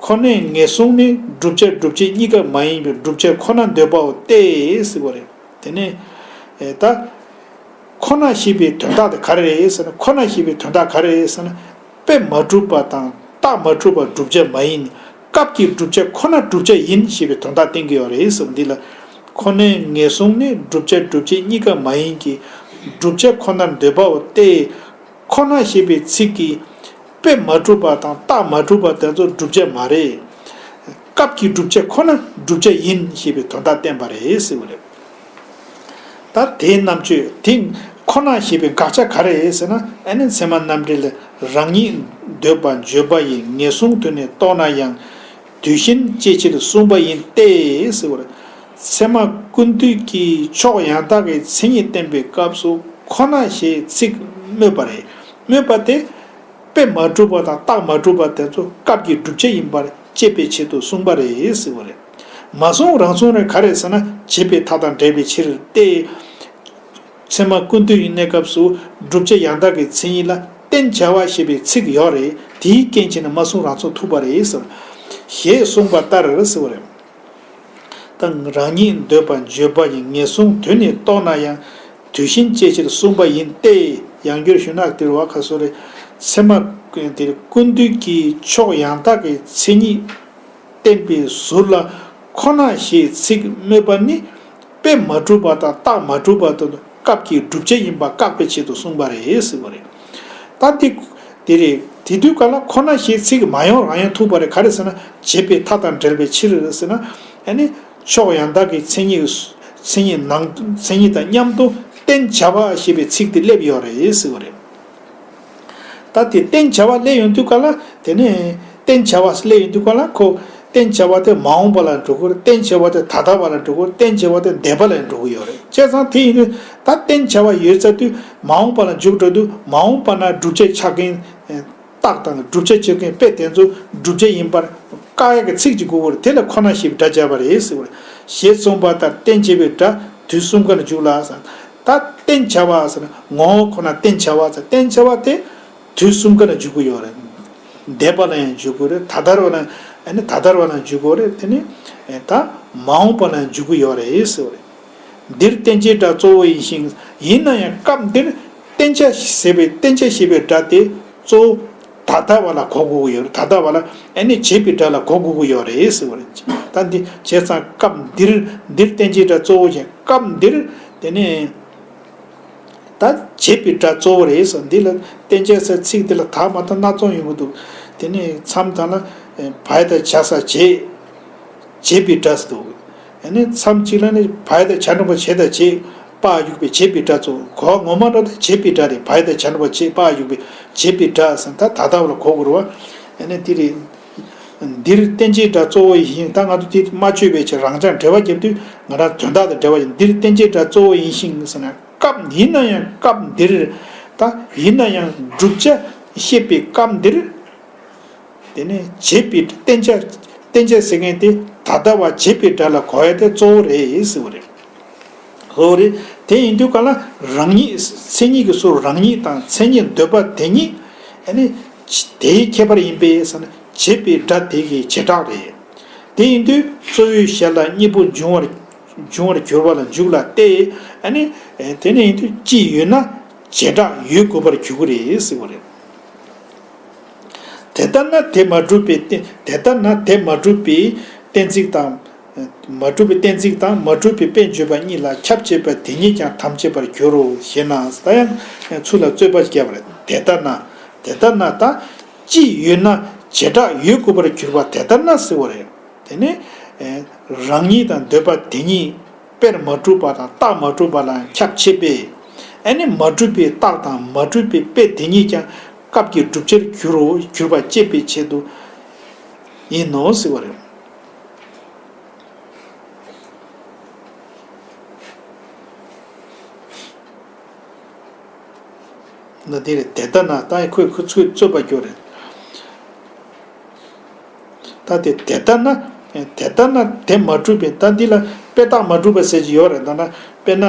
ཁོ་ནའི་ངེས་བཟུང་ནི་བསྒྲུབ་བྱ་བསྒྲུབ་བྱེད་གཉིས་ཀ་མ་ཡིན་པའི་བསྒྲུབ་བྱ་ཁོ་ན་འདོད་པའོ་སྟེ་ཟེར་བ་རེད། དེ་ནས། ཨེ། ད། ཁོ་ན་ཞེས་པའི་དོན་དག་དེ་ག་རེ་རེད་ཟེར་ན། ཁོ་ན་ཞེས་པའི་དོན་དག་ག་རེ་རེད་ཟེར་ན། དཔེ་མ་གྲུབ་པ་དང་རྟགས་མ་གྲུབ་པ་བསྒྲུབ་བྱ་མ་ཡིན། སྐབས་ཀྱི་བསྒྲུབ་བྱ་ཁོ་ན་བསྒྲུབ་བྱ་ཡིན་ཞེས་པའི་དོན་དག་བསྟན་གྱི་ཡོད་རེད་ཟེར་བ་འདི་ལ། ཁོ་ནའི་ངེས་བཟུང་ནི་བསྒྲུབ་བྱ་བསྒྲུབ་བྱེད་གཉིས་ཀ་མ་ཡིན་གྱི། བསྒྲུབ་བྱ་ཁོ་ནར་འདོད་པའོ་སྟེ། ཁོ་ན་ཞེས་པའི་ཚིག་གིས། དཔེ་མ་གྲུབ་པ་དང་རྟགས་མ་གྲུབ་པ་དེ་ཚོ་བསྒྲུབ་བྱ་མ་རེད། སྐབས་ཀྱི་བསྒྲུབ་བྱ་ཁོ་ན་བསྒྲུབ་བྱ་ཡིན་ཞེས་པའི་དོན་དག་བསྟན་པ་རེད་ཟེར་བ་རེད། ད་དེའི་རྣམ་དཔྱོད་དེ་ཁོ་ན་ཞེས་པའི་དགག་བྱ་ག་རེ་རེད་ཟེར་ན། ཨ་ནི་ཚད་མ་རྣམ་འགྲེལ་ལས་རང་ཉིད་འདོད་པ་བརྗོད་པ་ཡི། ངེས་བཟུང་དོན་ནི་རྟོགས་ན་ཡང་། དུས་གཞན་དཔྱད་ཕྱིར་གསུངས་པ་ཡིན་ཏེ་ཟེར་བ་རེད། ཚད་མ་ཀུན་བཏུས་ཀྱི་ཕྱོགས་ཡང་དག་གི་མཚན་ཉིད་བསྟན་པའི་སྐབས་སུ་ཁོ་ན་ཞེས་ཚིག་སྨོས་པ་རེད། སྨོས་པ་དེ། དཔེ་མ་གྲུབ་པ་དང་རྟགས་མ་གྲུབ་པ་དེ་ཚོ་སྐབས་ཀྱི་བསྒྲུབ་བྱ་ཡིན་པར་དཔྱད་པའི་ཆེད་དུ་གསུངས་པ་རེད་ཟེར་བ་རེད། མ་གསུངས་རང་གསུངས་རེད། ག་རེ་ཟེར་ན་བྱེད་པའི་མཐའ་དང་བྲལ་བའི་ཕྱིར་ཏེ། ཚད་མ་ཀུན་བཏུས་ཀྱི་གནས་སྐབས་སུ་བསྒྲུབ་བྱ་ཡང་དག་གི་མཚན་ཉིད་ལ་བརྟེན་བྱ་བ་ཞེས་པའི་ཚིག་ཡོད་རེད། དེའི་རྐྱེན་བྱས་ནས་མ་གསུངས་རང་གསུངས་ཐུག་པ་རེད་ཟེར། ཞེས་གསུངས་པ་ལྟར་ཟེར་བ་རེད། ད་རང་ཉིད་འདོད་པ་བརྗོད་པ་ཡི་ངེས་བཟུང་དོན་ནི་རྟོགས་ན་ཡང་དུས་གཞན་དཔྱད་ཕྱིར་གསུངས་པ་ཡིན་ཏེ། ཡང་བསྒྱུར་ཞུ་ན་དེ་རུ་བ་ཁ་སོ་རེ། ཚད་མ་དེ་ཀུན་བཏུས་ཀྱི་ཕྱོགས་ཡང་དག་གི་མཚན་ཉིད་བསྟན་པའི་ཟུར་ལ་ཁོ་ན་ཞེས་ཚིག་སྨོས་པ་ནི་དཔེ་མ་གྲུབ་པ་དང་རྟགས་མ་གྲུབ་པ་དང་སྐབས་ཀྱི་བསྒྲུབ་བྱ་ཡིན་པ་བཀག་པའི་ཆེད་དུ་གསུངས་པ་རེད་ཟེར་བ་རེད། ད་འདི་དེ་རེད། དེ་དུས་ག་ལ་ཁོ་ན་ཞེས་ཚིག་མ་ཡོང་རང་ཡང་ཐུག་པ་རེད། ག་རེ་ཟེར་ན་བྱེད་པའི་མཐའ་དང་བྲལ་བའི་ཕྱིར་ཟེར་ན། ཨ་ནི་ཕྱོགས་ཡང་དག་གི་མཚན་ཉིད། མཚན་ཉིད་ནང་མཚན་ཉིད་དང་མཉམ་དུ་བསྟན་བྱ་བ་ཞེས་པའི་ཚིག་དེ་སླེབས་ཡོད་རེད་ཟེར་བ་རེད། ད་དེ་བསྟན་བྱ་བ་སླེབས་ཡོང་དུས་ག་ལ་དེ་ནས་བསྟན་བྱ་བ་སླེབས་ཡོང་དུས་ག་ལ་ཁོ་བསྟན་བྱ་བ་དེ་མ་འོངས་པ་ལ་འགྲོ་གི་རེད། བསྟན་བྱ་བ་དེ་ད་ལྟ་བ་ལ་འགྲོ་གི་རེད། བསྟན་བྱ་བ་དེ་འདས་པ་ལ་འགྲོ་གི་ཡོད་རེད། བྱས་ཙང་དེ་ཡིན་དུས་ད་བསྟན་བྱ་བ་ཡོད་ཚར་དུས་མ་འོངས་པ་ལ་འཇུག་འགྲོ་དུས་མ་འོངས་པ་ན་བསྒྲུབ་བྱ་ཆགས་མཁན། རྟགས་དང་བསྒྲུབ་བྱ་ཆགས་མཁན་དཔེ་དེ་ཚོ་བསྒྲུབ་བྱ་ཡིན་པར་བཀག་ཡག་གི་ཚིག་ཅིག་དགོས་ཀྱི་རེད། དེ་ལ་ཁོ་ན་ཞེས་པའི་སྒྲ་སྦྱར་བ་རེད་ཟེར་བ་རེད། ཞེས་གསུངས་པ་ལྟར་བསྟན་བྱེད་པའི་སྒྲ་དུས་གསུམ་ཀ་ན་འཇུག་ལ་ཟེར། ད་བསྟན་བྱ་བ་ཟེར་ན་ངོ་བོ་ཁོ་ན་བསྟན་བྱ་བ་ཟེར། བསྟན་བྱ་བ་དེ་དུས་གསུམ་ཀ་ན་འཇུག་གི་ཡོད་རེད། འདས་པ་ལ་ཡང་འཇུག་གི་རེད། ད་ལྟ་བ་ལ་ཨ་ནི་ད་ལྟ་བ་ལ་འཇུག་གི་རེད། དེ་ནི་ད་མ་འོངས་པ་ལ་འཇུག་གི་ཡོད་རེད་ཟེར་བ་རེད། འདིར་བསྟན་བྱའི་སྒྲ་གཙོ་བོ་ཡིན་ཞིང་། ཡིན་ན་ཡང་སྐབས་འདིར་བསྟན་བྱ་ཟེར་བའི་བསྟན་བྱ་ཞེས་པའི་སྒྲ་དེ་གཙོ་བོ་ད་ལྟ་བ་ལ་གོ་དགོས་ཀྱི་ཡོད་རེད། ད་ལྟ་བ་ལ་ཨ་ནི་བྱེད་པའི་སྒྲ་ལ་གོ་དགོས་ཀྱི་ཡོད་རེད་ཟེར་བ་རེད། ད་འདི་བྱས་ཙང་སྐབས་འདིར་འདིར་བསྟན་བྱའི་སྒྲ་གཙོ་བོ་ཞེས་སྐབས་འདིར་དེ་ནས་ད་བྱེད་པའི་སྒྲ་གཙོ་བོ་རེད་ཟེར། འདི་ལ་བསྟན་བྱ་ཟེར་ཚིག་འདི་ལ་དག་མ་དག་སྣ་ཚོགས་ཡོང་གི་འདུག་དེ་ནས་མཚམས་དང་ལ་བ་ཡ་བཏགས་བྱ་ས་བྱེད། བྱེད་པའི་སྒྲ་ཟེར་འདུག་ཨ་ནི་མཚམས་གཅིག་ལ་ནི་བ་ཡ་བཏགས་བྱ་འགྲེང་བུ་བྱེ་ད་བྱེད། པ་ཡུག་པའི་བྱེད་པའི་སྒྲ་གཙོ་བོ། གོ་བ་ངོ་མ་འགྲོ་དེ་བྱེད་པའི་སྒྲ་རེད། བ་ཡ་བཏགས་བྱ་འགྲེང་བུ་བྱེད། པ་ཡུག་པའི་བྱེད་པའི་སྒྲ་ཟེར། ད་ད་ལྟ་བ་ལ་གོ་དགོས་རེད་བ། ཨ་ནི་འདི་རེད། འདིར་བསྟན་བྱའི་སྒྲ་གཙོ་བོ་ཡིན། ད་ང་ཚོ་དེ་མ་བཅོས་པའི་ཕྱིར་རང་འཇགས་འགྲེལ་པ་བརྒྱབ་དུས་ང་རང་དོན་དག་དང་འབྲེལ་བ་ཡིན། འདིར་བསྟན་བྱའི་སྒྲ་གཙོ་བོ་ཡིན་ཞིང་ཟེར་ན། སྐབས་ཡིན་ན་ཡང་སྐབས་འདིར། ད་ཡིན་ན་ཡང་བསྒྲུབ་བྱ་བཤད་པའི་སྐབས་འདིར། དེ་ནས་བྱེད་པའི་བསྟན་བྱ། བསྟན་བྱ་ཟེར་མཁན་དེ་ད་ལྟ་བ་བྱེད་པའི་སྒྲ་ལ་གོ་ཡ་དེ་གཙོ་བོ་རེད་ཟེར་བ་རེད། གཙོ་བོ་རེད། དེ་ཡིན་དུས་ག་ལ་རང་ཉིད་མཚན་ཉིད་ཀྱི་ཟུར་རང་ཉིད་དང་མཚན་ཉིད་འདོད་པ་དེ་ཉིད་ཨ་ནི་དེའི་ཁྱད་པར་ཡིན་པས་ཟེར་ན་བྱེད་པའི་སྒྲ་དེ་གི་བྱེ་བྲག་རེད། དེ་ཡིན་དུས་གཙོ་བོའི་ཞལ་ལ་གཉིས་པོ་འབྱུང་བར་འབྱུང་བར་གྱུར་པ་ལ་འཇུག་ལ་སྟེ། ཨ་ནི་དེ་ནས་ཡིན་དུས་ཅི་ཡོད་ན་བྱེ་བྲག་ཡོད་དགོས་པར་གྱུར་གྱི་རེད་ཟེར་བ་རེད། དེ་ལྟར་ན་དེ་མ་གྲུབ་པའི་གཏན། དེ་ལྟར་ན་དེ་མ་གྲུབ་པའི་གཏན་ཚིགས་དང་། མ་གྲུབ་པའི་གཏན་ཚིགས་དང་མ་གྲུབ་པའི་དཔེ་བརྗོད་པ་གཉིས་ལ་ཁྱབ་ཆེས་པ་དེ་ཉིད་ཀྱང་ཐམས་ཅད་པར་འགྱུར་རོ་ཞེ་ན། ད་ཡང་ཚུར་ལ་རྩོད་པ་བརྒྱབ་པ་རེད། དེ་ལྟར་ན། དེ་ལྟར་ན་ད་ཅི་ཡོད་ན་བྱེ་བྲག་ཡོད་དགོས་པར་གྱུར་པ་དེ་ལྟར་ན་ཟེར་བ་རེད། དེ་ནི་རང་ཉིད་དང་འདོད་པ་དེ་ཉིད་དཔེར་མ་གྲུབ་པ་དང་རྟགས་མ་གྲུབ་པ་ལ་ཁྱབ་ཆེས་པས། ཨ་ནི་མ་གྲུབ་པའི་རྟགས་དང་མ་གྲུབ་པའི་དཔེ་དེ་ཉིད་ཀྱང་སྐབས་ཀྱི་བསྒྲུབ་བྱར་འགྱུར་རོ། གྱུར་པ་དཔྱད་པའི་ཆེད་དུ་ཡིན་ནོ་ཟེར་བ་རེད། ན་དེ་རེད། དེ་ལྟར་ན་ད་ཁོས་ཁོ་ཚོས་རྩོད་པ་སྐྱོར་རེད། ད་དེ་དེ་ལྟར་ན། དེ་ལྟར་ན་དེ་མ་གྲུབ་པའི། ད་འདི་ལ་དཔེ་རྟགས་མ་གྲུབ་པ་ཟེར་གྱི་ཡོད་རེད། ད་ན་དཔེར་ན།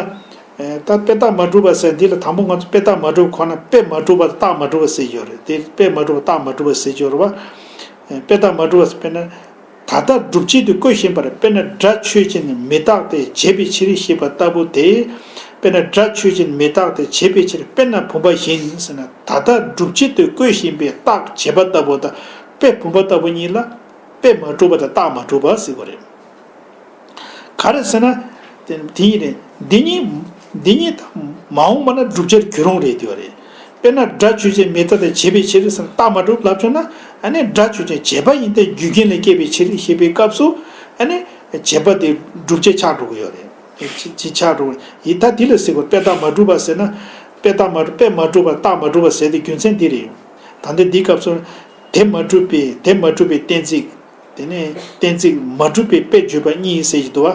ད་དཔེ་རྟགས་མ་གྲུབ་པ་ཟེར་འདི་ལ་དང་པོ་ང་ཚོ་དཔེ་རྟགས་མ་གྲུབ་ཁོ་ན་དཔེ་མ་གྲུབ་པ་རྟགས་མ་གྲུབ་པ་ཟེར་གྱི་ཡོད་རེད། དེ་དཔེ་མ་གྲུབ་པ་རྟགས་མ་གྲུབ་པ་ཟེར་གྱི་ཡོད་རེད་བ། དཔེ་རྟགས་མ་གྲུབ་པ་ཟེར་དཔེར་ན། ད་ལྟ་སྒྲུབ་བྱེད་དུ་བཀོད་བཞིན་པར། དཔེར་ན་སྒྲ་ཆོས་ཅན་མི་རྟག་སྟེ་བྱས་པའི་ཕྱིར་ཞེས་པ་ལྟ་བུ་དེ། དཔེར་ན་སྒྲ་ཆོས་ཅན་མི་རྟག་སྟེ་བྱས་པའི་ཕྱིར་དཔེར་ན་བུམ་པ་བཞིན་ཟེར་ན། ད་ལྟ་སྒྲུབ་བྱེད་དུ་བཀོད་བཞིན་པའི་རྟགས་བྱས་པ་ལྟ་བུ་དང་དཔེ་བུམ་པ་ལྟ་བུ་གཉིས་ལ་དཔེ་མ་གྲུབ་པ་དང་རྟགས་མ་གྲུབ་པ་ཟེར་བ་རེད། ག་རེ་ཟེར་ན། དེ་དེ་ཉིད་རེད། འདི་ཉིད་འདི་ཉིད་དང་མ་འོངས་པ་ན་བསྒྲུབ་བྱར་འགྱུར་རུང་རེད་དེ་བ་རེད། དཔེར་ན་སྒྲ་ཆོས་ཅན་མི་རྟག་སྟེ་བྱས་པའི་ཕྱིར་ཟེར་ན་རྟགས་མ་གྲུབ་ལབ་བྱུང་ན། ཨ་ནི་སྒྲ་ཆོས་ཅན་བྱས་པ་ཡིན་ཏེ་རྒྱུ་རྐྱེན་ལས་སྐྱེས་པའི་ཕྱིར་ཞེས་པའི་སྐབས་སུ། ཨ་ནི་བྱས་པ་དེ་བསྒྲུབ་བྱ་ཆགས་འགྲོ་གི་ཡོད་རེད། ཅི་ཅི་ཆགས་འགྲོ་གི་ཡིན། ད་འདི་ལ་ཟེར་གོ། དཔེ་རྟགས་མ་གྲུབ་པ་ཟེར་ན། དཔེ་རྟགས་མ་དཔེ་མ་གྲུབ་པ་རྟགས་མ་གྲུབ་པ་ཟེར་དེ་རྒྱུ་མཚན་འདི་རེད། ད་འདི་འདིའི་སྐབས་སུ་དེ་མ་གྲུབ་པའི་དེ་མ་གྲུབ་པའི་གཏན་ཚིགས། དེ་ནས་གཏན་ཚིགས་མ་གྲུབ་པའི་དཔེ་བརྗོད་པ་གཉིས་ཟེར་གྱི་འདུག་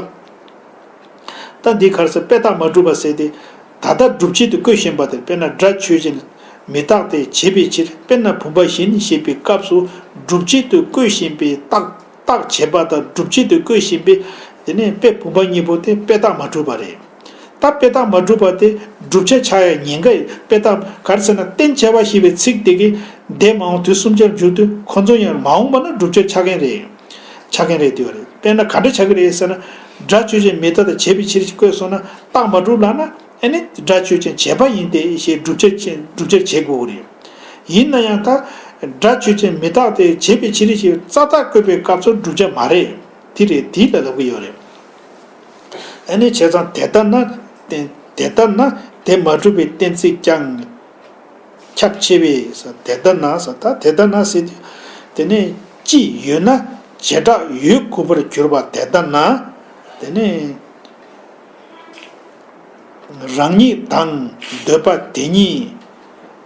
བ། ད་འདི་ག་རེ་ཟེར། དཔེ་རྟགས་མ་གྲུབ་པ་ཟེར་དེ། ད་ལྟ་སྒྲུབ་བྱེད་དུ་བཀོད་བཞིན་པ་དེ། དཔེར་ན་སྒྲ་ཆོས་ཅན། མི་རྟག་སྟེ་བྱས་པའི་ཕྱིར། དཔེར་ན་བུམ་པ་བཞིན་ཞེས་པའི་སྐབས་སུ་སྒྲུབ་བྱེད་དུ་བཀོད་བཞིན་པའི་རྟགས། རྟགས་བྱས་པ་དང་སྒྲུབ་བྱེད་དུ་བཀོད་བཞིན་པའི་དེ་ནས་དཔེ་བུམ་པ་གཉིས་པོ་དེ་དཔེ་རྟགས་མ་གྲུབ་པ་རེད། ད་དཔེ་རྟགས་མ་གྲུབ་པ་དེ་བསྒྲུབ་བྱ་ཆགས་ཡ་ཉེན་ཁ་ཡོད། དཔེ་རྟགས་ག་རེ་ཟེར་ན། རྟེན་བྱས་པ་ཞེས་པའི་ཚིག་དེ་གིས་འདས་མ་འོངས་དུས་གསུམ་ཆར་འཇུག་དུས་ཁོ་ཚོ་ཡང་མ་འོངས་པ་ན་བསྒྲུབ་བྱ་ཆགས་མཁན་རེད། ཆགས་མཁན་རེད་དེ་བ་རེད། དཔེར་ན་ག་འདྲ་ཆགས་ཀྱི་རེད་ཟེར་ན། སྒྲ་ཆོས་ཅན་མི་རྟག་སྟེ་བྱས་པའི་ཕྱིར་ཞེས་བཀོད་སོང་ན་རྟགས་མ་གྲུབ་ལབ་ན། ཨ་ནི་སྒྲ་ཆོས་ཅན་བྱས་པ་ཡིན་ཏེ་ཞེས་བསྒྲུབ་བྱ་ཆེ་བསྒྲུབ་བྱར་བྱེད་དགོས་རེད། ཡིན་ན་ཡང་ད་སྒྲ་ཆོས་ཅན་མི་རྟག་སྟེ་བྱས་པའི་ཕྱིར་ཞེས་རྩ་རྟགས་བཀོད་པའི་སྐབས་སུ་བསྒྲུབ་བྱ་མ་རེད། དེ་རེད། དེ་ལ་ལབ་ཀྱི་ཡོད་རེད། ཨ་ནི་བྱས་ཙང་དེ་ལྟ་ན། དེ་དེ་ལྟ་ན་དེ་མ་གྲུབ་པའི་གཏན་ཚིགས་ཀྱང་ཁྱབ་ཆེ་བས། དེ་ལྟ་ན་ཟེར། ད་དེ་ལྟ་ན་ཟེར་དུས་དེ་ནས་ཅིག་ཡོད་ན་བྱེ་བྲག་ཡོད་དགུ་པར་གྱུར་པ་དེ་ལྟ་ན། དེ་ནས། རང་ཉིད་དང་འདོད་པ་དེ་ཉིད།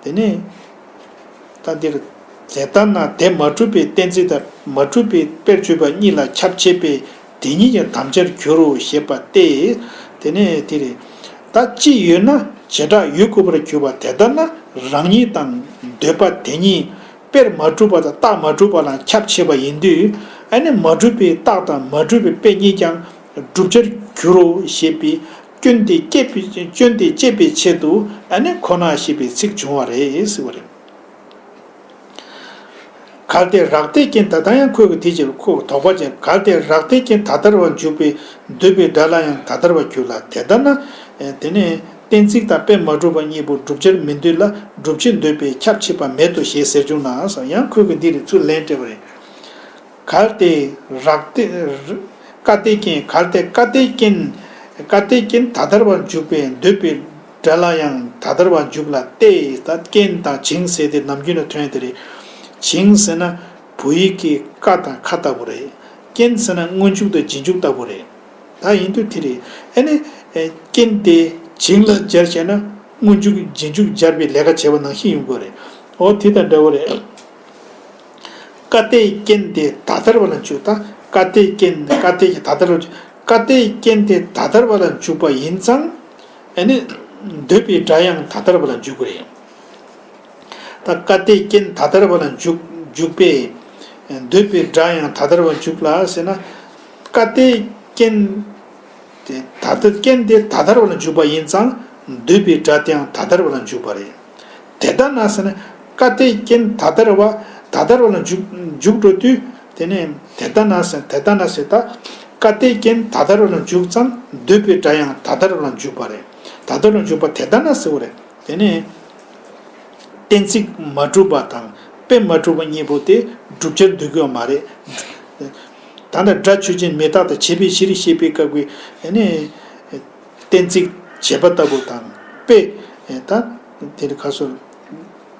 དེ་ནས་ད་འདིར་དེ་ལྟ་ན་དེ་མ་གྲུབ་པའི་གཏན་ཚིགས་དང་མ་གྲུབ་པའི་དཔེར་བརྗོད་པ་གཉིས་ལ་ཁྱབ་ཆེས་པས་དེ་ཉིད་ཀྱང་དམ་བཅར་འགྱུར་རོ་ཞེས་པ་སྟེ། དེ་ནས་དེ་རེད། ད་ཅི་ཡོད་ན་བྱེ་བྲག་ཡོད་དགུ་པར་གྱུར་པ་དེ་ལྟ་ན་རང་ཉིད་དང་འདོད་པ་དེ་ཉིད་དཔེར་མ་གྲུབ་པ་དང་རྟགས་མ་གྲུབ་པ་ལ་ཁྱབ་ཆེས་པ་ཡིན་དུས། ཨ་ནི་མ་གྲུབ་པའི་རྟགས་དང་མ་གྲུབ་པའི་དཔེ་གཉིས་ཀྱང་བསྒྲུབ་བྱར་འགྱུར་རོ་ཞེས་པའི་སྐྱོན་དེ་བསྐྱེད་པའི་སྐྱོན་དེ་བསྐྱེད་པའི་ཆེད་དུ་ཨ་ནི་ཁོ་ན་ཞེས་པའི་ཚིག་བྱུང་བ་རེད་ཟེར་བ་རེད། གལ་ཏེ་རག་ལྟའི་རྐྱེན་ད་ལྟ་ཡང་ཁོས་ཀྱི་དེ་ཕྱིར་ཁོ་དོགས་པ་ཅན། གལ་ཏེ་རག་ལྟའི་རྐྱེན་ད་ལྟར་བ་འཇུག་པས་འདོད་པའི་སྒྲ་ལ་ཡང་ད་ལྟར་བ་འཇུག་ལ། དེ་ལྟ་ན། དེ་ནས་གཏན་ཚིགས་དང་དཔེ་མ་གྲུབ་པ་གཉིས་པོ་བསྒྲུབ་བྱར་མི་འདོད་ལ་བསྒྲུབ་བྱེད་འདོད་པས་ཁྱབ་ཆེས་པ་མེད་དོ་ཞེས་ཟེར་བྱུང་ན། ཡང་ཁོས་ཀྱི་འདི་རེད། ཚུར་ལན་སྤྲད་པ་རེད། གལ་ཏེ་རག་ལྟའི། ཀ་ཏའི་རྐྱེན། གལ་ཏེ་ཀ་ཏའི་རྐྱེན། ཀ་ཏའི་རྐྱེན་ད་ལྟར་བ་འཇུག་པས་འདོད་པའི་སྒྲ་ལ་ཡང་ད་ལྟར་བ་འཇུག་ལ་སྟེ། ད་རྐྱེན་དང་བྱིངས་ཟེར་དེ་ནམ་རྒྱུན་ལ་ཐོན་ཡ་དེ་རེད། བྱིངས་ཟེར་ན་བོད་ཡིག་གི་ཀ་དང་ཁ་ལྟ་བུ་རེད། རྐྱེན་ཟེར་ན་སྔོན་འཇུག་དང་རྗེས་འཇུག་ལྟ་བུ་རེད། ད་ཡིན་དུས་དེ་རེད། ཨ་ནི། རྐྱེན་དེ་བྱིངས་ལ་སྦྱར་བྱས་ན་སྔོན་འཇུག་རྗེས་འཇུག་སྦྱར་བའི་ལས་ཀ་བྱས་པ་ནང་བཞིན་ཡོང་དགོས་རེད། འོ་དེ་དང་འདྲ་བོ་རེད། ཀ་ཏའི་རྐྱེན་དེ་ད་ལྟར་བ་ལ་འཇུག་ད་ཀ་ཏའི་རྐྱེན། ཀ་ཏའི་ད་ལྟར་བ་འཇུག་ཀ་ཏའི་རྐྱེན་དེ་ད་ལྟར་བ་ལ་འཇུག་པ་ཡིན་ཙང་། ཨ་ནི། འདོད་པའི་སྒྲ་ཡང་ད་ལྟར་བ་ལ་འཇུག་གི་རེད། ད་ཀ་ཏའི་རྐྱེན་ད་ལྟར་བ་ལ་འཇུག་འཇུག་པས། འདོད་པའི་སྒྲ་ཡང་ད་ལྟར་བ་འཇུག་ལ་ཟེར་ན། ཀ་ཏའི་རྐྱེན། དེ་ད་ལྟ་རྐྱེན་དེ་ད་ལྟར་བ་ལ་འཇུག་པ་ཡིན་ཙང་འདོད་པའི་སྒྲ་དེའང་ད་ལྟར་བ་ལ་འཇུག་པ་རེད། དེ་ལྟ་ན་ཟེར་ན། ཀ་ཏའི་རྐྱེན་ད་ལྟར་བ་ད་ལྟར་བ་ལ་འཇུག་འཇུག་འགྲོ་དུས། དེ་ནས་དེ་ལྟ་ན་ཟེར། དེ་ལྟ་ན་ཟེར་ད། ཀ་ཏའི་རྐྱེན་ད་ལྟར་བ་ལ་འཇུག་ཙང་འདོད་པའི་སྒྲ་ཡང་ད་ལྟར་བ་ལ་འཇུག་པ་རེད། ད་ལྟར་བ་ལ་འཇུག་པ་དེ་ལྟ་ན་ཟེར་བ་རེད། དེ་ནས། གཏན་ཚིགས་མ་གྲུབ་པ་དང་དཔེ་མ་གྲུབ་པ་གཉིས་པོ་དེ་བསྒྲུབ་བྱར་འདོད་ཀྱི་ཡོད་མ་རེད། ད་ལྟ་སྒྲ་ཆོས་ཅན་མི་རྟག་སྟེ་བྱས་པའི་ཕྱིར་ཞེས་པའི་སྐབས་ཀྱི་ཨ་ནི་གཏན་ཚིགས་བྱས་པ་ལྟ་བུ་དང་དཔེ། ད་དེ་ལ་ཁ་སོར་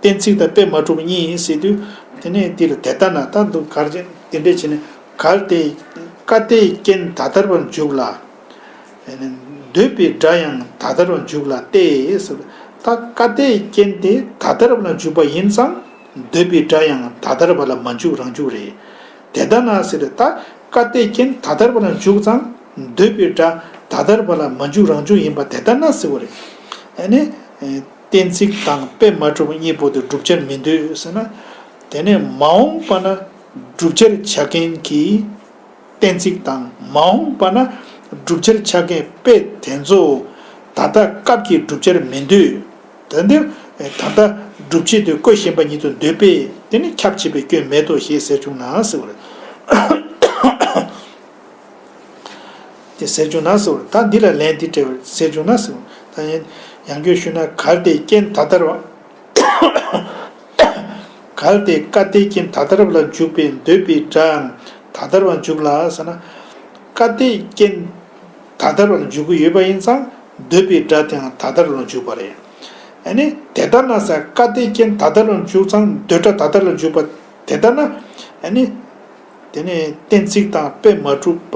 གཏན་ཚིགས་དང་དཔེ་མ་གྲུབ་པ་གཉིས་ཡིན་ཟེར་དུས། དེ་ནས་འདི་ལ་དེ་ལྟ་ན་ད་འདུག་གར་ཅན་དེ་འདྲས་བྱས་ནས། གལ་ཏེ་ཀ་ཏའི་རྐྱེན་ད་ལྟར་བར་འཇུག་ལ། འདོད་པའི་སྒྲ་ཡང་ད་ལྟར་བར་འཇུག་ལ་སྟེ། ད་ཀ་ཏའི་རྐྱེན་དེ་ད་ལྟར་བ་ལ་འཇུག་པ་ཡིན་ཙང་འདོད་པའི་སྒྲ་ཡང་ད་ལྟར་བ་ལ་མ་འཇུག་རང་འཇུག་རེད། དེ་ལྟ་ན་ཟེར། ད་ཀ་ཏའི་རྐྱེན་ད་ལྟར་བ་ལ་འཇུག་ཙང་འདོད་པའི་སྒྲ་ད་ལྟར་བ་ལ་མ་འཇུག་རང་འཇུག་ཡིན་པ་དེ་ལྟ་ན་ཟེར་བ་རེད། ཨ་ནི། གཏན་ཚིགས་དང་དཔེ་མ་གྲུབ་པ་གཉིས་པོ་དེ་བསྒྲུབ་བྱར་མི་འདོད་ཟེར་ན། དེ་ནས་མ་འོངས་པ་ན་བསྒྲུབ་བྱར་ཆགས་མཁན་གྱི་གཏན་ཚིགས་དང་མ་འོངས་པ་ན་བསྒྲུབ་བྱར་ཆགས་མཁན་དཔེ་དེ་ཚོ་ད་ལྟ་སྐབས་ཀྱི་བསྒྲུབ་བྱར་མི་འདོད། ད་འདིར་ད་ལྟ་སྒྲུབ་བྱེད་དུ་བཀོད་བཞིན་པ་ཉིད་དུ་འདོད་པས་དེ་ནི་ཁྱབ་ཆེས་པའི་སྐྱོན་མེད་དོ་ཞེས་ཟེར་བྱུང་ན་ཟེར་བ་རེད། དེ་ཟེར་བྱུང་ན་ཟེར་བ་རེད། ད་འདི་ལ་ལན་འདི་སྤྲད་པ་ཟེར་བྱུང་ན་ཟེར་བ་རེད། ད་ཡང་ཡང་བསྐྱར་ཞུས་ན། གལ་ཏེ་རྐྱེན་ད་ལྟར་བ། གལ་ཏེ་ཀ་ཏའི་རྐྱེན་ད་ལྟར་བ་ལ་འཇུག་པས་འདོད་པའི་སྒྲའང་ད་ལྟར་བ་འཇུག་ལ་ཟེར་ན། ཀ་ཏའི་རྐྱེན་ད་ལྟར་བ་ལ་འཇུག་གི་ཡོད་པ་ཡིན་ཙང་འདོད་པའི་སྒྲ་དེའང་ད་ལྟར་བ་ལ་འཇུག་པ་རེད། ཨ་ནི་དེ་ལྟར་ན་ཟེར། ཀ་ཏའི་རྐྱེན་ད་ལྟར་བ་ལ་འཇུག་ཙང་འདོད་སྒྲ་ད་ལྟར་བ་ལ་འཇུག་པ་དེ་ལྟར་ན། ཨ་ནི། དེ་ནས་གཏན་ཚིགས་དང་དཔེ་མ་གྲུབ་པ་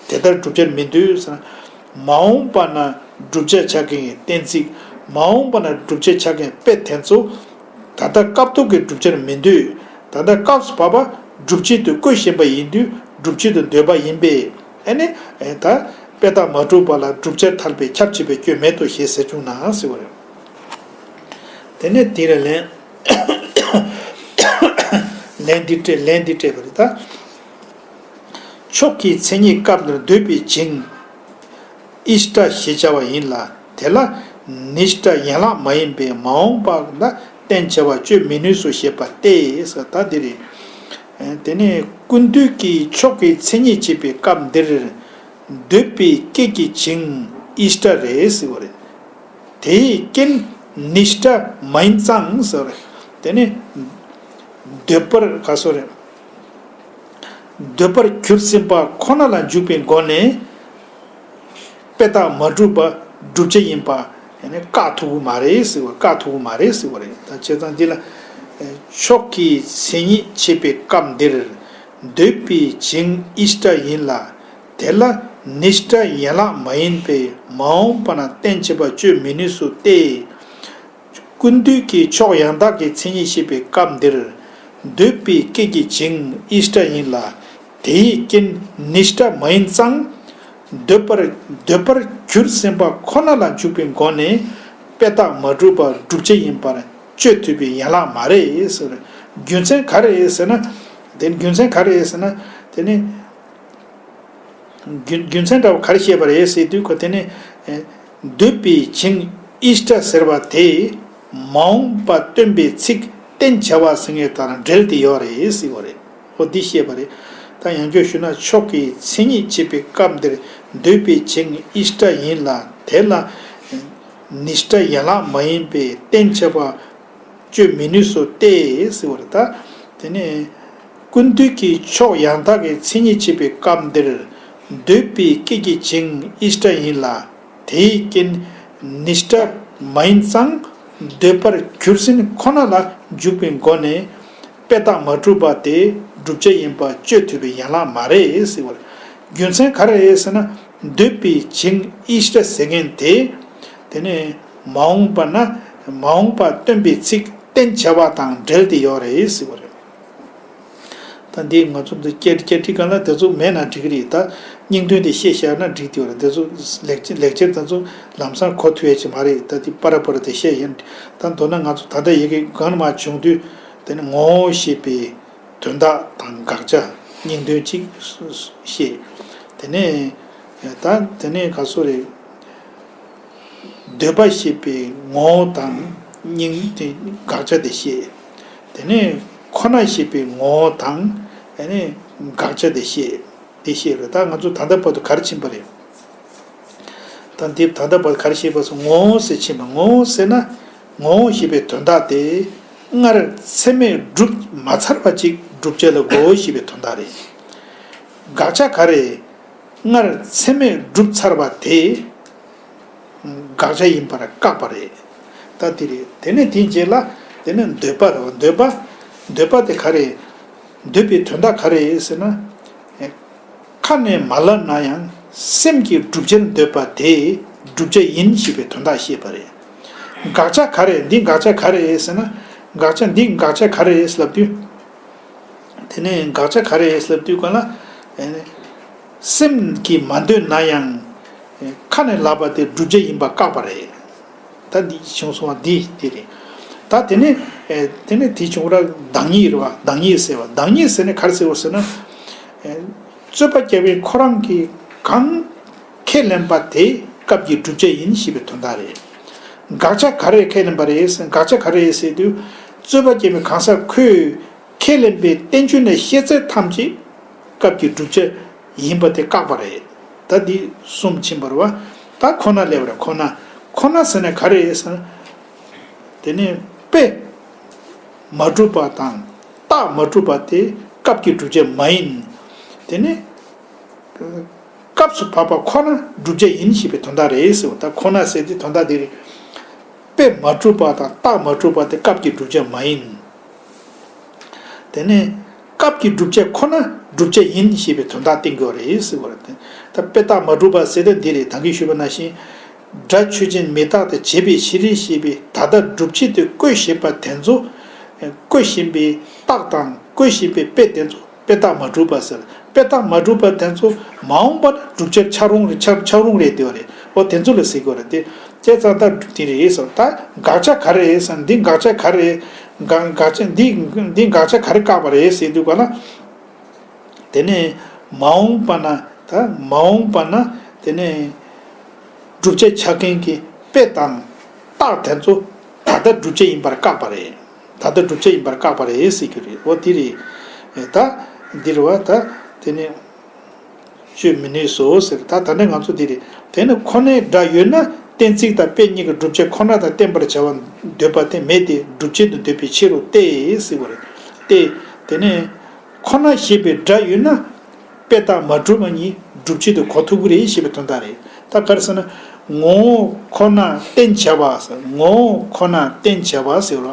དེ་ལྟར་བསྒྲུབ་བྱར་མི་འདོད་ཟེར་ན། མ་འོངས་པ་ན་བསྒྲུབ་བྱར་ཆགས་མཁན་གྱི་གཏན་ཚིགས། མ་འོངས་པ་ན་བསྒྲུབ་བྱར་ཆགས་མཁན་དཔེ་དེ་ཚོ་ད་ལྟ་སྐབས་ཐོག་གི་བསྒྲུབ་བྱར་མི་འདོད། ད་ལྟ་སྐབས་སུ་བབ་པ་སྒྲུབ་བྱེད་དུ་བཀོད་བཞིན་པ་ཡིན་དུས་སྒྲུབ་བྱེད་དུ་འདོད་པ་ཡིན་པས། ཨ་ནི། ད་དཔེ་རྟགས་མ་གྲུབ་པ་ལ་བསྒྲུབ་བྱར་ཐལ་པའི་ཁྱབ་ཆེས་པའི་སྐྱོན་མེད་དོ་ཞེས་ཟེར་བྱུང་ན་ཟེར་བ་རེད། དེ་ནས་དེ་ལ་ལན། ལན་འདི་སྤྲད་ལན་འདི་སྤྲད་པ་རེད་ད། མཆོག་གི་མཚན་ཉིད་སྐབས་འདིར་འདོད་པའི་བྱིངས་ཨིཥྚ་ཞེས་བྱ་བ་ཡིན་ལ། དེ་ལ་ནིཥྚ་ཡན་ལག་མ་ཡིན་པས་མ་འོངས་པ་ལ་གཏན་འཁེལ་བ་གཅོད་མི་ནུས་སོ་ཞེས་པ་སྟེ། ད་འདི་རེད། དེ་ནས་ཀུན་བཏུས་ཀྱི་མཆོག་གི་མཚན་ཉིད་བྱེད་པའི་སྐབས་འདིར། འདོད་པའི་སྐད་ཀྱི་བྱིངས་ཨིཥྚ་རེད་ཟེར་བ་རེད། དེའི་རྐྱེན་ནིཥྚ་མ་ཡིན་ཙང་ཟེར་བ་རེད། དེ་ནི་འདོད་པར་ག་སོ་རེད། འདོད་པར་གྱུར་ཟིན་པ་ཁོ་ན་ལ་འཇུག་པའི་སྒོ་ནས་དཔེ་རྟགས་མ་གྲུབ་པ་བསྒྲུབ་བྱ་ཡིན་པ་ཡང་ན་བཀག་ཐུབ་ཀྱི་མ་རེད་ཟེར་བ། བཀག་ཐུབ་ཀྱི་མ་རེད་ཟེར་བ་རེད། ད་བྱས་ཙང་འདི་ལ་མཆོག་གི་མཚན་ཉིད་བྱེད་པའི་སྐབས་འདིར་འདོད་པའི་བྱིངས་ཨིཥྚ་ཡིན་ལ། དེ་ལ་ནིཥྚ་ཡན་ལག་མ་ཡིན་པས་མ་འོངས་པ་ན་གཏན་འཁེལ་བ་གཅོད་མི་ནུས་སོ་སྟེ། ཀུན་བཏུས་ཀྱི་ཕྱོགས་ཡང་དག་གི་མཚན་ཉིད་བཤད་པའི་སྐབས་འདིར། འདོད་པའི་སྐད་ཀྱི་བྱིངས་ཨིཥྚ་ཡིན་ལ། དེའི་རྐྱེན་ནིཥྚ་མ་ཡིན་ཙང་། འདོད་པར་འདོད་པར་གྱུར་ཟིན་པ་ཁོ་ན་ལ་འཇུག་པའི་སྒོ་ནས་དཔེ་རྟགས་མ་གྲུབ་པ་བསྒྲུབ་བྱ་ཡིན་པར་གཅོད་ཐུབ་པའི་ཡན་ལག་མ་རེད་ཟེར། རྒྱུ་མཚན་ག་རེ་རེད་ཟེར་ན། དེ་རྒྱུ་མཚན་ག་རེ་རེད་ཟེར་ན། དེ་ནི། རྒྱུ་རྒྱུ་མཚན་འདྲ་བ་ག་རེ་བཤད་པ་རེད་ཟེར་དུས། ཁོ་དེ་ནི་འདོད་པའི་བྱིངས་ཨིཥྚ་ཟེར་བ་དེ་མ་འོངས་པ་སྟོན་པའི་ཚིག་གཏན་འཁེལ་བ་ཟེར་མཁན་དང་འབྲེལ་ཏེ་ཡོད་རེད་ཟེར་བ་རེད། འོ་འདི་བཤད་པ་རེད། ད་ཡང་བསྐྱར་ཞུ་ན། མཆོག་གི་མཚན་ཉིད་བྱེད་པའི་སྐབས་འདིར་འདོད་པའི་བྱིངས་ཨིཥྚ་ཡིན་ལ། དེ་ལ་ནིཥྚ་ཡན་ལག་མ་ཡིན་པས་གཏན་འཁེལ་བ་གཅོད་མི་ནུས་སོ་སྟེ་ཟེར་བ་རེད། ད་དེ་ནས་ཀུན་བཏུས་ཀྱི་ཕྱོགས་ཡང་དག་གི་མཚན་ཉིད་བྱེད་པའི་སྐབས་འདིར། འདོད་པའི་སྐད་ཀྱི་བྱིངས་ཨིཥྚ་ཡིན་ལ། དེའི་རྐྱེན་ནིཥྚ་མ་ཡིན་ཙང་། འདོད་པར་གྱུར་ཟིན་ཁོ་ན་ལ་འཇུག་པའི་སྒོ་ནས་དཔེ་རྟགས་མ་གྲུབ་པ་དེ་བསྒྲུབ་བྱ་ཡིན་པ་གཅོད་ཐུབ་པའི་ཡན་ལག་མ་རེད་ཟེར་བ་རེད། རྒྱུ་མཚན་ག་རེ་རེད་ཟེར་ན། འདོད་པའི་བྱིངས་ཨིཥྚ་ཟེར་མཁན་དེ། དེ་ནས་མ་འོངས་པ་ན་མ་འོངས་པ་སྟོན་པའི་ཚིག་གཏན་འཁེལ་བ་དང་འབྲེལ་ཏེ་ཡོད་རེད་ཟེར་བ་རེད། ད་འདི་ང་ཚོ་འདི་སྐད་སྐད་ཁྲིད་སྒང་ལ་དེ་ཚོ་མེད་ན་འགྲིག་གི་རེད། ད་སྙིང་དོན་དེ་བཤད་བཞག་ན་འགྲིག་དེ་བ་རེད། དེ་ཚོ་ལེགས་ཆ་ལེགས་ཆ་དེ་ཚོ་ལམ་སང་གོ་ཐུབ་ཡ་ཅིག་མ་རེད། ད་འདི་པ་ར་པ་ར་དེ་བཤད་ཡིན། ད་མདོར་ན་ང་ཚོ་ད་ལྟ་ཡི་གེ་སྒང་ལ་མར་བྱུང་དུས། དེ་ནི་ངོ་བོ་ཞེས་པའི་དོན་དག་དང་དགག་བྱ་སྙིང་དོན་གཅིག་བཤད། དེ་ནས་ད་དེ་ནས་ག་སོ་རེད། འདོད་པ་ཞེས་པའི་ངོ་བོ་དང་སྙིང་དེ་དགག་བྱ་དེ་བཤད། དེ་ནས་ཁོ་ན་ཞེས་པའི་ངོ་བོ་དང་། དེ་ནས་དགག་བྱ་དེ་བཤད། དེ་བཤད་རེད། ད་ང་ཚོ་ད་ལྟ་བར་དུ་ག་རེ་ཕྱིན་པ་རེད། ད་འདི་ད་ལྟ་བར་ག་རེ་བཤད་པ་སོང་། ངོ་བོ་ཟེར་ཕྱིན་པ། ངོ་བོ་ཟེར་ན་ངོ་བོ་ཞེས་པའི་དོན་དག་དེ་སྔར་ཚད་མས་བསྒྲུབས་མ་ཚར་བ་ཅིག་བསྒྲུབ་བྱ་ལ་གོ་ཞེས་པའི་དོན་དག་རེད། དགག་བྱ་ག་རེ། སྔར་ཚད་མས་བསྒྲུབས་ཚར་བ་དེ་དགག་བྱ་ཡིན་པར་བཀག་པ་རེད། ད་དེ་རེད། དེ་ནས་དེའི་རྗེས་ལ་དེ་ནས་འདོད་པ་རེད་བ། འདོད་པ། འདོད་པ་དེ་ག་རེ། འདོད་པའི་དོན་དག་ག་རེ་ཟེར་ན། ཁ་ནས་མ་ལབ་ན་ཡང་སེམས་ཀྱིས་བསྒྲུབ་བྱར་འདོད་པ་དེ་བསྒྲུབ་བྱ་ཡིན་ཞེས་པའི་དོན་དག་བཤད་པ་རེད། དགག་བྱ་ག་རེ། འདི་དགག་བྱ་ག་རེ་ཟེར་ན། དགག་བྱ་འདི་དགག་བྱ་ག་རེ་ཟེར་ལབ་དུས། དེ་ནས་དགག་བྱ་ག་རེ་ཟེར་ལབ་དུས་གོང་ལ། སེམས་ཀྱིས་མ་འདོད་ན་ཡང་ཁ་ནས་ལབ་པ་དེ་བསྒྲུབ་བྱ་ཡིན་པ་བཀག་པ་རེད། ད་འདི་བྱུང་སོང་བ་འདི་དེ་རེད། ད་དེ་ནས་ཨེ། དེ་ནས་དེ་བྱུང་ར་བདག་ཉིད་རེད་བ། བདག་ཉིད་ཟེར་བ། བདག་ཉིད་ཟེར་ནས་ག་རེ་ཟེར་བ་ཟེར་ན། ཨེ། རྩོད་པ་རྒྱག་པའི་ཁོ་རང་གིས་གང་ཁས་ལེན་པ་དེ་སྐབས་ཀྱི་བསྒྲུབ་བྱ་ཡིན་ཞེས་པའི་དོན་དག་རེད། དགག་བྱ་ག་རེ་ཁས་ལེན་པ་རེད་ཟེར། དགག་བྱ་ག་རེ་ཟེར་དུས། རྩོད་པ་རྒྱག་པའི་གང་ཟག་ཁོས་ཁས་ལེན་པའི་བསྟན་བཅོས་ནས་བཤད་ཚད་ཐམས་ཅད་སྐབས་ཀྱི་བསྒྲུབ་བྱ་ཡིན་པ་དེ་བཀག་པ་རེད། ད་འདི་གསུམ་ཕྱིན་པ་རེད་བ། ད་ཁོ་ན་སླེབས་པ་རེད། ཁོ་ན། ཁོ་ན་ཟེར་ན་ག་རེ་ཟེར་ན། དེ་ནས་དཔེ་མ་གྲུབ་པ་དང་རྟགས་མ་གྲུབ་པ་དེ་སྐབས་ཀྱི་བསྒྲུབ་བྱ་མ་ཡིན། དེ་ནས་སྐབས་སུ་བབ་པ་ཁོ་ན་བསྒྲུབ་བྱ་ཡིན་ཞེས་པའི་དོན་དག་རེད་ཟེར་བ། ད་ཁོ་ན་ཟེར་དེ་དོན་དག་འདི་རེད། དཔེ་མ་གྲུབ་པ་དང་རྟགས་མ་གྲུབ་པ་དེ་སྐབས་ཀྱི་བསྒྲུབ་བྱ་མ་ཡིན། དེ་ནས་སྐབས་ཀྱི་བསྒྲུབ་བྱ་ཁོ་ན་བསྒྲུབ་བྱ་ཡིན་ཞེས་པའི་དོན་དག་བསྟན་དགོས་རེད་ཟེར་བ་རེད། ད་དཔེ་རྟགས་མ་གྲུབ་པ་ཟེར་དེ་འདི་རེད། ད་གིན་ཞུས་པ་ནང་བཞིན། སྒྲ་ཆོས་ཅན་མི་རྟག་སྟེ་བྱས་པའི་ཕྱིར་ཞེས་པའི་ད་ལྟ་སྒྲུབ་བྱེད་དུ་བཀོད་བཞིན་པ་དེ་ཚོ། བཀོད་བཞིན་པའི་རྟགས་དང་བཀོད་བཞིན་པའི་དཔེ་དེ་ཚོ་དཔེ་རྟགས་མ་གྲུབ་པ་ཟེར། དཔེ་རྟགས་མ་གྲུབ་པ་དེ་ཚོ་མ་འོངས་པར་བསྒྲུབ་བྱར་ཆགས་རུང་རེད། ཆགས་ཆགས་རུང་རེད་དེ་བ་རེད། འོ་དེ་ཚོ་ལ་ཟེར་དགོས་རེད་དེ། བྱས་ཙང་ད་དེ་རེད་ཟེར། ད་དགག་བྱ་ག་རེ་རེད་ཟེར་ན། འདི་དགག་བྱ་ག་རེ་རེད། དགག་དགག་བྱ་འདི་འདི་དགག་བྱ་ག་རེ་བཀག་པ་རེད་ཟེར་དུས་ག་ལ། དེ་ནས་མ་འོངས་པ་ན། ད་མ་འོངས་པ་ན་དེ་ནས་བསྒྲུབ་བྱ་ཆགས་མཁན་གྱི་དཔེ་དང་རྟགས་དེ་ཚོ་ད་ལྟ་བསྒྲུབ་བྱ་ཡིན་པར་བཀག་པ་རེད། ད་ལྟ་བསྒྲུབ་བྱ་ཡིན་པར་བཀག་པ་རེད་ཟེར་རྒྱུ་རེད། འོ་དེ་རེད། ད་འདི་རེད་བ། ད་དེ་ནས་བཅོས་མི་ནུས་སོ་ཟེར། ད་ད་ནས་ང་ཚོ་འདི་རེད། དེ་ནི་ཁོ་ནའི་སྒྲ་ཡོད་ན་གཏན་ཚིགས་དང་དཔེ་གཉིས་ཀྱི་བསྒྲུབ་བྱ་ཁོ་ན་དང་བསྟན་པར་བྱ་བ་འདོད་པ་དེ་མེད་དེ། སྒྲུབ་བྱེད་དུ་འདོད་པའི་ཕྱིར་རོ་སྟེ་ཟེར་བ་རེད། སྟེ། དེ་ནས་ཁོ་ན་ཞེས་པའི་སྒྲ་ཡོད་ན་དཔེ་རྟགས་མ་གྲུབ་པ་གཉིས་སྒྲུབ་བྱེད་དུ་གོ་ཐུབ་ཀྱི་རེད་ཞེས་པའི་དོན་དག་རེད། ད་ག་རེ་ཟེར་ན། ངོ་བོ་ཁོ་ན་བསྟན་བྱ་བ་ཟེར། ངོ་བོ་ཁོ་ན་བསྟན་བྱ་བ་ཟེར་བ།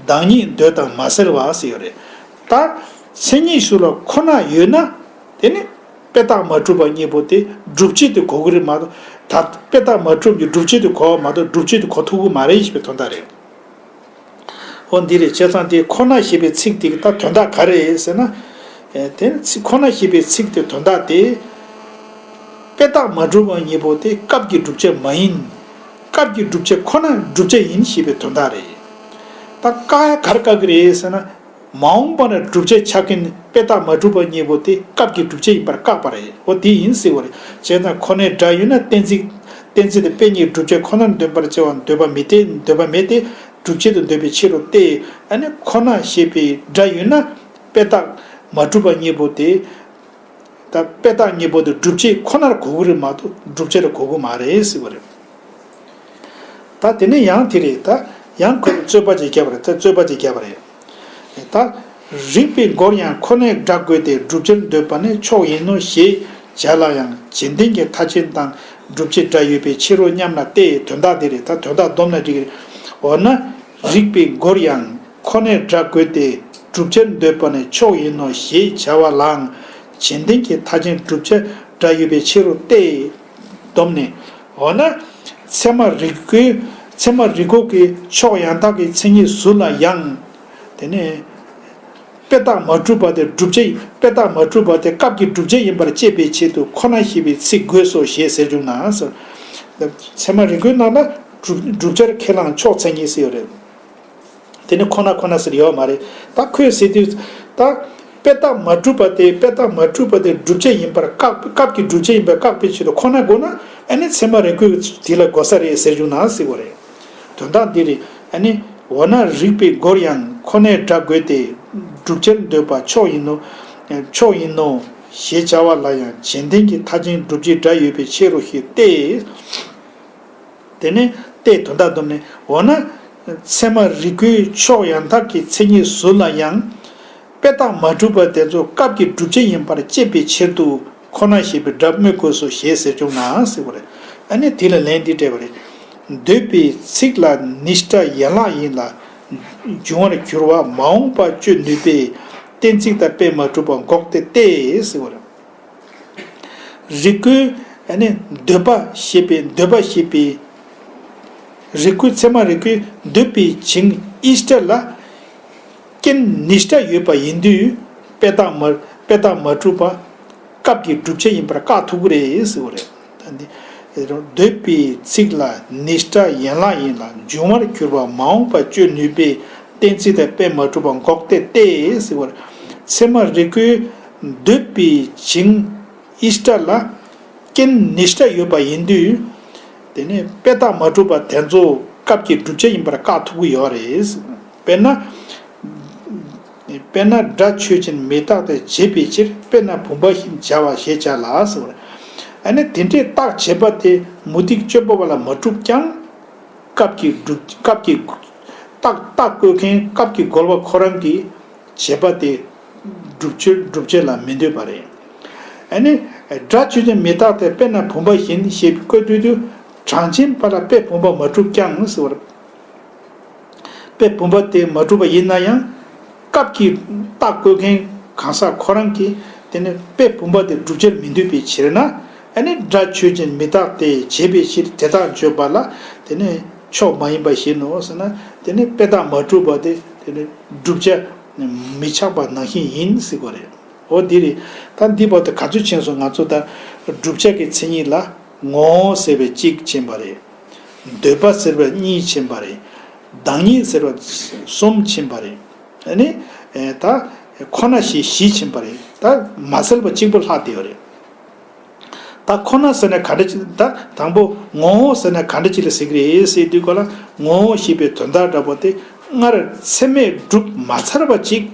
བདག་ཉིད་འདོད་དང་མ་བསལ་བ་ཟེར་ཡོད་རེད། ད་མཚན་ཉིད་གཞུང་ལ་ཁོ་ན་ཡོད་ན། དེ་ནི་དཔེ་རྟགས་མ་གྲུབ་པ་གཉིས་པོ་དེ་སྒྲུབ་བྱེད་དུ་གོ་གི་རེད་མ་གཏོགས། ད་དཔེ་རྟགས་མ་གྲུབ་ཀྱི་སྒྲུབ་བྱེད་དུ་གོ་བ་མ་གཏོགས་སྒྲུབ་བྱེད་དུ་གོ་ཐུབ་ཀྱི་མ་རེད་ཞེས་པའི་དོན་དག་རེད། འོ་འདི་རེད། བྱས་ཙང་དེ་ཁོ་ན་ཞེས་པའི་ཚིག་དེ་གི་ད་དོན་དག་ག་རེ་རེད་ཟེར་ན། ཨེ། དེ་ནི་ཚིག་ཁོ་ན་ཞེས་པའི་ཚིག་དེ་དོན་དག་དེ། དཔེ་རྟགས་མ་གྲུབ་པ་གཉིས་པོ་དེ་སྐབས་ཀྱི་བསྒྲུབ་བྱ་མ་ཡིན། སྐབས་ཀྱི་བསྒྲུབ་བྱ་ཁོ་ན་བསྒྲུབ་བྱ་ཡིན་ཞེས་པའི་དོན་དག་རེད། ད་བཀག་ཡ་ག་རེ་བཀག་གི་རེད་ཟེར་ན། མ་འོངས་པ་ན་བསྒྲུབ་བྱ་ཆགས་མཁན་དཔེ་རྟགས་མ་གྲུབ་པ་གཉིས་པོ་དེ་སྐབས་ཀྱི་བསྒྲུབ་བྱ་ཡིན་པར་བཀག་པ་རེད། འོ་དེ་ཡིན་ཟེར་བ་རེད། བྱས་ཙང་ཁོ་ནའི་སྒྲ་ཡོད་ན་གཏན་ཚིགས། གཏན་ཚིགས་དེ་དཔེ་གཉིས་བསྒྲུབ་བྱ་ཁོ་ནར་འདོད་པར་བྱ་བ་འདོད་པ་མེད་དེ། འདོད་པ་མེད་དེ། སྒྲུབ་བྱེད་དུ་འདོད་པའི་ཕྱིར་རོ་སྟེ། ཨ་ནི་ཁོ་ན་ཞེས་པའི་སྒྲ་ཡོད་ན་དཔེ་རྟགས་མ་གྲུབ་པ་གཉིས་པོ་དེ། ད་དཔེ་རྟགས་གཉིས་པོ་དེ་སྒྲུབ་བྱེད་ཁོ་ནར་གོ་གི་རེད་མ་གཏོགས་བསྒྲུབ་བྱ་ལ་གོ་གི་མ་རེད་ཟེར་བ་རེད། ད་དེ་ནས་ཡང་དེ་རེད། ད་ཡང་ཁོས་རྩོད་པ་ཅིག་བརྒྱབ་པ་རེད། ད་རྩོད་པ་ཅིག་བརྒྱབ་པ་རེད། ད་རིགས་པའི་མགོར་ཡང་ཁོ་ནའི་སྒྲ་དགོས་ཏེ་བསྒྲུབ་བྱར་འདོད་པ་ནི་ཕྱོགས་ཡིན་ནོ་ཞེས་བྱ་ལ་ཡང་རྗེས་ལྡན་གྱི་མཐའ་ཅན་དང་བསྒྲུབ་བྱའི་སྒྲ་ཡོད་པའི་ཕྱིར་རོ་སྙམ་ན་སྟེ། དོན་དག་འདི་རེད། ད་དོན་དག་བསྡོམས་ན་འགྲིག་གི་རེད། འོ་ན། རིགས་པའི་མགོར་ཡང་ཁོ་ནའི་སྒྲ་དགོས་ཏེ་བསྒྲུབ་བྱར་འདོད་པ་ནི་ཕྱོགས་ཡིན་ནོ་ཞེས་བྱ་བ་ལའང་རྗེས་ལྡན་གྱི་མཐའ་ཅན་བསྒྲུབ་བྱའི་སྒྲ་ཡོད་པའི་ཕྱིར་རོ་སྟེ། བསྡོམས་ནས། འོ་ན། ཚད་མ་རིགས་པའི། ཚད་མ་རིགས་པའི་ཕྱོགས་ཡང་དག་གི་མཚན་ཉིད་ཟུར་ལ་ཡང་། དེ་ནས། དཔེ་རྟགས་མ་གྲུབ་པ་དེ་བསྒྲུབ་བྱ། དཔེ་རྟགས་མ་གྲུབ་པ་དེ་སྐབས་ཀྱི་བསྒྲུབ་བྱ་ཡིན་པར་དཔྱད་པའི་ཆེད་དུ་ཁོ་ན་ཞེས་པའི་ཚིག་དགོས་སོ་ཞེས་ཟེར་བྱུང་ན་ཟེར། ཚད་མ་རིགས་པའི་ནང་ལ་བསྒྲུབ་བསྒྲུབ་བྱར་ཁས་བླངས་ཕྱོགས་མཚན་ཉིད་ཟེར་ཡོད་རེད། དེ་ནི་ཁོ་ན་ཁོ་ན་ཟེར་ཡོད་མ་རེད། ད་ཁོས་ཟེར་དུས། ད་དཔེ་རྟགས་མ་གྲུབ་པ་དེ། དཔེ་རྟགས་མ་གྲུབ་པ་དེ་བསྒྲུབ་བྱ་ཡིན་པར་བཀག་སྐབས་ཀྱི་བསྒྲུབ་བྱ་ཡིན་པར་བཀག་པའི་ཆེད་དུ་ཁོ་ན་དགོས་ན། ཨ་ནི་ཚད་མ་རིགས་པའི་དེ་ལ་དགོས་ས་རེད་ཟེར་བྱུང་ན་ཟེར་བ་རེད། དོན་དག་འདི་རེད། ཨ་ནི། འོ་ན་རིགས་པའི་མགོར་ཡང་ཁོ་ནའི་སྒྲ་དགོས་ཏེ་བསྒྲུབ་བྱར་འདོད་པ་ཕྱོགས་ཡིན་ནོ། ཕྱོགས་ཡིན་ནོ་ཞེས་བྱ་བ་ལ་ཡང་རྗེས་ལྡན་གྱི་མཐའ་ཅན་བསྒྲུབ་བྱའི་སྒྲ་ཡོད་པའི་ཕྱིར་རོ་ཞེས་ཏེ། དེ་ནས་ཏེ་དོན་དག་བསྡོམས་ནས། འོ་ན། ཚད་མ་རིགས་པའི་ཕྱོགས་ཡང་དག་གི་མཚན་ཉིད་ཟུར་ལ་ཡང་། དཔེ་རྟགས་མ་གྲུབ་པ་དེ་ཚོ་སྐབས་ཀྱི་བསྒྲུབ་བྱ་ཡིན་པར་དཔྱད་པའི་ཕྱིར་དུ་ཁོ་ན་ཞེས་པའི་སྒྲ་སྨོས་དགོས་སོ་ཞེས་ཟེར་བྱུང་ན་ཟེར་བ་རེད། ཨ་ནི་དེ་ལ་ལན་འདི་སྤྲད་པ་རེད། འདོད་པའི་ཚིག་ལ་ནི་སྒྲ་ཡན་ལག་ཡིན་ལ་འབྱུང་བར་འགྱུར་བ་མ་འོངས་པ་དཔྱོད་ནུས་པས་གཏན་ཚིགས་དང་དཔེ་མ་གྲུབ་པ་འགོག་སྟེ་སྟེ་ཟེར་བ་རེད། རིགས་ཀྱི། ཨ་ནི་འདོད་པ་ཞེས་པའི། འདོད་པ་ཞེས་པའི། རིགས་ཀྱི། ཚད་མ་རིགས་ཀྱི་འདོད་པའི་བྱིངས་ཨི་སྒྲ་ལ་རྐྱེན་ནི་སྒྲ་ཡོད་པ་ཡིན་དུས། དཔེ་རྟགས་མ། དཔེ་རྟགས་མ་གྲུབ་པ་སྐབས་ཀྱི་བསྒྲུབ་བྱ་ཡིན་པར་བཀག་ཐུབ་ཀྱི་རེད་ཟེར་བ་རེད། ད་འདི། འདོད་པའི་ཚིག་ལ་ནི་སྒྲ་ཡན་ལག་ཡིན་ལ་འབྱུང་བར་འགྱུར་བ་མ་འོངས་པ་དཔྱོད་ནུས་པས་གཏན་ཚིགས་དང་དཔེ་མ་གྲུབ་པ་འགོག་སྟེ་སྟེ་ཟེར་བ་རེད། ཚད་མ་རིགས་ཀྱི་འདོད་པའི་བྱིངས་ཨི་སྒྲ་ལ་རྐྱེན་ནི་སྒྲ་ཡོད་པ་ཡིན་དུས། དེ་ནས་དཔེ་རྟགས་མ་གྲུབ་པ་དེ་ཚོ་སྐབས་ཀྱི་བསྒྲུབ་བྱ་ཡིན་པར་བཀག་ཐུབ་ཀྱི་ཡོད་རེད། དཔེར་ན། དཔེར་ན་སྒྲ་ཆོས་ཅན་མི་རྟག་སྟེ་བྱས་པའི་ཕྱིར། དཔེར་ན་བུམ་པ་བཞིན་བྱ་བ་ཞེས་བྱ་ལ་ཟེར་བ་རེད། ཨ་ནི་དེ་འདྲའི་རྟགས་བྱས་པ་དེ་མུ་སྟེགས་དཔྱོད་པ་པ་ལ་མ་གྲུབ་ཀྱང་། སྐབས་ཀྱི་བསྒྲུབ། སྐབས་ཀྱི་རྟགས་རྟགས་བཀོད་མཁན་སྐབས་ཀྱི་རྒོལ་བ་ཁོ་རང་གིས་བྱས་པ་དེ་བསྒྲུབ་བྱ། བསྒྲུབ་བྱ་ལ་མི་འདོད་པ་རེད། ཨ་ནི། སྒྲ་ཆོས་ཅན་མི་རྟག་སྟེ་དཔེར་ན་བུམ་པ་བཞིན་ཞེས་བཀོད་དུས་དུས། གྲངས་ཅན་པ་ལ་དཔེ་བུམ་པ་མ་གྲུབ་ཀྱང་ཟེར་བ་རེད། དཔེ་བུམ་པ་དེ་མ་གྲུབ་པ་ཡིན་ན་ཡང་། སྐབས་ཀྱི་རྟགས་བཀོད་མཁན་གང་ཟག་ཁོ་རང་གིས་དེ་ནི་དཔེ་བུམ་པ་དེ་བསྒྲུབ་བྱར་མི་འདོད་པའི་ཕྱིར་ན། ཨ་ནི་སྒྲ་ཆོས་ཅན་མི་རྟག་སྟེ་བྱས་པའི་ཕྱིར་དེ་དག་བརྗོད་པ་ལ་དེ་ནི་ཕྱོགས་མ་ཡིན་པ་བཞིན་ནོ་ཟེར་ན། དེ་ནི་དཔེ་རྟགས་མ་གྲུབ་པ་དེ་དེ་ནི་བསྒྲུབ་བྱ་མི་ཆགས་པ་ནང་བཞིན་ཡིན་ཟེར་དགོས་རེད། འོ་འདི་རེད། ད་འདི་བར་དུ་ག་ཚོད་ཕྱིན་སོང་། ང་ཚོ་ད་བསྒྲུབ་བྱ་གི་མཚན་ཉིད་ལ་ངོ་བོ་ཟེར་བའི་གཅིག་ཕྱིན་པ་རེད། འདོད་པ་ཟེར་བ་གཉིས་ཕྱིན་པ་རེད། བདག་ཉིད་ཟེར་བ་གསུམ་ཕྱིན་པ་རེད། ཨ་ནི། ཨེ། ད་ཁོ་ན་ཞེས་བཞི་ཕྱིན་པ་རེད། ད་མ་བསལ་བ་གཅིག་པོ་ལྷག་བསྡད་ཡོད་རེད། ད་ཁོ་ན་ཟེར་ན་ག་འདྲ་ཅིག་ད་དང་པོ་ངོ་བོ་ཟེར་ན་ག་འདྲ་ཅིག་ལ་ཟེར་གི་རེད་ཟེར་དུས་སྐོར་ལ། ངོ་བོ་ཞེས་པའི་དོན་དག་འདྲ་པོ་དེ་སྔར་ཚད་མས་གྲུབ་མ་ཚར་བ་ཅིག་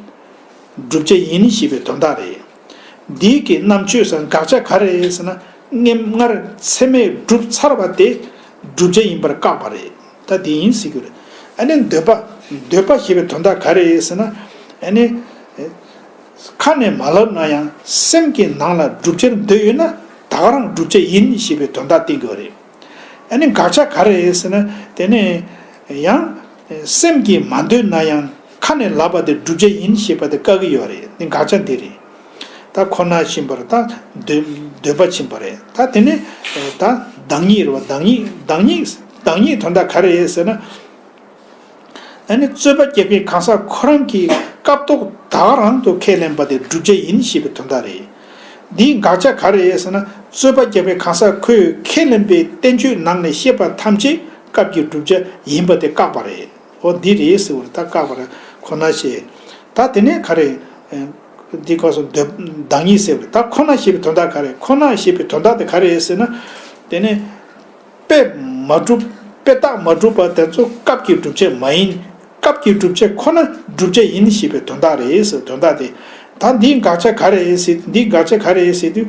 བསྒྲུབ་བྱ་ཡིན་ཞེས་པའི་དོན་དག་རེད། འདིའི་གི་རྣམ་གཅོད་སམ་དགག་བྱ་ག་རེ་རེད་ཟེར་ན། སྔར་ཚད་མས་གྲུབ་ཚར་བ་དེ་བསྒྲུབ་བྱ་ཡིན་པར་བཀག་པ་རེད། ད་དེ་ཡིན་ཟེར་གྱི་རེད། ཨ་ནི་འདོད་པ། འདོད་པ་ཞེས་པའི་དོན་དག་ག་རེ་རེད་ཟེར་ན། ཨ་ནི། ཁ་ནས་མ་ལབ་ན་ཡང་སེམས་ཀྱི་ནང་ལ་བསྒྲུབ་བྱར་འདོད་ཡོད་ན་ད་ག་རང་བསྒྲུབ་བྱ་ཡིན་ཞེས་པའི་དོན་དག་བསྟན་གྱི་རེད། ཨ་ནི་དགག་བྱ་ག་རེ་རེད་ཟེར་ན། དེ་ནི་ཡང་སེམས་ཀྱིས་མ་འདོད་ན་ཡང་ཁ་ནས་ལབ་པ་དེ་བསྒྲུབ་བྱ་ཡིན་ཞེས་པ་དེ་བཀག་གི་ཡོད་རེད། དེ་དགག་བྱ་འདི་རེད། ད་ཁོ་ན་ཕྱིན་པ་རེད། ད་འདོད་འདོད་པ་ཕྱིན་པ་རེད། ད་དེ་ནི་ད་བདག་ཉིད་རེད་བ། བདག་ཉིད་བདག་ཉིད་བདག་ཉིད་དོན་དག་ག་རེ་རེད་ཟེར་ན། ཨ་ནི་རྩོད་པ་རྒྱག་མཁན་གང་ཟག་ཁོ་རང་གི་སྐབས་ཐོག་ད་ག་རང་དུ་ཁས་ལེན་པ་དེ་བསྒྲུབ་བྱ་ཡིན་ཞེས་པའི་དོན་དག་རེད། འདིའི་དགག་བྱ་ག་རེ་རེད་ཟེར་ན། རྩོད་པ་རྒྱག་མཁན་གང་ཟག་ཁོས་ཁས་ལེན་པའི་བསྟན་བཅོས་ནང་ནས་བཤད་པ་ཐམས་ཅད་སྐབས་ཀྱི་བསྒྲུབ་བྱ་ཡིན་པ་དེ་བཀག་པ་རེད། འོ་འདི་རེད་ཟེར་བ་རེད། ད་བཀག་པ་རེད། ཁོ་ན་ཞེས། ད་དེ་ནས་ག་རེ། འདི་ཁོ་སོ་འདོད་བདག་ཉིད་ཟེར་བ་རེད། ད་ཁོ་ན་ཞེས་པའི་དོན་དག་ག་རེ། ཁོ་ན་ཞེས་པའི་དོན་དག་དེ་ག་རེ་རེད་ཟེར་ན། དེ་ནས། དཔེ་མ་གྲུབ། དཔེ་རྟགས་མ་གྲུབ་པ་དེ་ཚོ་སྐབས་ཀྱི་བསྒྲུབ་བྱ་མ་ཡིན། སྐབས་ཀྱི་བསྒྲུབ་བྱ་ཁོ་ན་བསྒྲུབ་བྱ་ཡིན་ཞེས་པའི་དོན་དག་རེད་ཟེར། དོན་དག་དེ། ད་འདིའི་དགག་བྱ་ག་རེ་རེད་ཟེར། འདིའི་དགག་བྱ་ག་རེ་རེད་ཟེར་དུས།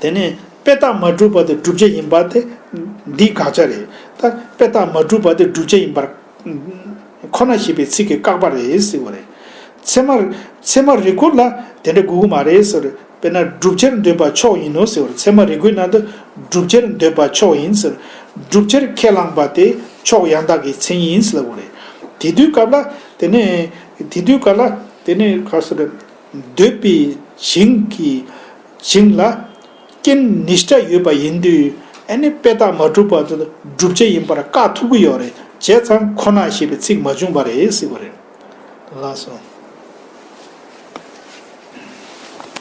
དེ་ནས་དཔེ་རྟགས་མ་གྲུབ་པ་དེ་བསྒྲུབ་བྱ་ཡིན་པ་དེ་འདིའི་དགག་བྱ་རེད། ད་དཔེ་རྟགས་མ་གྲུབ་པ་དེ་བསྒྲུབ་བྱ་ཡིན་པར་ཁོ་ན་ཞེས་པའི་ཚིག་གིས་བཀག་པ་རེད་ཟེར་བ་རེད། ཚད་མ། ཚད་མ་རིགས་དགུ་ལ་དེ་འདྲ་དགོས་ཀྱི་མ་རེད་ཟེར། དཔེར་ན་བསྒྲུབ་བྱར་འདོད་པ་མཆོག་ཡིན་ནོ་ཟེར་བ་རེད། ཚད་མ་རིགས་དགུའི་ནང་དུ་བསྒྲུབ་བྱར་འདོད་པ་མཆོག་ཡིན་ཟེར། བསྒྲུབ་བྱར་ཁས་བླངས་པ་དེ་མཆོག་ཡང་དག་གི་མཚན་ཉིད་ཡིན་ཟེར་ལབ་པ་རེད། དེ་དུས་སྐབས་ལ་དེ་ནས། དེ་དུས་སྐབས་ལ་དེ་ནས་ག་ཟེར། འདོད་པའི་བྱིངས་ཀྱི་བྱིངས་ལ་རྐྱེན་ནི་ཤྲ་ཡོད་པ་ཡིན་དུས། ཨ་ནི་དཔེ་རྟགས་མ་གྲུབ་པ་དེ་བསྒྲུབ་བྱ་ཡིན་པར་བཀག་ཐུབ་ཀྱི་ཡོད་རེད། བྱས་ཙང་ཁོ་ན་ཞེས་པའི་ཚིག་མ་བྱུང་བ་རེད་ཟེར་བ་རེད། ལགས་སོ།